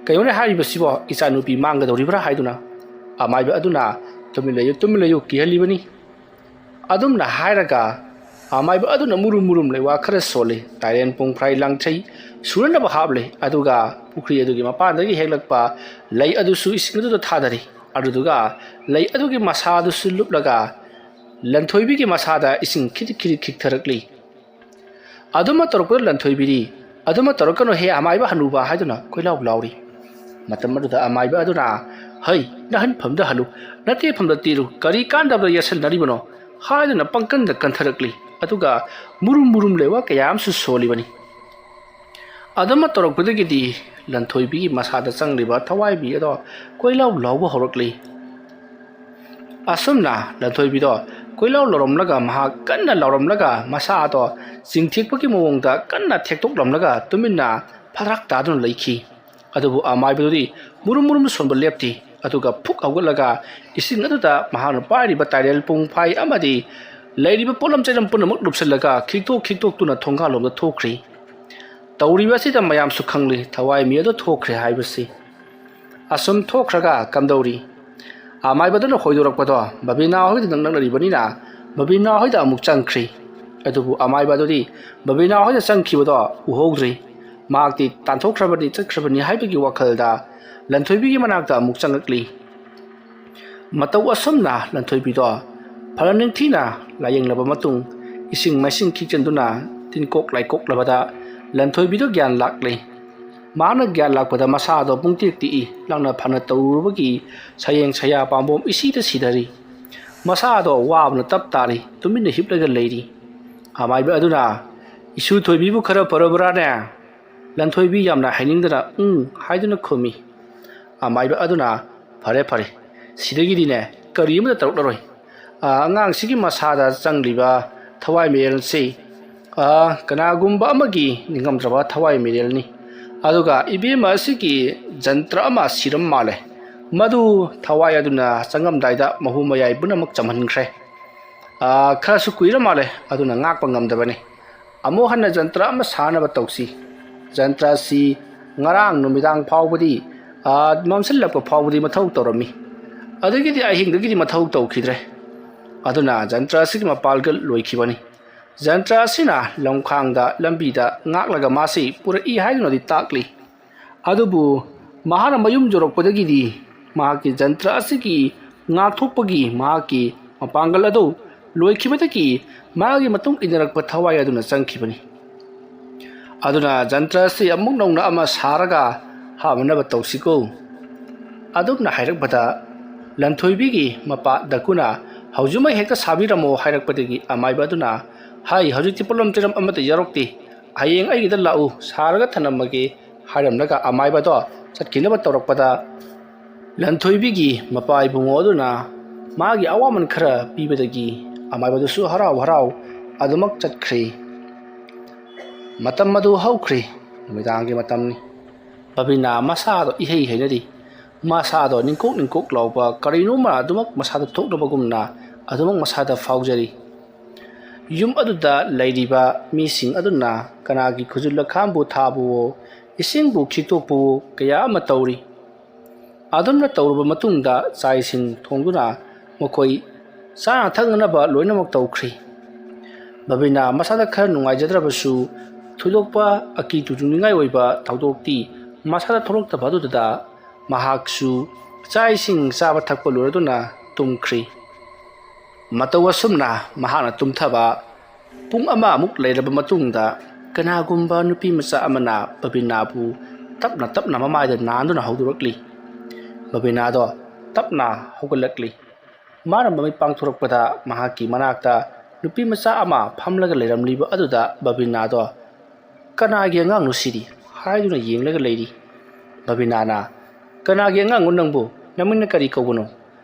"ꯀꯩꯅꯣꯅꯦ ꯍꯥꯏꯔꯤꯕꯁꯤꯕꯣ, ꯏꯆꯥꯅꯨꯄꯤ ꯃꯥꯡꯒꯗꯧꯔꯤꯕ꯭ꯔꯥ ꯍꯥꯏꯗꯨꯅ?" ꯑꯃꯥꯏꯕ ꯑꯗꯨꯅ, "ꯇꯨꯃꯤꯟ ꯂꯩꯌꯨ, ꯇꯨꯃꯤꯟ ꯂꯩꯌꯨ, ꯀꯤꯍꯜꯂꯤꯕꯅꯤ"꯫ ꯑꯗꯨꯝꯅ ꯍꯥꯏꯔꯒ ꯑꯃꯥꯏꯕ ꯑꯗꯨꯅ ꯃꯨꯔꯨꯝ ꯃꯨꯔꯨꯝ ꯂꯩꯋꯥ ꯈꯔ ꯁꯣꯜꯂꯤ꯫ ꯇꯥꯏꯔꯦꯟ ꯄꯨꯡꯐ꯭ꯔꯥꯏ ꯂꯥꯡꯊ꯭ꯔꯩ ꯁꯨꯅꯅꯕ ꯍꯥꯞꯂꯤ꯫ ꯑꯗꯨꯒ ꯄꯨꯈ꯭ꯔꯤ ꯑꯗꯨꯒꯤ ꯃꯄꯥꯟꯗꯒꯤ ꯍꯦꯛꯂꯛꯄ ꯂꯩ ꯑꯗꯨꯁꯨ ꯏꯁꯤꯡ ꯑꯗꯨꯗ ꯊꯥꯗꯔꯤ꯫ ꯑꯗꯨꯗꯨꯒ ꯂꯩ ꯑꯗꯨꯒꯤ ꯃꯁꯥꯗꯨꯁꯨ ꯂꯨꯞꯂꯒ ꯂꯟꯊꯣꯏꯕꯤꯒꯤ ꯃꯁꯥꯗ ꯏꯁꯤꯡ ꯈꯤꯔꯤꯛ ꯈꯤꯔꯤꯛ ꯈꯤꯛꯊꯔꯛꯂꯤ꯫ ꯑꯗꯨꯃ ꯇꯧꯔꯛꯄꯗ ꯂꯟꯊꯣꯏꯕꯤꯗꯤ, "ꯑꯗꯨꯃ ꯇꯧꯔꯛꯀꯅꯨ ꯍꯦ ꯑꯃꯥꯏꯕ ꯍꯅꯨꯕ" ꯍꯥꯏꯗꯨꯅ ꯀꯣꯏꯂꯥꯎ ꯂꯥꯎꯔꯤ꯫ ꯃꯇꯝ ꯑꯗꯨꯗ ꯑꯃꯥꯏꯕ ꯑꯗꯨꯅ, "ꯍꯩ, ꯅꯍꯟꯐꯝꯗ ꯍꯜꯂꯨ, ꯅꯠꯇꯦꯐꯝꯗ ꯇꯦꯔꯨ, ꯀꯔꯤ ꯀꯥꯟꯗꯕꯗ ꯌꯦꯠꯁꯟꯅꯔꯤꯕꯅꯣ?" ꯍꯥꯏꯗꯨꯅ ꯄꯪꯀꯟꯗ ꯀꯟꯊꯔꯛꯂꯤ꯫ ꯑꯗꯨꯒ ꯃꯨꯔꯨꯝ ꯃꯨꯔꯨꯝ ꯂꯩꯋꯥ ꯀꯌꯥ ꯑꯃꯁꯨ ꯁꯣꯜꯂꯤꯕꯅꯤ꯫ ꯑꯗꯨꯃ ꯇꯧꯔꯛꯄꯗꯒꯤꯗꯤ ꯂꯟꯊꯣꯏꯕꯤꯒꯤ ꯃꯁꯥꯗ ꯆꯪꯂꯤꯕ ꯊꯋꯥꯏꯕꯤ ꯑꯗꯣ ꯀꯣꯏꯂꯥꯎ ꯂꯥꯎꯕ ꯍꯧꯔꯛꯂꯤ꯫ ꯑꯁꯨꯝꯅ ꯂꯟꯊꯣꯏꯕꯤꯗꯣ ꯀꯣꯏꯂꯥꯎ ꯂꯥꯎꯔꯝꯂꯒ, ꯃꯍꯥꯛ ꯀꯟꯅ ꯂꯥꯎꯔꯝꯂꯒ, ꯃꯁꯥꯗꯣ ꯆꯤꯡꯊꯦꯛꯄꯒꯤ ꯃꯑꯣꯡꯗ ꯀꯟꯅ ꯊꯦꯛꯇꯣꯛꯂꯝꯂꯒ ꯇꯨꯃꯤꯟꯅ ꯐꯗ꯭ꯔꯥꯛ ꯇꯥꯗꯨꯅ ꯂꯩꯈꯤ꯫ ꯑꯗꯨꯕꯨ ꯑꯃꯥꯏꯕꯗꯨꯗꯤ ꯃꯨꯔꯨꯝ ꯃꯨꯔꯨꯝ ꯁꯣꯟꯕ ꯂꯦꯞꯇꯦ꯫ ꯑꯗꯨꯒ ꯐꯨꯛ ꯍꯧꯒꯠꯂꯒ ꯏꯁꯤꯡ ꯑꯗꯨꯗ ꯃꯍꯥꯛꯅ ꯄꯥꯏꯔꯤꯕ ꯇꯥꯏꯔꯦꯜ ꯄꯨꯡꯐꯥꯏ ꯑꯃꯗꯤ ꯂꯩꯔꯤꯕ ꯄꯣꯠꯂꯝ ꯆꯩꯂꯝ ꯄꯨꯝꯅꯃꯛ ꯂꯨꯞꯁꯤꯜꯂꯒ ꯈꯤꯛꯇꯣꯛ ꯈꯤꯛꯇꯣꯛꯇꯨꯅ ꯊꯣꯡꯒꯥꯜꯂꯣꯝꯗ ꯊꯣꯛꯈ꯭ꯔꯤ꯫ ꯇꯧꯔꯤꯕ ꯑꯁꯤꯗ ꯃꯌꯥꯝꯁꯨ ꯈꯪꯂꯤ, ꯊꯋꯥꯏ ꯃꯤ ꯑꯗꯨ ꯊꯣꯛꯈ꯭ꯔꯦ ꯍꯥꯏꯕꯁꯤ꯫ ꯑꯁꯨꯝ ꯊꯣꯛꯈ꯭ꯔꯒ ꯀꯝꯗꯧꯔꯤ? ꯑꯃꯥꯏꯕꯗꯨꯅ ꯍꯣꯏꯗꯣꯔꯛꯄꯗꯣ ꯕꯕꯤꯅꯥ ꯍꯣꯏꯗ ꯅꯛꯅꯔꯤꯕꯅꯤꯅ ꯕꯕꯤꯅꯥ ꯍꯣꯏꯗ ꯑꯃꯨꯛ ꯆꯪꯈ꯭ꯔꯤ꯫ ꯑꯗꯨꯕꯨ ꯑꯃꯥꯏꯕ ꯑꯗꯨꯗꯤ ꯕꯕꯤꯅꯥ ꯍꯣꯏꯗ ꯆꯪꯈꯤꯕꯗꯣ ꯎꯍꯧꯗ꯭ꯔꯤ꯫ ꯃꯍꯥꯛꯇꯤ ꯇꯥꯟꯊꯣꯛꯈ꯭ꯔꯕꯅꯤ, ꯆꯠꯈ꯭ꯔꯕꯅꯤ ꯍꯥꯏꯕꯒꯤ ꯋꯥꯈꯜꯗ ꯂꯟꯊꯣꯏꯕꯤꯒꯤ ꯃꯅꯥꯛꯇ ꯑꯃꯨꯛ ꯆꯪꯂꯛꯂꯤ꯫ ꯃꯇꯧ ꯑꯁꯨꯝꯅ ꯂꯟꯊꯣꯏꯕꯤꯗꯣ ꯐꯅ ꯅꯤꯡꯊꯤꯅ ꯂꯥꯌꯦꯡꯂꯕ ꯃꯇꯨꯡ, ꯏꯁꯤꯡ ꯃꯥꯏꯁꯤꯡ ꯈꯤꯛꯆꯟꯗꯨꯅ ꯇꯤꯟꯀꯣꯛ ꯂꯥꯏꯀꯣꯛꯂꯕꯗ ꯂꯟꯊꯣꯏꯕꯤꯗꯣ ꯒ꯭ꯌꯥꯟ ꯂꯥꯛꯂꯦ꯫ ꯃꯍꯥꯛꯅ ꯒ꯭ꯌꯥꯟ ꯂꯥꯛꯄꯗ ꯃꯁꯥꯗꯣ ꯄꯨꯡꯇꯦꯛ ꯇꯦꯛꯏ, ꯂꯥꯡꯅ ꯐꯥꯅ ꯇꯧꯔꯨꯕꯒꯤ ꯁꯌꯦꯡ ꯁꯌꯥ ꯄꯥꯝꯕꯣꯝ ꯏꯁꯤꯗ ꯁꯤꯗꯔꯤ꯫ ꯃꯁꯥꯗꯣ ꯋꯥꯕꯅ ꯇꯞ ꯇꯥꯔꯤ, ꯇꯨꯃꯤꯟꯅ ꯍꯤꯞꯂꯒ ꯂꯩꯔꯤ꯫ ꯑꯃꯥꯏꯕ ꯑꯗꯨꯅ, "ꯏꯁꯨ ꯊꯣꯏꯕꯤꯕꯨ ꯈꯔ ꯐꯔꯕ꯭ꯔꯥꯅꯦ?" ꯂꯟꯊꯣꯏꯕꯤ ꯌꯥꯝꯅ ꯍꯥꯏꯅꯤꯡꯗꯅ "ꯎꯝ" ꯍꯥꯏꯗꯨꯅ ꯈꯨꯝꯃꯤ꯫ ꯑꯃꯥꯏꯕ ꯑꯗꯨꯅ, "ꯐꯔꯦ ꯐꯔꯦ, ꯁꯤꯗꯒꯤꯗꯤꯅꯦ ꯀꯔꯤ ꯑꯃꯠꯇ ꯇꯧꯔꯛꯂꯔꯣꯏ꯫ ꯑꯥ, ꯑꯉꯥꯡꯁꯤꯒꯤ ꯃꯁꯥꯗ ꯆꯪꯂꯤꯕ ꯊꯋꯥꯏ ꯃꯤꯔꯦꯜꯁꯤ, ꯑꯥ, ꯀꯅꯥꯒꯨꯝꯕ ꯑꯃꯒꯤ ꯅꯤꯡꯉꯝꯗ꯭ꯔꯕ ꯊꯋꯥꯏ ꯃꯤꯔꯦꯜꯅꯤ꯫ ꯑꯗꯨꯒ ꯏꯕꯦꯝꯃ ꯑꯁꯤꯒꯤ ꯖꯟꯇ꯭ꯔ ꯑꯃ ꯁꯤꯔꯝ ꯃꯥꯜꯂꯦ꯫ ꯃꯗꯨ ꯊꯋꯥꯏ ꯑꯗꯨꯅ ꯆꯪꯉꯝꯗꯥꯏꯗ ꯃꯍꯨ ꯃꯌꯥꯏ ꯄꯨꯝꯅꯃꯛ ꯆꯝꯍꯟꯈ꯭ꯔꯦ"꯫ ꯑꯥ, ꯈꯔꯁꯨ ꯀꯨꯏꯔ ꯃꯥꯜꯂꯦ, ꯑꯗꯨꯅ ꯉꯥꯛꯄ ꯉꯝꯗꯕꯅꯤ꯫ ꯑꯃꯨꯛ ꯍꯟꯅ ꯖꯟꯇ꯭ꯔ ꯑꯃ ꯁꯥꯅꯕ ꯇꯧꯁꯤ꯫ ꯖꯟꯇ꯭ꯔ ꯑꯁꯤ ꯉꯔꯥꯡ ꯅꯨꯃꯤꯗꯥꯡ ꯐꯥꯎꯕꯗꯤ, ꯑꯥ, ꯃꯝꯁꯤꯜꯂꯛꯄ ꯐꯥꯎꯕꯗꯤ ꯃꯊꯧ ꯇꯧꯔꯝꯃꯤ꯫ ꯑꯗꯒꯤꯗꯤ ꯑꯍꯤꯡꯗꯒꯤꯗꯤ ꯃꯊꯧ ꯇꯧꯈꯤꯗ꯭ꯔꯦ꯫ ꯑꯗꯨꯅ ꯖꯟꯇ꯭ꯔ ꯑꯁꯤꯒꯤ ꯃꯄꯥꯡꯒꯜ ꯂꯣꯏꯈꯤꯕꯅꯤ꯫ ꯖꯟꯇ꯭ꯔ ꯑꯁꯤꯅ ꯂꯝꯈꯥꯡꯗ, ꯂꯝꯕꯤꯗ ꯉꯥꯛꯂꯒ ꯃꯥꯁꯤ ꯄꯨꯔꯛꯏ ꯍꯥꯏꯗꯨꯅꯗꯤ ꯇꯥꯛꯂꯤ꯫ ꯑꯗꯨꯕꯨ ꯃꯍꯥꯛꯅ ꯃꯌꯨꯝ ꯌꯧꯔꯛꯄꯗꯒꯤꯗꯤ ꯃꯍꯥꯛꯀꯤ ꯖꯟꯇ꯭ꯔ ꯑꯁꯤꯒꯤ ꯉꯥꯛꯊꯣꯛꯄꯒꯤ ꯃꯍꯥꯛꯀꯤ ꯃꯄꯥꯡꯒꯜ ꯑꯗꯨ ꯂꯣꯏꯈꯤꯕꯗꯒꯤ ꯃꯥꯒꯤ ꯃꯇꯨꯡ ꯏꯟꯅꯔꯛꯄ ꯊꯋꯥꯏ ꯑꯗꯨꯅ ꯆꯪꯈꯤꯕꯅꯤ꯫ ꯑꯗꯨꯅ ꯖꯟꯇ꯭ꯔ ꯑꯁꯤ ꯑꯃꯨꯛ ꯅꯧꯅ ꯑꯃ ꯁꯥꯔꯒ ꯍꯥꯞꯅꯅꯕ ꯇꯧꯁꯤꯀꯣ꯫ ꯑꯗꯨꯝꯅ ꯍꯥꯏꯔꯛꯄꯗ ꯂꯟꯊꯣꯏꯕꯤꯒꯤ ꯃꯄꯥ ꯗꯀꯨꯅ "ꯍꯧꯖꯤꯛꯃꯛ ꯍꯦꯛꯇ ꯁꯥꯕꯤꯔꯝꯃꯣ" ꯍꯥꯏꯔꯛꯄꯗꯒꯤ ꯑꯃꯥꯏꯕ ꯑꯗꯨꯅ, "ꯍꯥꯏ, ꯍꯧꯖꯤꯛꯇꯤ ꯄꯣꯠꯂꯝ ꯆꯩꯔꯝ ꯑꯃꯠꯇ ꯌꯥꯎꯔꯛꯇꯦ, ꯍꯌꯦꯡ ꯑꯩꯒꯤꯗ ꯂꯥꯛꯎ, ꯁꯥꯔꯒ ꯊꯅꯝꯃꯒꯦ" ꯍꯥꯏꯔꯝꯂꯒ ꯑꯃꯥꯏꯕꯗꯣ ꯆꯠꯈꯤꯅꯕ ꯇꯧꯔꯛꯄꯗ, ꯂꯟꯊꯣꯏꯕꯤꯒꯤ ꯃꯄꯥ ꯏꯕꯨꯡꯉꯣ ꯑꯗꯨꯅ ꯃꯥꯒꯤ ꯑꯋꯥꯃꯟ ꯈꯔ ꯄꯤꯕꯗꯒꯤ ꯑꯃꯥꯏꯕꯗꯨꯁꯨ ꯍꯔꯥꯎ ꯍꯔꯥꯎ ꯑꯗꯨꯃꯛ ꯆꯠꯈ꯭ꯔꯦ꯫ ꯃꯇꯝ ꯑꯗꯨ ꯍꯧꯈ꯭ꯔꯦ꯫ ꯅꯨꯃꯤꯗꯥꯡꯒꯤ ꯃꯇꯝꯅꯤ꯫ ꯕꯕꯤꯅꯥ ꯃꯁꯥꯗꯣ ꯏꯍꯩ ꯍꯩꯅꯔꯤ꯫ ꯃꯁꯥꯗꯣ ꯅꯤꯡꯀꯣꯛ ꯅꯤꯡꯀꯣꯛ ꯂꯥꯎꯕ ꯀꯔꯤꯅꯣꯃ ꯑꯗꯨꯃꯛ ꯃꯁꯥꯗ ꯊꯣꯛꯅꯕꯒꯨꯝꯅ ꯑꯗꯨꯃꯛ ꯃꯁꯥꯗ ꯐꯥꯎꯖꯔꯤ꯫ ꯌꯨꯝ ꯑꯗꯨꯗ ꯂꯩꯔꯤꯕ ꯃꯤꯁꯤꯡ ꯑꯗꯨꯅ ꯀꯅꯥꯒꯤ ꯈꯨꯖꯨ ꯂꯈꯥꯝꯕꯨ ꯊꯥꯕꯨꯋꯣ, ꯏꯁꯤꯡꯕꯨ ꯈꯤꯛꯇꯣꯛꯄꯨꯋꯣ, ꯀꯌꯥ ꯑꯃ ꯇꯧꯔꯤ꯫ ꯑꯗꯨꯝꯅ ꯇꯧꯔꯕ ꯃꯇꯨꯡꯗ ꯆꯥꯛ ꯏꯁꯤꯡ ꯊꯣꯡꯗꯨꯅ ꯃꯈꯣꯏ ꯆꯥꯅ ꯊꯛꯅꯅꯕ ꯂꯣꯏꯅꯃꯛ ꯇꯧꯈ꯭ꯔꯤ꯫ ꯕꯕꯤꯅꯥ ꯃꯁꯥꯗ ꯈꯔ ꯅꯨꯡꯉꯥꯏꯖꯗ꯭ꯔꯕꯁꯨ, ꯊꯣꯏꯗꯣꯛꯄ ꯑꯀꯤ ꯇꯨꯖꯨꯡꯅꯤꯡꯉꯥꯏ ꯑꯣꯏꯕ ꯊꯧꯗꯣꯛꯇꯤ ꯃꯁꯥꯗ ꯊꯣꯛꯂꯛꯇꯕ ꯑꯗꯨꯗ ꯃꯍꯥꯛꯁꯨ ꯆꯥꯛ ꯏꯁꯤꯡ ꯆꯥꯕ ꯊꯛꯄ ꯂꯣꯏꯔꯗꯨꯅ ꯇꯨꯝꯈ꯭ꯔꯤ꯫ ꯃꯇꯧ ꯑꯁꯨꯝꯅ ꯃꯍꯥꯛꯅ ꯇꯨꯝꯊꯕ ꯄꯨꯡ ꯑꯃꯃꯨꯛ ꯂꯩꯔꯕ ꯃꯇꯨꯡꯗ, ꯀꯅꯥꯒꯨꯝꯕ ꯅꯨꯄꯤ ꯃꯆꯥ ꯑꯃꯅ ꯕꯕꯤꯅꯥꯕꯨ ꯇꯞꯅ ꯇꯞꯅ ꯃꯃꯥꯏꯗ ꯅꯥꯟꯗꯨꯅ ꯍꯧꯗꯣꯔꯛꯂꯤ꯫ ꯕꯕꯤꯅꯥꯗꯣ ꯇꯞꯅ ꯍꯧꯒꯠꯂꯛꯂꯤ꯫ ꯃꯥꯅ ꯃꯃꯤꯠ ꯄꯥꯡꯊꯣꯔꯛꯄꯗ ꯃꯍꯥꯛꯀꯤ ꯃꯅꯥꯛꯇ ꯅꯨꯄꯤ ꯃꯆꯥ ꯑꯃ ꯐꯝꯂꯒ ꯂꯩꯔꯝꯂꯤꯕ ꯑꯗꯨꯗ ꯕꯕꯤꯅꯥꯗꯣ, "ꯀꯅꯥꯒꯤ ꯑꯉꯥꯡꯅꯣ ꯁꯤꯗꯤ?" ꯍꯥꯏꯗꯨꯅ ꯌꯦꯡꯂꯒ ꯂꯩꯔꯤ꯫ ꯕꯕꯤꯅꯥꯅ, "ꯀꯅꯥꯒꯤ ꯑꯉꯥꯡꯅꯣ ꯅꯪꯕꯨ? ꯅꯃꯤꯡꯅ ꯀꯔꯤ ꯀꯧꯕꯅꯣ?"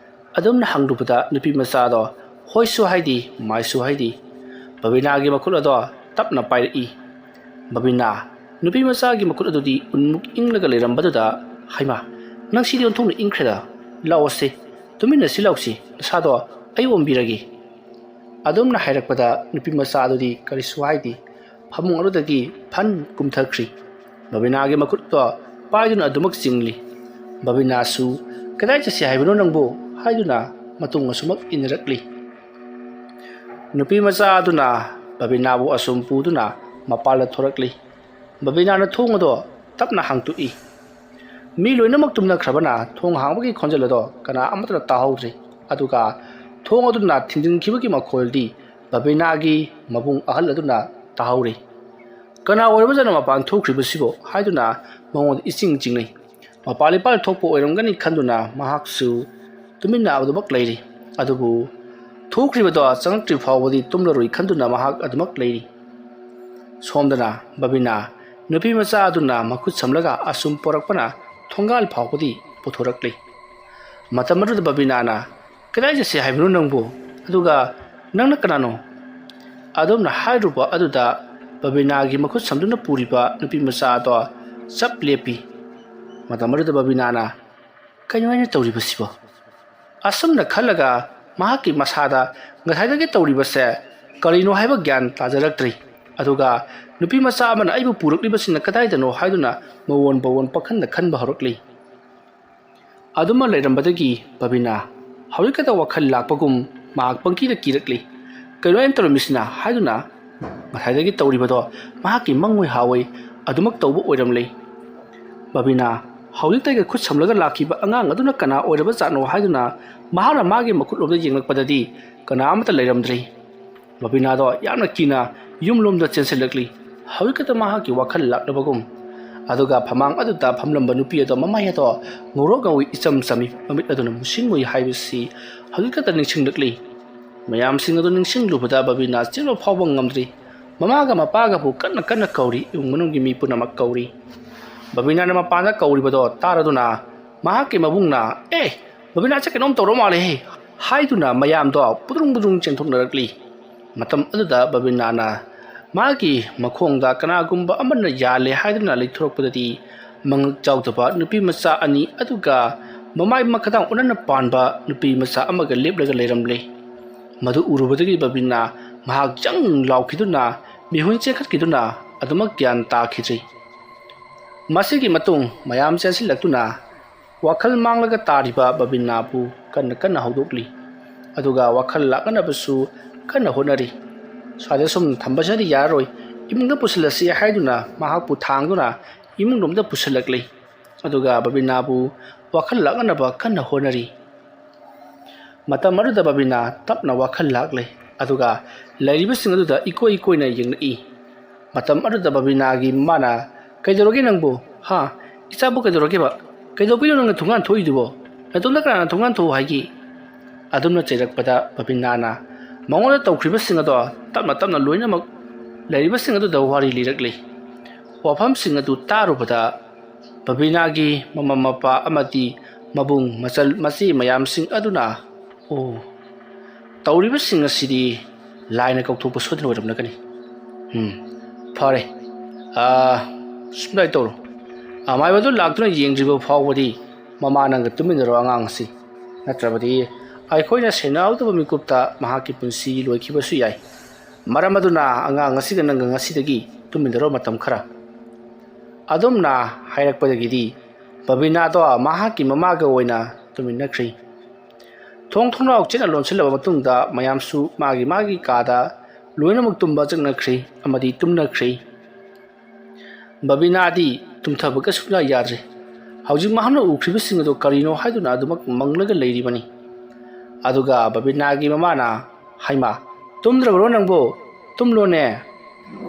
ꯑꯗꯨꯝꯅ ꯍꯪꯂꯨꯕꯗ ꯅꯨꯄꯤ ꯃꯆꯥꯗꯣ ꯍꯣꯏꯁꯨ ꯍꯥꯏꯗꯦ, ꯃꯥꯏꯁꯨ ꯍꯥꯏꯗꯦ꯫ ꯕꯕꯤꯅꯥꯒꯤ ꯃꯈꯨꯠ ꯑꯗꯣ ꯇꯞꯅ ꯄꯥꯏꯔꯛꯏ꯫ ꯕꯕꯤꯅꯥ ꯅꯨꯄꯤ ꯃꯆꯥꯒꯤ ꯃꯈꯨꯠ ꯑꯗꯨꯗꯤ ꯎꯟꯃꯨꯛ ꯏꯪꯂꯒ ꯂꯩꯔꯝꯕꯗꯨꯗ, "ꯍꯩꯃꯥ, ꯅꯪ ꯁꯤꯗꯤ ꯑꯣꯟꯊꯣꯛꯅ ꯏꯪꯈ꯭ꯔꯦꯗ꯫ ꯂꯥꯛꯑꯣꯁꯦ, ꯇꯨꯃꯤꯟꯅ ꯁꯤ ꯂꯥꯛꯁꯤ, ꯅꯁꯥꯗꯣ ꯑꯩ ꯑꯣꯝꯕꯤꯔꯒꯦ"꯫ ꯑꯗꯨꯝꯅ ꯍꯥꯏꯔꯛꯄꯗ ꯅꯨꯄꯤ ꯃꯆꯥ ꯑꯗꯨꯗꯤ ꯀꯔꯤꯁꯨ ꯍꯥꯏꯗꯦ꯫ ꯐꯃꯨꯡ ꯑꯗꯨꯗꯒꯤ ꯐꯟ ꯀꯨꯝꯊꯈ꯭ꯔꯤ꯫ ꯕꯕꯤꯅꯥꯒꯤ ꯃꯈꯨꯠꯇꯣ ꯄꯥꯏꯗꯨꯅ ꯑꯗꯨꯃꯛ ꯆꯤꯡꯂꯤ꯫ ꯕꯕꯤꯅꯥꯁꯨ "ꯀꯗꯥꯏ ꯆꯠꯁꯤ ꯍꯥꯏꯕꯅꯣ ꯅꯪꯕꯨ?" ꯍꯥꯏꯗꯨꯅ ꯃꯇꯨꯡ ꯑꯁꯨꯃꯛ ꯏꯟꯅꯔꯛꯂꯤ꯫ ꯅꯨꯄꯤ ꯃꯆꯥ ꯑꯗꯨꯅ ꯕꯕꯤꯅꯥꯕꯨ ꯑꯁꯨꯝ ꯄꯨꯗꯨꯅ ꯃꯄꯥꯟꯗ ꯊꯣꯔꯛꯂꯤ꯫ ꯕꯕꯤꯅꯥꯅ ꯊꯣꯡ ꯑꯗꯣ ꯇꯞꯅ ꯍꯥꯡꯇꯣꯛꯏ꯫ ꯃꯤ ꯂꯣꯏꯅꯃꯛ ꯇꯨꯝꯅꯈ꯭ꯔꯕꯅ ꯊꯣꯡ ꯍꯥꯡꯕꯒꯤ ꯈꯣꯟꯖꯦꯜ ꯑꯗꯣ ꯀꯅꯥ ꯑꯃꯠꯇꯅ ꯇꯥꯍꯧꯗ꯭ꯔꯤ꯫ ꯑꯗꯨꯒ ꯊꯣꯡ ꯑꯗꯨꯅ ꯊꯤꯡꯖꯤꯟꯈꯤꯕꯒꯤ ꯃꯈꯣꯜꯗꯤ ꯕꯕꯤꯅꯥꯒꯤ ꯃꯕꯨꯡ ꯑꯍꯜ ꯑꯗꯨꯅ ꯇꯥꯍꯧꯔꯤ꯫ "ꯀꯅꯥ ꯑꯣꯏꯔꯕꯖꯥꯠꯅꯣ ꯃꯄꯥꯟ ꯊꯣꯛꯈ꯭ꯔꯤꯕꯁꯤꯕꯣ?" ꯍꯥꯏꯗꯨꯅ ꯃꯉꯣꯟꯗ ꯏꯆꯤꯡ ꯆꯤꯡꯅꯩ꯫ ꯃꯄꯥꯜ ꯏꯄꯥꯜ ꯊꯣꯛꯄ ꯑꯣꯏꯔꯝꯒꯅꯤ ꯈꯟꯗꯨꯅ ꯃꯍꯥꯛꯁꯨ ꯇꯨꯃꯤꯟꯅ ꯑꯗꯨꯃꯛ ꯂꯩꯔꯤ꯫ ꯑꯗꯨꯕꯨ ꯊꯣꯛꯈ꯭ꯔꯤꯕꯗꯣ ꯆꯪꯂꯛꯇ꯭ꯔꯤ ꯐꯥꯎꯕꯗꯤ ꯇꯨꯝꯂꯔꯣꯏ ꯈꯟꯗꯨꯅ ꯃꯍꯥꯛ ꯑꯗꯨꯃꯛ ꯂꯩꯔꯤ꯫ ꯁꯣꯝꯗꯅ ꯕꯕꯤꯅꯥ ꯅꯨꯄꯤ ꯃꯆꯥ ꯑꯗꯨꯅ ꯃꯈꯨꯠ ꯁꯝꯂꯒ ꯑꯁꯨꯝ ꯄꯣꯔꯛꯄꯅ ꯊꯣꯡꯒꯥꯜ ꯐꯥꯎꯕꯗꯤ ꯄꯨꯊꯣꯔꯛꯂꯤ꯫ ꯃꯇꯝ ꯑꯗꯨꯗ ꯕꯕꯤꯅꯥꯅ "ꯀꯗꯥꯏ ꯆꯠꯁꯤ ꯍꯥꯏꯕꯅꯣ ꯅꯪꯕꯨ? ꯑꯗꯨꯒ ꯅꯪꯅ ꯀꯅꯥꯅꯣ?" ꯑꯗꯨꯝꯅ ꯍꯥꯏꯔꯨꯕ ꯑꯗꯨꯗ ꯕꯕꯤꯅꯥꯒꯤ ꯃꯈꯨꯠ ꯁꯝꯗꯨꯅ ꯄꯨꯔꯤꯕ ꯅꯨꯄꯤ ꯃꯆꯥ ꯑꯗꯣ ꯆꯞ ꯂꯦꯞꯄꯤ꯫ ꯃꯇꯝ ꯑꯗꯨꯗ ꯕꯕꯤꯅꯥꯅ "ꯀꯩꯅꯣ ꯑꯩꯅ ꯇꯧꯔꯤꯕꯁꯤꯕꯣ?" ꯑꯁꯨꯝꯅ ꯈꯜꯂꯒ ꯃꯍꯥꯛꯀꯤ ꯃꯁꯥꯗ ꯉꯁꯥꯏꯗꯒꯤ ꯇꯧꯔꯤꯕꯁꯦ ꯀꯔꯤꯅꯣ ꯍꯥꯏꯕ ꯒ꯭ꯌꯥꯟ ꯇꯥꯖꯔꯛꯇ꯭ꯔꯤ꯫ ꯑꯗꯨꯒ ꯅꯨꯄꯤ ꯃꯆꯥ ꯑꯃꯅ ꯑꯩꯕꯨ ꯄꯨꯔꯛꯂꯤꯕꯁꯤꯅ ꯀꯗꯥꯏꯗꯅꯣ ꯍꯥꯏꯗꯨꯅ ꯃꯑꯣꯟ ꯃꯑꯣꯟ ꯄꯥꯈꯟꯗ ꯈꯟꯕ ꯍꯧꯔꯛꯂꯤ꯫ ꯑꯗꯨꯃ ꯂꯩꯔꯝꯕꯗꯒꯤ ꯕꯕꯤꯅꯥ ꯍꯧꯖꯤꯛꯈꯛꯇ ꯋꯥꯈꯜ ꯂꯥꯛꯄꯒꯨꯝ ꯃꯍꯥꯛ ꯄꯪꯀꯤꯗ ꯀꯤꯔꯛꯂꯤ꯫ "ꯀꯩꯅꯣ ꯑꯩꯅ ꯇꯧꯔꯝꯃꯤꯁꯤꯅ?" ꯍꯥꯏꯗꯨꯅ ꯉꯁꯥꯏꯗꯒꯤ ꯇꯧꯔꯤꯕꯗꯣ ꯃꯍꯥꯛꯀꯤ ꯃꯪꯑꯣꯏ ꯍꯥꯑꯣꯏ ꯑꯗꯨꯃꯛ ꯇꯧꯕ ꯑꯣꯏꯔꯝꯂꯦ꯫ ꯕꯕꯤꯅꯥ ꯍꯧꯖꯤꯛꯇꯒꯤ ꯈꯨꯠ ꯁꯝꯂꯒ ꯂꯥꯛꯈꯤꯕ ꯑꯉꯥꯡ ꯑꯗꯨꯅ ꯀꯅꯥ ꯑꯣꯏꯔꯕ ꯖꯥꯠꯅꯣ ꯍꯥꯏꯗꯨꯅ ꯃꯍꯥꯛꯅ ꯃꯥꯒꯤ ꯃꯈꯨꯠꯂꯣꯝꯗ ꯌꯦꯡꯂꯛꯄꯗꯗꯤ ꯀꯅꯥ ꯑꯃꯠꯇ ꯂꯩꯔꯝꯗ꯭ꯔꯦ꯫ ꯕꯕꯤꯅꯥꯗꯣ ꯌꯥꯝꯅ ꯀꯤꯅ ꯌꯨꯝꯂꯣꯝꯗ ꯆꯦꯟꯁꯤꯜꯂꯛꯂꯤ꯫ ꯍꯧꯖꯤꯛꯈꯛꯇ ꯃꯍꯥꯛꯀꯤ ꯋꯥꯈꯜ ꯂꯥꯛꯂꯕꯒꯨꯝ꯫ ꯑꯗꯨꯒ ꯐꯃꯥꯡ ꯑꯗꯨꯗ ꯐꯝꯂꯝꯕ ꯅꯨꯄꯤ ꯑꯗꯣ ꯃꯃꯥꯏ ꯑꯗꯣ ꯉꯧꯔꯣꯛ ꯉꯧꯏ ꯏꯆꯝ ꯆꯝꯃꯤ꯫ ꯃꯃꯤꯠ ꯑꯗꯨꯅ ꯃꯨꯁꯤꯟ ꯃꯨꯏ ꯍꯥꯏꯕꯁꯤ ꯍꯧꯖꯤꯛꯈꯛꯇ ꯅꯤꯡꯁꯤꯡꯂꯛꯂꯤ꯫ ꯃꯌꯥꯝꯁꯤꯡ ꯑꯗꯨ ꯅꯤꯡꯁꯤꯡꯂꯨꯕꯗ ꯕꯕꯤꯅꯥ ꯆꯦꯟꯕ ꯐꯥꯎꯕ ꯉꯝꯗ꯭ꯔꯤ꯫ ꯃꯃꯥꯒ ꯃꯄꯥꯒꯕꯨ ꯀꯟꯅ ꯀꯟꯅ ꯀꯧꯔꯤ꯫ ꯏꯃꯨꯡ ꯃꯅꯨꯡꯒꯤ ꯃꯤ ꯄꯨꯝꯅꯃꯛ ꯀꯧꯔꯤ꯫ ꯕꯕꯤꯅꯥꯅ ꯃꯄꯥꯟꯗ ꯀꯧꯔꯤꯕꯗꯣ ꯇꯥꯔꯗꯨꯅ ꯃꯍꯥꯛꯀꯤ ꯃꯕꯨꯡꯅ "ꯑꯦ, ꯕꯕꯤꯅꯥꯁꯦ ꯀꯩꯅꯣꯝ ꯇꯧꯔ ꯃꯥꯜꯂꯦꯍꯦ" ꯍꯥꯏꯗꯨꯅ ꯃꯌꯥꯝꯗꯣ ꯄꯨꯗ꯭ꯔꯨꯡ ꯄꯨꯗ꯭ꯔꯨꯡ ꯆꯦꯟꯊꯣꯛꯅꯔꯛꯂꯤ꯫ ꯃꯇꯝ ꯑꯗꯨꯗ ꯕꯕꯤꯅꯥꯅ ꯃꯥꯒꯤ ꯃꯈꯣꯡꯗ ꯀꯅꯥꯒꯨꯝꯕ ꯑꯃꯅ ꯌꯥꯜꯂꯦ ꯍꯥꯏꯗꯨꯅ ꯂꯩꯊꯣꯔꯛꯄꯗꯗꯤ ꯃꯉꯛ ꯆꯥꯎꯗꯕ ꯅꯨꯄꯤ ꯃꯆꯥ ꯑꯅꯤ ꯑꯗꯨꯒ ꯃꯃꯥꯏ ꯃꯈꯥꯗꯥꯡ ꯑꯣꯟꯅꯅ ꯄꯥꯟꯕ ꯅꯨꯄꯤ ꯃꯆꯥ ꯑꯃꯒ ꯂꯦꯞꯂꯒ ꯂꯩꯔꯝꯂꯦ꯫ ꯃꯗꯨ ꯎꯔꯨꯕꯗꯒꯤ ꯕꯕꯤꯅꯥ ꯃꯍꯥꯛ ꯖꯪ ꯂꯥꯎꯈꯤꯗꯨꯅ ꯃꯤꯍꯨꯟ ꯆꯦꯟꯈꯠꯈꯤꯗꯨꯅ ꯑꯗꯨꯃꯛ ꯒ꯭ꯌꯥꯟ ꯇꯥꯈꯤꯗ꯭ꯔꯤ꯫ ꯃꯁꯤꯒꯤ ꯃꯇꯨꯡ ꯃꯌꯥꯝ ꯆꯦꯟꯁꯤꯜꯂꯛꯇꯨꯅ ꯋꯥꯈꯜ ꯃꯥꯡꯂꯒ ꯇꯥꯔꯤꯕ ꯕꯕꯤꯅꯥꯕꯨ ꯀꯟꯅ ꯀꯟꯅ ꯍꯧꯗꯣꯛꯂꯤ꯫ ꯑꯗꯨꯒ ꯋꯥꯈꯜ ꯂꯥꯛꯅꯅꯕꯁꯨ ꯀꯟꯅ ꯍꯣꯠꯅꯔꯤ꯫ ꯁ꯭ꯋꯥꯏꯗ ꯁꯨꯝ ꯊꯝꯕꯁꯤꯅꯗꯤ ꯌꯥꯔꯔꯣꯏ, ꯏꯃꯨꯡꯗ ꯄꯨꯁꯤꯜꯂꯁꯤ ꯍꯥꯏꯗꯨꯅ ꯃꯍꯥꯛꯄꯨ ꯊꯥꯡꯗꯨꯅ ꯏꯃꯨꯡꯂꯣꯝꯗ ꯄꯨꯁꯤꯜꯂꯛꯂꯤ꯫ ꯑꯗꯨꯒ ꯕꯕꯤꯅꯥꯕꯨ ꯋꯥꯈꯜ ꯂꯥꯛꯅꯅꯕ ꯀꯟꯅ ꯍꯣꯠꯅꯔꯤ꯫ ꯃꯇꯝ ꯑꯗꯨꯗ ꯕꯕꯤꯅꯥ ꯇꯞꯅ ꯋꯥꯈꯜ ꯂꯥꯛꯂꯦ꯫ ꯑꯗꯨꯒ ꯂꯩꯔꯤꯕꯁꯤꯡ ꯑꯗꯨꯗ ꯏꯀꯣꯏ ꯏꯀꯣꯏꯅ ꯌꯦꯡꯂꯛꯏ꯫ ꯃꯇꯝ ꯑꯗꯨꯗ ꯕꯕꯤꯅꯥꯒꯤ ꯃꯃꯥꯅ, "ꯀꯩꯗꯧꯔꯒꯦ ꯅꯪꯕꯨ? ꯍꯥ? ꯏꯆꯥꯕꯨ ꯀꯩꯗꯧꯔꯒꯦꯕ? ꯀꯩꯗꯧꯕꯤꯅꯣ ꯅꯪꯅ ꯊꯣꯡꯒꯥꯟ ꯊꯣꯛꯏꯗꯨꯕꯣ? ꯅꯇꯣꯝꯇ ꯀꯅꯥꯅ ꯊꯣꯡꯒꯥꯟ ꯊꯣꯛꯎ ꯍꯥꯏꯒꯦ?" ꯑꯗꯨꯝꯅ ꯆꯩꯔꯛꯄꯗ ꯕꯕꯤꯅꯥꯅ ꯃꯉꯣꯟꯗ ꯇꯧꯈ꯭ꯔꯤꯕꯁꯤꯡ ꯑꯗꯣ ꯇꯞꯅ ꯇꯞꯅ ꯂꯣꯏꯅꯃꯛ ꯂꯩꯔꯤꯕꯁꯤꯡ ꯑꯗꯨꯗ ꯋꯥꯔꯤ ꯂꯤꯔꯛꯂꯤ꯫ ꯋꯥꯐꯝꯁꯤꯡ ꯑꯗꯨ ꯇꯥꯔꯨꯕꯗ ꯕꯕꯤꯅꯥꯒꯤ ꯃꯃꯥ ꯃꯄꯥ ꯑꯃꯗꯤ ꯃꯕꯨꯡ ꯃꯆꯜ ꯃꯆꯦ ꯃꯌꯥꯝꯁꯤꯡ ꯑꯗꯨꯅ, "ꯑꯣ, ꯇꯧꯔꯤꯕꯁꯤꯡ ꯑꯁꯤꯗꯤ ꯂꯥꯏꯅ ꯀꯧꯊꯣꯛꯄ ꯁꯣꯏꯗꯅ ꯑꯣꯏꯔꯝꯂꯒꯅꯤ꯫ ꯎꯝ, ꯐꯔꯦ꯫ ꯑꯥ, ꯁꯨꯃꯥꯏꯅ ꯇꯧꯔꯣ꯫ ꯑꯃꯥꯏꯕꯗꯨ ꯂꯥꯛꯇꯨꯅ ꯌꯦꯡꯗ꯭ꯔꯤꯕ ꯐꯥꯎꯕꯗꯤ ꯃꯃꯥ ꯅꯪꯒ ꯇꯨꯃꯤꯟꯅꯔꯣ ꯑꯉꯥꯡ ꯑꯁꯤ꯫ ꯅꯠꯇ꯭ꯔꯕꯗꯤ ꯑꯩꯈꯣꯏꯅ ꯁꯦꯟꯅꯍꯧꯗꯕ ꯃꯤꯀꯨꯞꯇ ꯃꯍꯥꯛꯀꯤ ꯄꯨꯟꯁꯤ ꯂꯣꯏꯈꯤꯕꯁꯨ ꯌꯥꯏ꯫ ꯃꯔꯝ ꯑꯗꯨꯅ ꯑꯉꯥꯡ ꯑꯁꯤꯒ ꯅꯪꯒ ꯉꯁꯤꯗꯒꯤ ꯇꯨꯃꯤꯟꯅꯔꯣ ꯃꯇꯝ ꯈꯔ꯫" ꯑꯗꯨꯝꯅ ꯍꯥꯏꯔꯛꯄꯗꯒꯤꯗꯤ ꯕꯕꯤꯅꯥꯗꯣ ꯃꯍꯥꯛꯀꯤ ꯃꯃꯥꯒ ꯑꯣꯏꯅ ꯇꯨꯃꯤꯟꯅꯈ꯭ꯔꯤ꯫ ꯊꯣꯡ ꯊꯣꯡꯅꯥꯎ ꯆꯦꯠꯅ ꯂꯣꯟꯁꯤꯜꯂꯕ ꯃꯇꯨꯡꯗ ꯃꯌꯥꯝꯁꯨ ꯃꯥꯒꯤ ꯃꯥꯒꯤ ꯀꯥꯗ ꯂꯣꯏꯅꯃꯛ ꯇꯨꯝꯕ ꯆꯪꯅꯈ꯭ꯔꯤ ꯑꯃꯗꯤ ꯇꯨꯝꯅꯈ꯭ꯔꯤ꯫ ꯕꯕꯤꯅꯥꯗꯤ ꯇꯨꯝꯊꯕꯒ ꯁꯨꯡꯌꯥ ꯌꯥꯗ꯭ꯔꯦ꯫ ꯍꯧꯖꯤꯛ ꯃꯍꯥꯛꯅ ꯎꯈ꯭ꯔꯤꯕꯁꯤꯡ ꯑꯗꯨ ꯀꯔꯤꯅꯣ ꯍꯥꯏꯗꯨꯅ ꯑꯗꯨꯃꯛ ꯃꯪꯂꯒ ꯂꯩꯔꯤꯕꯅꯤ꯫ ꯑꯗꯨꯒ ꯕꯕꯤꯅꯥꯒꯤ ꯃꯃꯥꯅ, "ꯍꯩꯃꯥ, ꯇꯨꯝꯗ꯭ꯔꯕꯔꯣ ꯅꯪꯕꯣ? ꯇꯨꯝꯂꯣꯅꯦ꯫"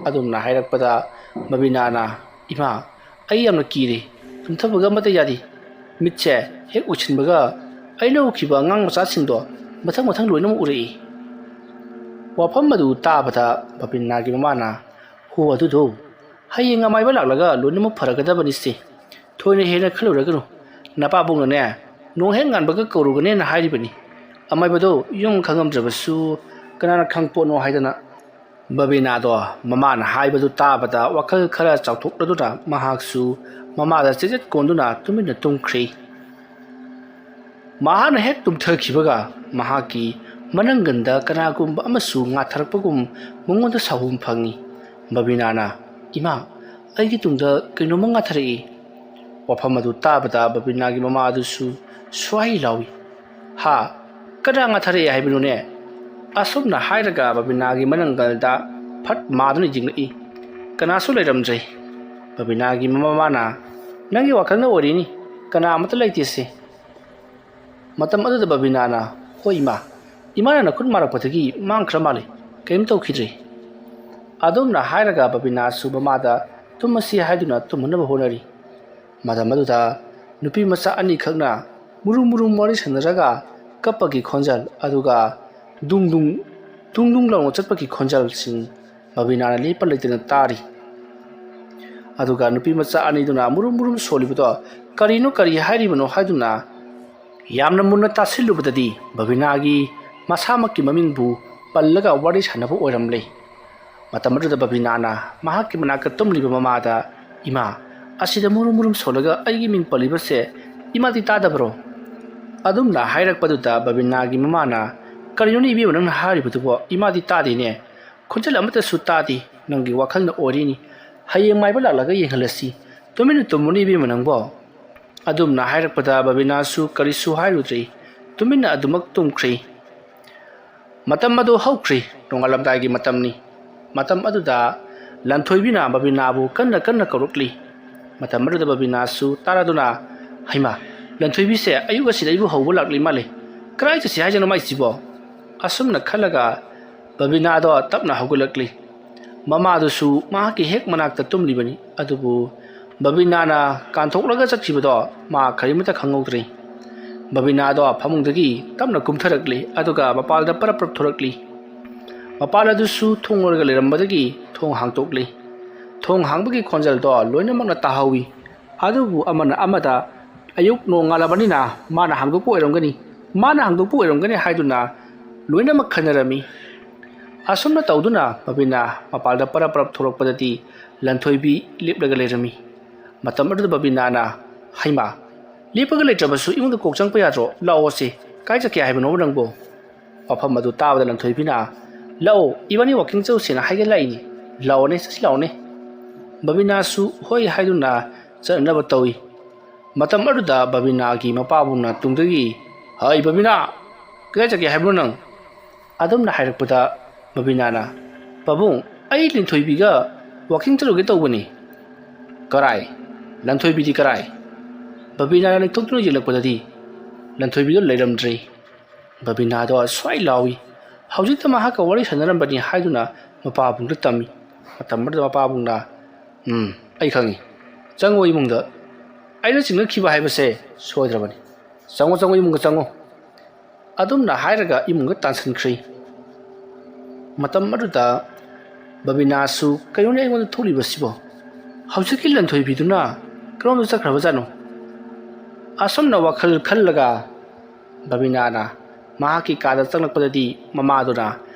ꯑꯗꯨꯝꯅ ꯍꯥꯏꯔꯛꯄꯗ ꯕꯕꯤꯅꯥꯅ, "ꯏꯃꯥ, ꯑꯩ ꯌꯥꯝꯅ ꯀꯤꯔꯦ꯫ ꯇꯨꯝꯊꯕꯒ ꯑꯃꯠꯇ ꯌꯥꯗꯦ꯫ ꯃꯤꯠꯁꯦ ꯍꯦꯛ ꯎꯏꯁꯤꯟꯕꯒ ꯑꯩꯅ ꯎꯈꯤꯕ ꯑꯉꯥꯡ ꯃꯆꯥꯁꯤꯡꯗꯣ ꯃꯊꯪ ꯃꯊꯪ ꯂꯣꯏꯅꯃꯛ ꯎꯔꯛꯏ꯫" ꯋꯥꯐꯝ ꯑꯗꯨ ꯇꯥꯕꯗ ꯕꯕꯤꯅꯥꯒꯤ ꯃꯃꯥꯅ, "ꯍꯣ ꯑꯗꯨꯗꯣ, ꯍꯌꯦꯡ ꯑꯃꯥꯏꯕ ꯂꯥꯛꯂꯒ ꯂꯣꯏꯅꯃꯛ ꯐꯔꯒꯗꯕꯅꯤꯁꯦ꯫ ꯊꯣꯏꯅ ꯍꯦꯟꯅ ꯈꯜꯂꯨꯔꯒꯅꯨ꯫ ꯅꯄꯥꯕꯨꯡꯅꯅꯦ, ꯅꯣꯡ ꯍꯦꯛ ꯉꯥꯟꯕꯒ ꯀꯧꯔꯨꯒꯅꯦꯅ ꯍꯥꯏꯔꯤꯕꯅꯤ꯫ ꯑꯃꯥꯏꯕꯗꯣ ꯌꯨꯝ ꯈꯪꯉꯝꯗ꯭ꯔꯕꯁꯨ ꯀꯅꯥꯅ ꯈꯪꯄꯣꯠꯅꯣ ꯍꯥꯏꯗꯅ꯫" ꯕꯕꯤꯅꯥꯗꯣ ꯃꯃꯥꯅ ꯍꯥꯏꯕꯗꯨ ꯇꯥꯕꯗ ꯋꯥꯈꯜ ꯈꯔ ꯆꯥꯎꯊꯣꯛꯂꯗꯨꯅ ꯃꯍꯥꯛꯁꯨ ꯃꯃꯥꯗ ꯆꯦꯠꯆꯦꯠ ꯀꯣꯟꯗꯨꯅ ꯇꯨꯃꯤꯟꯅ ꯇꯨꯝꯈ꯭ꯔꯤ꯫ ꯃꯍꯥꯛꯅ ꯍꯦꯛ ꯇꯨꯝꯊꯈꯤꯕꯒ ꯃꯍꯥꯛꯀꯤ ꯃꯅꯪꯒꯟꯗ ꯀꯅꯥꯒꯨꯝꯕ ꯑꯃꯁꯨ ꯉꯥꯊꯔꯛꯄꯒꯨꯝ ꯃꯉꯣꯟꯗ ꯁꯥꯎꯍꯨꯝ ꯐꯪꯏ꯫ ꯕꯕꯤꯅꯥꯅ, "ꯏꯃꯥ, ꯑꯩꯒꯤ ꯇꯨꯡꯗ ꯀꯩꯅꯣꯝꯃ ꯉꯥꯊꯔꯛꯏ꯫" ꯋꯥꯐꯝ ꯑꯗꯨ ꯇꯥꯕꯗ ꯕꯕꯤꯅꯥꯒꯤ ꯃꯃꯥ ꯑꯗꯨꯁꯨ ꯁ꯭ꯋꯥꯏ ꯂꯥꯎꯏ꯫ "ꯍꯥ? ꯀꯅꯥ ꯉꯥꯊꯔꯛꯑꯦ ꯍꯥꯏꯕꯅꯣꯅꯦ?" ꯑꯁꯨꯝꯅ ꯍꯥꯏꯔꯒ ꯕꯕꯤꯅꯥꯒꯤ ꯃꯅꯪꯒꯜꯗ ꯐꯠ ꯃꯥꯗꯨꯅ ꯌꯦꯡꯂꯛꯏ꯫ ꯀꯅꯥꯁꯨ ꯂꯩꯔꯝꯗ꯭ꯔꯦ꯫ ꯕꯕꯤꯅꯥꯒꯤ ꯃꯃꯥꯅ, "ꯅꯪꯒꯤ ꯋꯥꯈꯜꯅ ꯑꯣꯏꯔꯤꯅꯤ, ꯀꯅꯥ ꯑꯃꯠꯇ ꯂꯩꯇꯦꯁꯦ꯫" ꯃꯇꯝ ꯑꯗꯨꯗ ꯕꯕꯤꯅꯥꯅ, "ꯍꯣꯏ ꯏꯃꯥ, ꯏꯃꯥꯅ ꯅꯈꯨꯠ ꯃꯥꯔꯛꯄꯗꯒꯤ ꯃꯥꯡꯈ꯭ꯔ ꯃꯥꯜꯂꯤ, ꯀꯔꯤꯝ ꯇꯧꯈꯤꯗ꯭ꯔꯦ꯫" ꯑꯗꯨꯝꯅ ꯍꯥꯏꯔꯒ ꯕꯕꯤꯅꯥꯁꯨ ꯃꯃꯥꯗ ꯇꯨꯝꯃꯁꯤ ꯍꯥꯏꯗꯨꯅ ꯇꯨꯝꯍꯟꯅꯕ ꯍꯣꯠꯅꯔꯤ꯫ ꯃꯇꯝ ꯑꯗꯨꯗ ꯅꯨꯄꯤ ꯃꯆꯥ ꯑꯅꯤꯈꯛꯅ ꯃꯨꯔꯨꯝ ꯃꯨꯔꯨꯝ ꯋꯥꯔꯤ ꯁꯥꯟꯅꯔꯒ ꯀꯞꯄꯒꯤ ꯈꯣꯟꯖꯦꯜ, ꯑꯗꯨꯒ ꯗꯨꯡ ꯗꯨꯡ, ꯗꯨꯡ ꯗꯨꯡ ꯂꯥꯎꯅ ꯆꯠꯄꯒꯤ ꯈꯣꯟꯖꯦꯜꯁꯤꯡ ꯕꯕꯤꯅꯥꯅ ꯂꯦꯞꯄ ꯂꯩꯇꯅ ꯇꯥꯔꯤ꯫ ꯑꯗꯨꯒ ꯅꯨꯄꯤ ꯃꯆꯥ ꯑꯅꯤꯗꯨꯅ ꯃꯨꯔꯨꯝ ꯃꯨꯔꯨꯝ ꯁꯣꯜꯂꯤꯕꯗꯣ ꯀꯔꯤꯅꯣ, ꯀꯔꯤ ꯍꯥꯏꯔꯤꯕꯅꯣ ꯍꯥꯏꯗꯨꯅ ꯌꯥꯝꯅ ꯃꯨꯟꯅ ꯇꯥꯁꯤꯜꯂꯨꯕꯗꯗꯤ ꯕꯕꯤꯅꯥꯒꯤ ꯃꯁꯥꯃꯛꯀꯤ ꯃꯃꯤꯡꯕꯨ ꯄꯜꯂꯒ ꯋꯥꯔꯤ ꯁꯥꯟꯅꯕ ꯑꯣꯏꯔꯝꯂꯦ꯫ ꯃꯇꯝ ꯑꯗꯨꯗ ꯕꯕꯤꯅꯥꯅ ꯃꯍꯥꯛꯀꯤ ꯃꯅꯥꯛꯇ ꯇꯨꯝꯂꯤꯕ ꯃꯃꯥꯗ, "ꯏꯃꯥ, ꯑꯁꯤꯗ ꯃꯨꯔꯨꯝ ꯃꯨꯔꯨꯝ ꯁꯣꯜꯂꯒ ꯑꯩꯒꯤ ꯃꯤꯡ ꯄꯜꯂꯤꯕꯁꯦ ꯏꯃꯥꯗꯤ ꯇꯥꯗꯕ꯭ꯔꯣ?" ꯑꯗꯨꯝꯅ ꯍꯥꯏꯔꯛꯄꯗꯨꯗ ꯕꯕꯤꯅꯥꯒꯤ ꯃꯃꯥꯅ, "ꯀꯔꯤꯅꯣꯅꯦ ꯏꯕꯦꯝꯃ ꯅꯪꯅ ꯍꯥꯏꯔꯤꯕꯗꯨꯕꯣ? ꯏꯃꯥꯗꯤ ꯇꯥꯗꯦꯅꯦ꯫ ꯈꯣꯟꯖꯦꯜ ꯑꯃꯠꯇꯁꯨ ꯇꯥꯗꯦ꯫ ꯅꯪꯒꯤ ꯋꯥꯈꯜꯅ ꯑꯣꯏꯔꯤꯅꯤ꯫ ꯍꯌꯦꯡ ꯃꯥꯏꯕ ꯂꯥꯛꯂꯒ ꯌꯦꯡꯍꯜꯂꯁꯤ꯫ ꯇꯨꯃꯤꯟꯅ ꯇꯨꯝꯃꯨꯅꯦ ꯏꯕꯦꯝꯃ ꯅꯪꯕꯣ꯫" ꯑꯗꯨꯝꯅ ꯍꯥꯏꯔꯛꯄꯗ ꯕꯕꯤꯅꯥꯁꯨ ꯀꯔꯤꯁꯨ ꯍꯥꯏꯔꯨꯗ꯭ꯔꯦ꯫ ꯇꯨꯃꯤꯟꯅ ꯑꯗꯨꯃꯛ ꯇꯨꯝꯈ꯭ꯔꯦ꯫ ꯃꯇꯝ ꯑꯗꯨ ꯍꯧꯈ꯭ꯔꯦ꯫ ꯅꯣꯡꯉꯥꯜꯂꯝꯗꯥꯏꯒꯤ ꯃꯇꯝꯅꯤ꯫ ꯃꯇꯝ ꯑꯗꯨꯗ ꯂꯟꯊꯣꯏꯕꯤꯅ ꯕꯕꯤꯅꯥꯕꯨ ꯀꯟꯅ ꯀꯟꯅ ꯀꯧꯔꯛꯂꯤ꯫ ꯃꯇꯝ ꯑꯗꯨꯗ ꯕꯕꯤꯅꯥꯁꯨ ꯇꯥꯔꯗꯨꯅ, "ꯍꯩꯃꯥ, ꯂꯟꯊꯣꯏꯕꯤꯁꯦ ꯑꯌꯨꯛ ꯑꯁꯤꯗ ꯑꯩꯕꯨ ꯍꯧꯕ ꯂꯥꯛꯂꯤ ꯃꯥꯜꯂꯦ꯫ ꯀꯗꯥꯏ ꯆꯠꯁꯤ ꯍꯥꯏꯖꯅꯣ ꯃꯥꯏꯁꯤꯕꯣ?" ꯑꯁꯨꯝꯅ ꯈꯜꯂꯒ ꯕꯕꯤꯅꯥꯗꯣ ꯇꯞꯅ ꯍꯧꯒꯠꯂꯛꯂꯤ꯫ ꯃꯃꯥꯗꯨꯁꯨ ꯃꯍꯥꯛꯀꯤ ꯍꯦꯛ ꯃꯅꯥꯛꯇ ꯇꯨꯝꯂꯤꯕꯅꯤ꯫ ꯑꯗꯨꯕꯨ ꯕꯕꯤꯅꯥꯅ ꯀꯥꯟꯊꯣꯛꯂꯒ ꯆꯠꯈꯤꯕꯗꯣ ꯃꯥ ꯀꯔꯤꯃꯠꯇ ꯈꯪꯍꯧꯗ꯭ꯔꯦ꯫ ꯕꯕꯤꯅꯥꯗꯣ ꯐꯃꯨꯡꯗꯒꯤ ꯇꯞꯅ ꯀꯨꯝꯊꯔꯛꯂꯤ, ꯑꯗꯨꯒ ꯃꯄꯥꯜꯗ ꯄꯔꯞ ꯄꯔꯞ ꯊꯣꯔꯛꯂꯤ꯫ ꯃꯄꯥꯜ ꯑꯗꯨꯁꯨ ꯊꯣꯡ ꯂꯣꯜꯂꯒ ꯂꯩꯔꯝꯕꯗꯒꯤ ꯊꯣꯡ ꯍꯥꯡꯇꯣꯛꯂꯤ꯫ ꯊꯣꯡ ꯍꯥꯡꯕꯒꯤ ꯈꯣꯟꯖꯦꯜꯗꯣ ꯂꯣꯏꯅꯃꯛꯅ ꯇꯥꯍꯧꯏ꯫ ꯑꯗꯨꯕꯨ ꯑꯃꯅ ꯑꯃꯗ, "ꯑꯌꯨꯛ ꯅꯣꯡꯉꯥꯜꯂꯕꯅꯤꯅ ꯃꯥꯅ ꯍꯥꯡꯗꯣꯛꯄ ꯑꯣꯏꯔꯝꯒꯅꯤ, ꯃꯥꯅ ꯍꯥꯡꯗꯣꯛꯄ ꯑꯣꯏꯔꯝꯒꯅꯤ" ꯍꯥꯏꯗꯨꯅ ꯂꯣꯏꯅꯃꯛ ꯈꯟꯅꯔꯝꯃꯤ꯫ ꯑꯁꯨꯝꯅ ꯇꯧꯗꯨꯅ ꯕꯕꯤꯅꯥ ꯃꯄꯥꯜꯗ ꯄꯔꯞ ꯄꯔꯞ ꯊꯣꯛꯂꯛꯄꯗꯗꯤ ꯂꯟꯊꯣꯏꯕꯤ ꯂꯦꯞꯂꯒ ꯂꯩꯔꯝꯃꯤ꯫ ꯃꯇꯝ ꯑꯗꯨꯗ ꯕꯕꯤꯅꯥꯅ, "ꯍꯩꯃꯥ, ꯂꯦꯞꯄꯒ ꯂꯩꯇ꯭ꯔꯕꯁꯨ ꯏꯃꯨꯡꯗ ꯀꯣꯛ ꯆꯪꯉꯛꯄ ꯌꯥꯗ꯭ꯔꯣ? ꯂꯥꯛꯑꯣꯁꯦ, ꯀꯥꯏ ꯆꯠꯀꯦ ꯍꯥꯏꯕꯅꯣꯕ ꯅꯪꯕꯣ?" ꯋꯥꯐꯝ ꯑꯗꯨ ꯇꯥꯕꯗ ꯂꯟꯊꯣꯏꯕꯤꯅ, "ꯂꯥꯛꯑꯣ, ꯏꯕꯥꯅꯤ ꯋꯥꯀꯤꯡ ꯆꯠꯂꯨꯁꯦꯅ ꯍꯥꯏꯒꯦ ꯂꯥꯛꯏꯅꯤ꯫ ꯂꯥꯛꯑꯣꯅꯦ, ꯆꯠꯁꯤ ꯂꯥꯛꯑꯣꯅꯦ꯫" ꯕꯕꯤꯅꯥꯁꯨ ꯍꯣꯏ ꯍꯥꯏꯗꯨꯅ ꯆꯠꯅꯅꯕ ꯇꯧꯏ꯫ ꯃꯇꯝ ꯑꯗꯨꯗ ꯕꯕꯤꯅꯥꯒꯤ ꯃꯄꯥꯕꯨꯡꯅ ꯇꯨꯡꯗꯒꯤ, "ꯍꯩ ꯕꯕꯤꯅꯥ, ꯀꯗꯥꯏ ꯆꯠꯀꯦ ꯍꯥꯏꯕꯅꯣ ꯅꯪ?" ꯑꯗꯨꯝꯅ ꯍꯥꯏꯔꯛꯄꯗ ꯕꯕꯤꯅꯥꯅ, "ꯄꯥꯕꯨꯡ, ꯑꯩ ꯂꯤꯟꯊꯣꯏꯕꯤꯒ ꯋꯥꯀꯤꯡ ꯆꯠꯂꯨꯒꯦ ꯇꯧꯕꯅꯤ꯫" "ꯀꯔꯥꯏ? ꯂꯟꯊꯣꯏꯕꯤꯗꯤ ꯀꯔꯥꯏ?" ꯕꯕꯤꯅꯥꯅ ꯂꯦꯡꯊꯣꯛꯇꯨꯅ ꯌꯦꯡꯂꯛꯄꯗꯗꯤ ꯂꯟꯊꯣꯏꯕꯤꯗꯣ ꯂꯩꯔꯝꯗ꯭ꯔꯦ꯫ ꯕꯕꯤꯅꯥꯗꯣ ꯁ꯭ꯋꯥꯏ ꯂꯥꯎꯏ꯫ ꯍꯧꯖꯤꯛꯇ ꯃꯍꯥꯛꯀ ꯋꯥꯔꯤ ꯁꯥꯟꯅꯔꯝꯕꯅꯤ ꯍꯥꯏꯗꯨꯅ ꯃꯄꯥꯕꯨꯡꯗ ꯇꯝꯃꯤ꯫ ꯃꯇꯝ ꯑꯗꯨꯗ ꯃꯄꯥꯕꯨꯡꯅ, "ꯎꯝ, ꯑꯩ ꯈꯪꯏ꯫ ꯆꯪꯉꯣ ꯏꯃꯨꯡꯗ꯫ ꯑꯩꯅ ꯆꯤꯡꯅꯈꯤꯕ ꯍꯥꯏꯕꯁꯦ ꯁꯣꯏꯗ꯭ꯔꯕꯅꯤ꯫ ꯆꯪꯉꯣ, ꯆꯪꯉꯣ, ꯏꯃꯨꯡꯗ ꯆꯪꯉꯣ꯫" ꯑꯗꯨꯝꯅ ꯍꯥꯏꯔꯒ ꯏꯃꯨꯡꯗ ꯇꯥꯟꯁꯤꯟꯈ꯭ꯔꯤ꯫ ꯃꯇꯝ ꯑꯗꯨꯗ ꯕꯕꯤꯅꯥꯁꯨ, "ꯀꯩꯅꯣꯅꯦ ꯑꯩꯉꯣꯟꯗ ꯊꯣꯛꯂꯤꯕꯁꯤꯕꯣ? ꯍꯧꯖꯤꯛꯀꯤ ꯂꯟꯊꯣꯏꯕꯤꯗꯨꯅ ꯀꯔꯣꯝꯗ ꯆꯠꯈ꯭ꯔꯕꯖꯥꯠꯅꯣ?" ꯑꯁꯨꯝꯅ ꯋꯥꯈꯜ ꯈꯜꯂꯒ ꯕꯕꯤꯅꯥꯅ ꯃꯍꯥꯛꯀꯤ ꯀꯥꯗ ꯆꯪꯂꯛꯄꯗꯗꯤ ꯃꯃꯥꯗꯨꯅ,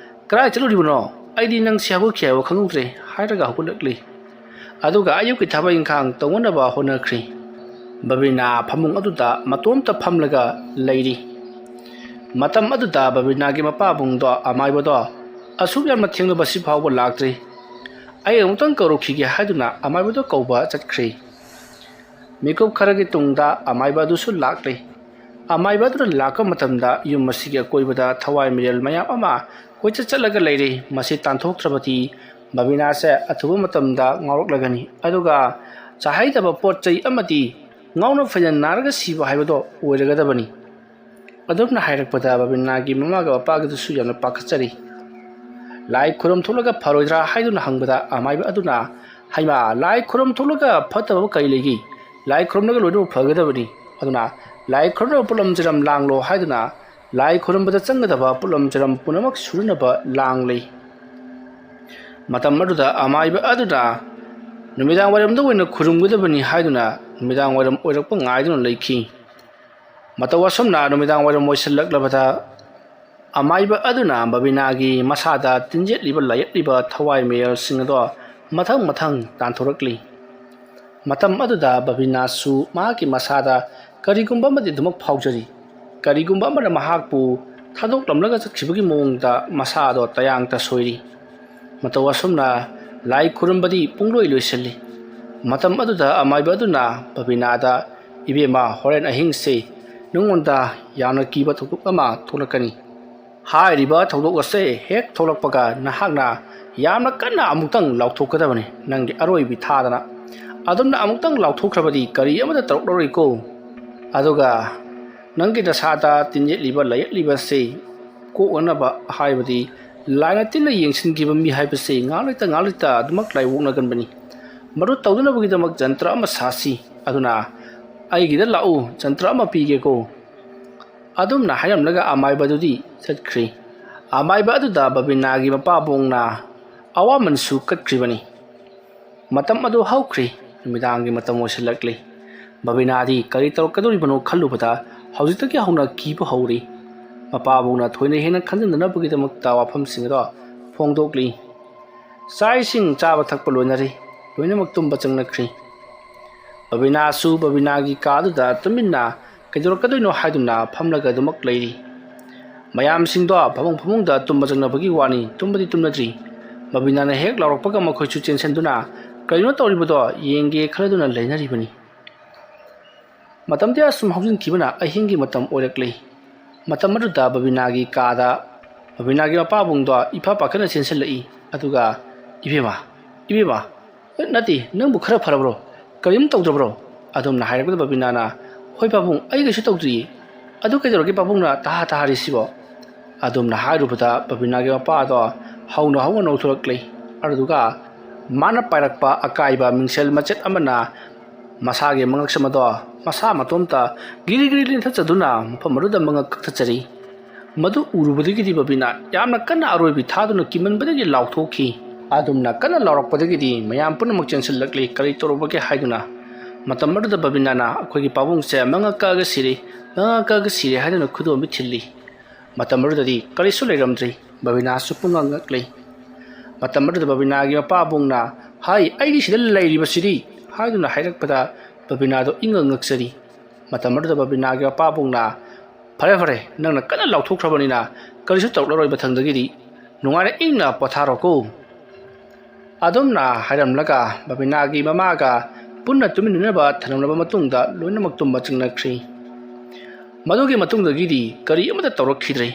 "ꯀꯗꯥꯏ ꯆꯠꯂꯨꯔꯤꯕꯅꯣ? ꯑꯩꯗꯤ ꯅꯪꯁꯤ ꯍꯧꯒꯠꯈꯤ ꯍꯥꯏꯕ ꯈꯪꯍꯧꯗ꯭ꯔꯦ" ꯍꯥꯏꯔꯒ ꯍꯧꯒꯠꯂꯛꯂꯤ꯫ ꯑꯗꯨꯒ ꯑꯌꯨꯛꯀꯤ ꯊꯕꯛ ꯏꯪꯈꯥꯡ ꯇꯧꯅꯅꯕ ꯍꯣꯠꯅꯈ꯭ꯔꯤ꯫ ꯕꯕꯤꯅꯥ ꯐꯃꯨꯡ ꯑꯗꯨꯗ ꯃꯇꯣꯝꯇ ꯐꯝꯂꯒ ꯂꯩꯔꯤ꯫ ꯃꯇꯝ ꯑꯗꯨꯗ ꯕꯕꯤꯅꯥꯒꯤ ꯃꯄꯥꯕꯨꯡꯗꯣ, ꯑꯃꯥꯏꯕꯗꯣ, "ꯑꯁꯨꯛ ꯌꯥꯝꯅ ꯊꯦꯡꯂꯕꯁꯤ ꯐꯥꯎꯕ ꯂꯥꯛꯇ꯭ꯔꯤ꯫ ꯑꯩ ꯑꯃꯨꯛꯇꯪ ꯀꯧꯔꯨꯈꯤꯒꯦ" ꯍꯥꯏꯗꯨꯅ ꯑꯃꯥꯏꯕꯗꯣ ꯀꯧꯕ ꯆꯠꯈ꯭ꯔꯤ꯫ ꯃꯤꯀꯨꯞ ꯈꯔꯒꯤ ꯇꯨꯡꯗ ꯑꯃꯥꯏꯕ ꯑꯗꯨꯁꯨ ꯂꯥꯛꯂꯦ꯫ ꯑꯃꯥꯏꯕ ꯑꯗꯨꯅ ꯂꯥꯛꯄ ꯃꯇꯝꯗ ꯌꯨꯝ ꯑꯁꯤꯒꯤ ꯑꯀꯣꯏꯕꯗ ꯊꯋꯥꯏ ꯃꯤꯔꯦꯜ ꯃꯌꯥꯝ ꯑꯃ ꯀꯣꯏꯆꯠ ꯆꯠꯂꯒ ꯂꯩꯔꯦ꯫ ꯃꯁꯤ ꯇꯥꯟꯊꯣꯛꯇ꯭ꯔꯕꯗꯤ ꯕꯕꯤꯅꯥꯁꯦ ꯑꯊꯨꯕ ꯃꯇꯝꯗ ꯉꯥꯎꯔꯛꯂꯒꯅꯤ꯫ ꯑꯗꯨꯒ ꯆꯥꯍꯩꯗꯕ ꯄꯣꯠ ꯆꯩ ꯑꯃꯗꯤ ꯉꯥꯎꯅ ꯐꯩꯅ ꯅꯥꯔꯒ ꯁꯤꯕ ꯍꯥꯏꯕꯗꯣ ꯑꯣꯏꯔꯒꯗꯕꯅꯤ꯫ ꯑꯗꯨꯝꯅ ꯍꯥꯏꯔꯛꯄꯗ ꯕꯕꯤꯅꯥꯒꯤ ꯃꯃꯥꯒ ꯃꯄꯥꯒꯗꯨꯁꯨ ꯌꯥꯝꯅ ꯄꯥꯈꯠꯆꯔꯤ꯫ "ꯂꯥꯏ ꯈꯨꯔꯨꯝ ꯊꯣꯛꯂꯒ ꯐꯔꯣꯏꯗ꯭ꯔꯥ?" ꯍꯥꯏꯗꯨꯅ ꯍꯪꯕꯗ ꯑꯃꯥꯏꯕ ꯑꯗꯨꯅ, "ꯍꯩꯃꯥ, ꯂꯥꯏ ꯈꯨꯔꯨꯝ ꯊꯣꯛꯂꯒ ꯐꯠꯇꯕ ꯀꯔꯤ ꯂꯩꯒꯦ? ꯂꯥꯏ ꯈꯨꯔꯨꯝꯂꯒ ꯂꯣꯏꯅꯃꯛ ꯐꯒꯗꯕꯅꯤ꯫ ꯑꯗꯨꯅ ꯂꯥꯏ ꯈꯨꯔꯨꯝꯅꯕ ꯄꯣꯠꯂꯝ ꯆꯩꯔꯝ ꯂꯥꯡꯂꯣ" ꯍꯥꯏꯗꯨꯅ ꯂꯥꯏ ꯈꯨꯔꯨꯝꯕꯗ ꯆꯪꯒꯗꯕ ꯄꯣꯠꯂꯝ ꯆꯩꯔꯝ ꯄꯨꯝꯅꯃꯛ ꯁꯨꯅꯅꯕ ꯂꯥꯡꯂꯦ꯫ ꯃꯇꯝ ꯑꯗꯨꯗ ꯑꯃꯥꯏꯕ ꯑꯗꯨꯅ ꯅꯨꯃꯤꯗꯥꯡ ꯋꯥꯏꯔꯝꯗ ꯑꯣꯏꯅ ꯈꯨꯔꯨꯝꯒꯗꯕꯅꯤ ꯍꯥꯏꯗꯨꯅ ꯅꯨꯃꯤꯗꯥꯡ ꯋꯥꯏꯔꯝ ꯑꯣꯏꯔꯛꯄ ꯉꯥꯏꯗꯨꯅ ꯂꯩꯈꯤ꯫ ꯃꯇꯧ ꯑꯁꯨꯝꯅ ꯅꯨꯃꯤꯗꯥꯡ ꯋꯥꯏꯔꯝ ꯑꯣꯏꯁꯤꯜꯂꯛꯂꯕꯗ ꯑꯃꯥꯏꯕ ꯑꯗꯨꯅ ꯕꯕꯤꯅꯥꯒꯤ ꯃꯁꯥꯗ ꯇꯤꯟꯖꯦꯠꯂꯤꯕ ꯂꯥꯏꯌꯦꯠꯂꯤꯕ ꯊꯋꯥꯏ ꯃꯌꯦꯜꯁꯤꯡ ꯑꯗꯣ ꯃꯊꯪ ꯃꯊꯪ ꯇꯥꯟꯊꯣꯔꯛꯂꯤ꯫ ꯃꯇꯝ ꯑꯗꯨꯗ ꯕꯕꯤꯅꯥꯁꯨ ꯃꯍꯥꯛꯀꯤ ꯃꯁꯥꯗ ꯀꯔꯤꯒꯨꯝꯕ ꯑꯃꯗꯤ ꯑꯗꯨꯃꯛ ꯐꯥꯎꯖꯔꯤ꯫ ꯀꯔꯤꯒꯨꯝꯕ ꯑꯃꯅ ꯃꯍꯥꯛꯄꯨ ꯊꯥꯗꯣꯛꯂꯝꯂꯒ ꯆꯠꯈꯤꯕꯒꯤ ꯃꯑꯣꯡꯗ ꯃꯁꯥꯗꯣ ꯇꯌꯥꯡ ꯇꯁꯣꯏꯔꯤ꯫ ꯃꯇꯧ ꯑꯁꯨꯝꯅ ꯂꯥꯏ ꯈꯨꯔꯨꯝꯕꯗꯤ ꯄꯨꯡꯂꯣꯏ ꯂꯣꯏꯁꯤꯜꯂꯤ꯫ ꯃꯇꯝ ꯑꯗꯨꯗ ꯑꯃꯥꯏꯕ ꯑꯗꯨꯅ ꯕꯕꯤꯅꯥꯗ, "ꯏꯕꯦꯝꯃ, ꯍꯣꯔꯦꯟ ꯑꯍꯤꯡꯁꯤ ꯅꯉꯣꯟꯗ ꯌꯥꯝꯅ ꯀꯤꯕ ꯊꯧꯗꯣꯛ ꯑꯃ ꯊꯣꯛꯂꯛꯀꯅꯤ꯫ ꯍꯥꯏꯔꯤꯕ ꯊꯧꯗꯣꯛ ꯑꯁꯦ ꯍꯦꯛ ꯊꯣꯛꯂꯛꯄꯒ ꯅꯍꯥꯛꯅ ꯌꯥꯝꯅ ꯀꯟꯅ ꯑꯃꯨꯛꯇꯪ ꯂꯥꯎꯊꯣꯛꯀꯗꯕꯅꯤ, ꯅꯪꯒꯤ ꯑꯔꯣꯏꯕꯤ ꯊꯥꯗꯅ꯫ ꯑꯗꯨꯝꯅ ꯑꯃꯨꯛꯇꯪ ꯂꯥꯎꯊꯣꯛꯈ꯭ꯔꯕꯗꯤ ꯀꯔꯤ ꯑꯃꯠꯇ ꯇꯧꯔꯛꯂꯔꯣꯏꯀꯣ꯫ ꯑꯗꯨꯒ ꯅꯪꯒꯤ ꯅꯁꯥꯗ ꯇꯤꯟ ꯌꯦꯠꯂꯤꯕ ꯂꯥꯏꯌꯦꯠꯂꯤꯕꯁꯤ ꯀꯣꯛꯅꯅꯕ, ꯍꯥꯏꯕꯗꯤ ꯂꯥꯏꯅ ꯇꯤꯟꯅ ꯌꯦꯡꯁꯤꯟꯈꯤꯕ ꯃꯤ ꯍꯥꯏꯕꯁꯤ ꯉꯥꯛ ꯂꯩꯇ ꯉꯥꯛ ꯂꯩꯇ ꯑꯗꯨꯃꯛ ꯂꯥꯏꯑꯣꯛꯅꯒꯟꯕꯅꯤ꯫ ꯃꯗꯨ ꯇꯧꯗꯅꯕꯒꯤꯗꯃꯛ ꯖꯟꯇ꯭ꯔ ꯑꯃ ꯁꯥꯁꯤ, ꯑꯗꯨꯅ ꯑꯩꯒꯤꯗ ꯂꯥꯛꯎ, ꯖꯟꯇ꯭ꯔ ꯑꯃ ꯄꯤꯒꯦꯀꯣ"꯫ ꯑꯗꯨꯝꯅ ꯍꯥꯏꯔꯝꯂꯒ ꯑꯃꯥꯏꯕꯗꯨꯗꯤ ꯆꯠꯈ꯭ꯔꯤ꯫ ꯑꯃꯥꯏꯕ ꯑꯗꯨꯗ ꯕꯕꯤꯅꯥꯒꯤ ꯃꯄꯥꯕꯨꯡꯅ ꯑꯋꯥꯃꯟꯁꯨ ꯀꯠꯈ꯭ꯔꯤꯕꯅꯤ꯫ ꯃꯇꯝ ꯑꯗꯨ ꯍꯧꯈ꯭ꯔꯤ꯫ ꯅꯨꯃꯤꯗꯥꯡꯒꯤ ꯃꯇꯝ ꯑꯣꯏꯁꯤꯜꯂꯛꯂꯤ꯫ ꯕꯕꯤꯅꯥꯗꯤ ꯀꯔꯤ ꯇꯧꯔꯛꯀꯗꯧꯔꯤꯕꯅꯣ ꯈꯜꯂꯨꯕꯗ ꯍꯧꯖꯤꯛꯇꯒꯤ ꯍꯧꯅ ꯀꯤꯕ ꯍꯧꯔꯤ꯫ ꯃꯄꯥꯕꯨꯡꯅ ꯊꯣꯏꯅ ꯍꯦꯟꯅ ꯈꯟꯖꯤꯟꯗꯅꯕꯒꯤꯗꯃꯛꯇ ꯋꯥꯐꯝꯁꯤꯡ ꯑꯗꯣ ꯐꯣꯡꯗꯣꯛꯂꯤ꯫ ꯆꯥꯛ ꯏꯁꯤꯡ ꯆꯥꯕ ꯊꯛꯄ ꯂꯣꯏꯅꯔꯤ꯫ ꯂꯣꯏꯅꯃꯛ ꯇꯨꯝꯕ ꯆꯪꯅꯈ꯭ꯔꯤ꯫ ꯕꯕꯤꯅꯥꯁꯨ ꯕꯕꯤꯅꯥꯒꯤ ꯀꯥꯗꯨꯗ ꯇꯨꯃꯤꯟꯅ ꯀꯩꯗꯧꯔꯛꯀꯗꯣꯏꯅꯣ ꯍꯥꯏꯗꯨꯅ ꯐꯝꯂꯒ ꯑꯗꯨꯃꯛ ꯂꯩꯔꯤ꯫ ꯃꯌꯥꯝꯁꯤꯡꯗꯣ ꯐꯃꯨꯡ ꯐꯃꯨꯡꯗ ꯇꯨꯝꯕ ꯆꯪꯅꯕꯒꯤ ꯋꯥꯅꯤ, ꯇꯨꯝꯕꯗꯤ ꯇꯨꯝꯅꯗ꯭ꯔꯤ꯫ ꯕꯕꯤꯅꯥꯅ ꯍꯦꯛ ꯂꯥꯎꯔꯛꯄꯒ ꯃꯈꯣꯏꯁꯨ ꯆꯦꯟꯁꯤꯟꯗꯨꯅ ꯀꯔꯤꯅꯣ ꯇꯧꯔꯤꯕꯗꯣ ꯌꯦꯡꯒꯦ ꯈꯜꯂꯗꯨꯅ ꯂꯩꯅꯔꯤꯕꯅꯤ꯫ ꯃꯇꯝꯗꯤ ꯑꯁꯨꯝ ꯍꯧꯖꯤꯟꯈꯤꯕꯅ ꯑꯍꯤꯡꯒꯤ ꯃꯇꯝ ꯑꯣꯏꯔꯛꯂꯤ꯫ ꯃꯇꯝ ꯑꯗꯨꯗ ꯕꯕꯤꯅꯥꯒꯤ ꯀꯥꯗ ꯕꯕꯤꯅꯥꯒꯤ ꯃꯄꯥꯕꯨꯡꯗꯣ ꯏꯐ ꯄꯥꯈꯠꯅ ꯆꯦꯟꯁꯤꯜꯂꯛꯏ꯫ ꯑꯗꯨꯒ, "ꯏꯕꯦꯝꯃ, ꯏꯕꯦꯝꯃ, ꯑꯦ, ꯅꯠꯇꯦ, ꯅꯪꯕꯨ ꯈꯔ ꯐꯔꯕ꯭ꯔꯣ? ꯀꯔꯤꯝ ꯇꯧꯗ꯭ꯔꯕ꯭ꯔꯣ?" ꯑꯗꯨꯝꯅ ꯍꯥꯏꯔꯛꯄꯗ ꯕꯕꯤꯅꯥꯅ, "ꯍꯣꯏ ꯄꯥꯕꯨꯡ, ꯑꯩ ꯀꯩꯁꯨ ꯇꯧꯗ꯭ꯔꯤꯌꯦ꯫ ꯑꯗꯨ ꯀꯩꯗꯧꯔꯒꯦ ꯄꯥꯕꯨꯡꯅ ꯇꯍꯥ ꯇꯍꯥꯔꯤꯁꯤꯕꯣ?" ꯑꯗꯨꯝꯅ ꯍꯥꯏꯔꯨꯕꯗ ꯕꯕꯤꯅꯥꯒꯤ ꯃꯄꯥꯗꯣ ꯍꯧꯅ ꯍꯧꯅ ꯅꯣꯛꯊꯣꯔꯛꯂꯦ꯫ ꯑꯗꯨꯗꯨꯒ ꯃꯥꯅ ꯄꯥꯏꯔꯛꯄ ꯑꯀꯥꯏꯕ ꯃꯤꯡꯁꯦꯜ ꯃꯆꯦꯠ ꯑꯃꯅ ꯃꯁꯥꯒꯤ ꯃꯉꯛꯁꯝ ꯑꯗꯣ ꯃꯁꯥ ꯃꯇꯣꯝꯇ ꯒꯤꯔꯤ ꯒꯤꯔꯤ ꯂꯦꯟꯊꯠꯆꯗꯨꯅ ꯃꯐꯝ ꯑꯗꯨꯗ ꯃꯉꯛ ꯀꯛꯊꯠꯆꯔꯤ꯫ ꯃꯗꯨ ꯎꯔꯨꯕꯗꯒꯤꯗꯤ ꯕꯕꯤꯅꯥ ꯌꯥꯝꯅ ꯀꯟꯅ ꯑꯔꯣꯏꯕꯤ ꯊꯥꯗꯨꯅ ꯀꯤꯃꯟꯕꯗꯒꯤ ꯂꯥꯎꯊꯣꯛꯈꯤ꯫ ꯑꯗꯨꯝꯅ ꯀꯟꯅ ꯂꯥꯎꯔꯛꯄꯗꯒꯤꯗꯤ ꯃꯌꯥꯝ ꯄꯨꯝꯅꯃꯛ ꯆꯦꯟꯁꯤꯜꯂꯛꯂꯤ, ꯀꯔꯤ ꯇꯧꯔꯨꯕꯒꯦ ꯍꯥꯏꯗꯨꯅ꯫ ꯃꯇꯝ ꯑꯗꯨꯗ ꯕꯕꯤꯅꯥꯅ, "ꯑꯩꯈꯣꯏꯒꯤ ꯄꯥꯕꯨꯡꯁꯦ ꯃꯉꯛ ꯀꯛꯑꯒ ꯁꯤꯔꯦ, ꯃꯉꯛ ꯀꯛꯑꯒ ꯁꯤꯔꯦ" ꯍꯥꯏꯗꯨꯅ ꯈꯨꯗꯣꯝꯕꯤ ꯊꯤꯜꯂꯤ꯫ ꯃꯇꯝ ꯑꯗꯨꯗꯗꯤ ꯀꯔꯤꯁꯨ ꯂꯩꯔꯝꯗ꯭ꯔꯤ꯫ ꯕꯕꯤꯅꯥꯁꯨ ꯄꯨꯡꯉꯛ ꯉꯛꯂꯤ꯫ ꯃꯇꯝ ꯑꯗꯨꯗ ꯕꯕꯤꯅꯥꯒꯤ ꯃꯄꯥꯕꯨꯡꯅ, "ꯍꯥꯏ, ꯑꯩꯗꯤ ꯁꯤꯗ ꯂꯩꯔꯤꯕꯁꯤꯗꯤ" ꯍꯥꯏꯗꯨꯅ ꯍꯥꯏꯔꯛꯄꯗ ꯕꯕꯤꯅꯥꯗꯣ ꯏꯪꯉꯛ ꯉꯛꯆꯔꯤ꯫ ꯃꯇꯝ ꯑꯗꯨꯗ ꯕꯕꯤꯅꯥꯒꯤ ꯃꯄꯥꯕꯨꯡꯅ, "ꯐꯔꯦ, ꯐꯔꯦ, ꯅꯪꯅ ꯀꯟꯅ ꯂꯥꯎꯊꯣꯛꯈ꯭ꯔꯕꯅꯤꯅ ꯀꯔꯤꯁꯨ ꯇꯧꯔꯛꯂꯔꯣꯏ ꯃꯊꯪꯗꯒꯤꯗꯤ꯫ ꯅꯨꯡꯉꯥꯏꯅ ꯏꯪꯅ ꯄꯣꯊꯥꯔꯣꯀꯣ"꯫ ꯑꯗꯨꯝꯅ ꯍꯥꯏꯔꯝꯂꯒ ꯕꯕꯤꯅꯥꯒꯤ ꯃꯃꯥꯒ ꯄꯨꯟꯅ ꯇꯨꯃꯤꯟꯅꯅꯕ ꯊꯅꯝꯂꯕ ꯃꯇꯨꯡꯗ ꯂꯣꯏꯅꯃꯛ ꯇꯨꯝꯕ ꯆꯪꯅꯈ꯭ꯔꯤ꯫ ꯃꯗꯨꯒꯤ ꯃꯇꯨꯡꯗꯒꯤꯗꯤ ꯀꯔꯤ ꯑꯃꯠꯇ ꯇꯧꯔꯛꯈꯤꯗ꯭ꯔꯦ꯫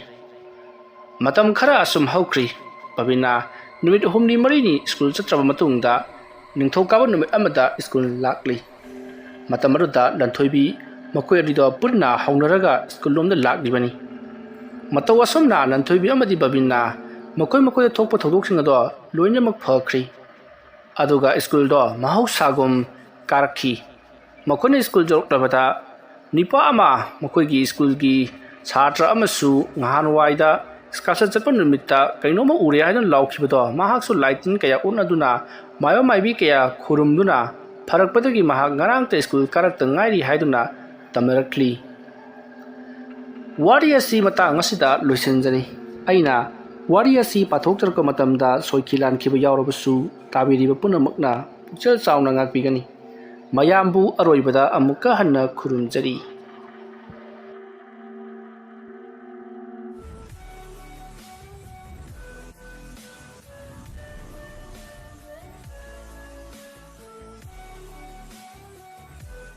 ꯃꯇꯝ ꯈꯔ ꯑꯁꯨꯝ ꯍꯧꯈ꯭ꯔꯤ꯫ ꯕꯕꯤꯅꯥ ꯅꯨꯃꯤꯠ ꯍꯨꯝꯅꯤ ꯃꯔꯤꯅꯤ ꯁ꯭ꯀꯨꯜ ꯆꯠꯇ꯭ꯔꯕ ꯃꯇꯨꯡꯗ ꯅꯤꯡꯊꯧꯀꯥꯕ ꯅꯨꯃꯤꯠ ꯑꯃꯗ ꯁ꯭ꯀꯨꯜ ꯂꯥꯛꯂꯤ꯫ ꯃꯇꯝ ꯑꯗꯨꯗ ꯂꯟꯊꯣꯏꯕꯤ ꯃꯈꯣꯏ ꯑꯅꯤꯗꯣ ꯄꯨꯟꯅ ꯍꯧꯅꯔꯒ ꯁ꯭ꯀꯨꯜ ꯂꯣꯝꯗ ꯂꯥꯛꯂꯤꯕꯅꯤ꯫ ꯃꯇꯧ ꯑꯁꯨꯝꯅ ꯂꯟꯊꯣꯏꯕꯤ ꯑꯃꯗꯤ ꯕꯕꯤꯅꯥ ꯃꯈꯣꯏ ꯃꯈꯣꯏꯗ ꯊꯣꯛꯄ ꯊꯧꯗꯣꯛꯁꯤꯡ ꯑꯗꯣ ꯂꯣꯏꯅꯃꯛ ꯐꯈ꯭ꯔꯤ꯫ ꯑꯗꯨꯒ ꯁ꯭ꯀꯨꯜꯗꯣ ꯃꯍꯧꯁꯥꯒꯨꯝ ꯀꯥꯔꯛꯈꯤ꯫ ꯃꯈꯣꯏꯅ ꯁ꯭ꯀꯨꯜ ꯌꯧꯔꯛꯂꯕꯗ ꯅꯨꯄꯥ ꯑꯃ ꯃꯈꯣꯏꯒꯤ ꯁ꯭ꯀꯨꯜꯒꯤ ꯁꯥꯇ꯭ꯔ ꯑꯃꯁꯨ ꯅꯍꯥꯟꯋꯥꯏꯗ ꯁ꯭ꯀꯥꯁꯟ ꯆꯠꯄ ꯅꯨꯃꯤꯠꯇ ꯀꯩꯅꯣꯝꯃ ꯎꯔꯦ ꯍꯥꯏꯗꯨꯅ ꯂꯥꯎꯈꯤꯕꯗꯣ ꯃꯍꯥꯛꯁꯨ ꯂꯥꯏꯇꯤꯟ ꯀꯌꯥ ꯎꯠꯅꯗꯨꯅ ꯃꯥꯏꯕ ꯃꯥꯏꯕꯤ ꯀꯌꯥ ꯈꯨꯔꯨꯝꯗꯨꯅ ꯐꯔꯛꯄꯗꯒꯤ ꯃꯍꯥꯛ ꯉꯔꯥꯡꯇ ꯁ꯭ꯀꯨꯜ ꯀꯥꯔꯛꯇ ꯉꯥꯏꯔꯤ ꯍꯥꯏꯗꯨꯅ ꯇꯝꯅꯔꯛꯂꯤ꯫ ꯋꯥꯔꯤ ꯑꯁꯤ ꯃꯇꯥꯡ ꯑꯁꯤꯗ ꯂꯣꯏꯁꯤꯟꯖꯔꯤ꯫ ꯑꯩꯅ ꯋꯥꯔꯤ ꯑꯁꯤ ꯄꯥꯊꯣꯛꯆꯔꯛꯄ ꯃꯇꯝꯗ ꯁꯣꯏꯈꯤ ꯂꯥꯟꯈꯤꯕ ꯌꯥꯎꯔꯕꯁꯨ ꯇꯥꯕꯤꯔꯤꯕ ꯄꯨꯝꯅꯃꯛꯅ ꯄꯨꯛꯆꯦꯜ ꯆꯥꯎꯅ ꯉꯥꯛꯄꯤꯒꯅꯤ꯫ ꯃꯌꯥꯝꯕꯨ ꯑꯔꯣꯏꯕꯗ ꯑꯃꯨꯛꯀ ꯍꯟꯅ ꯈꯨꯔꯨꯝꯖꯔꯤ꯫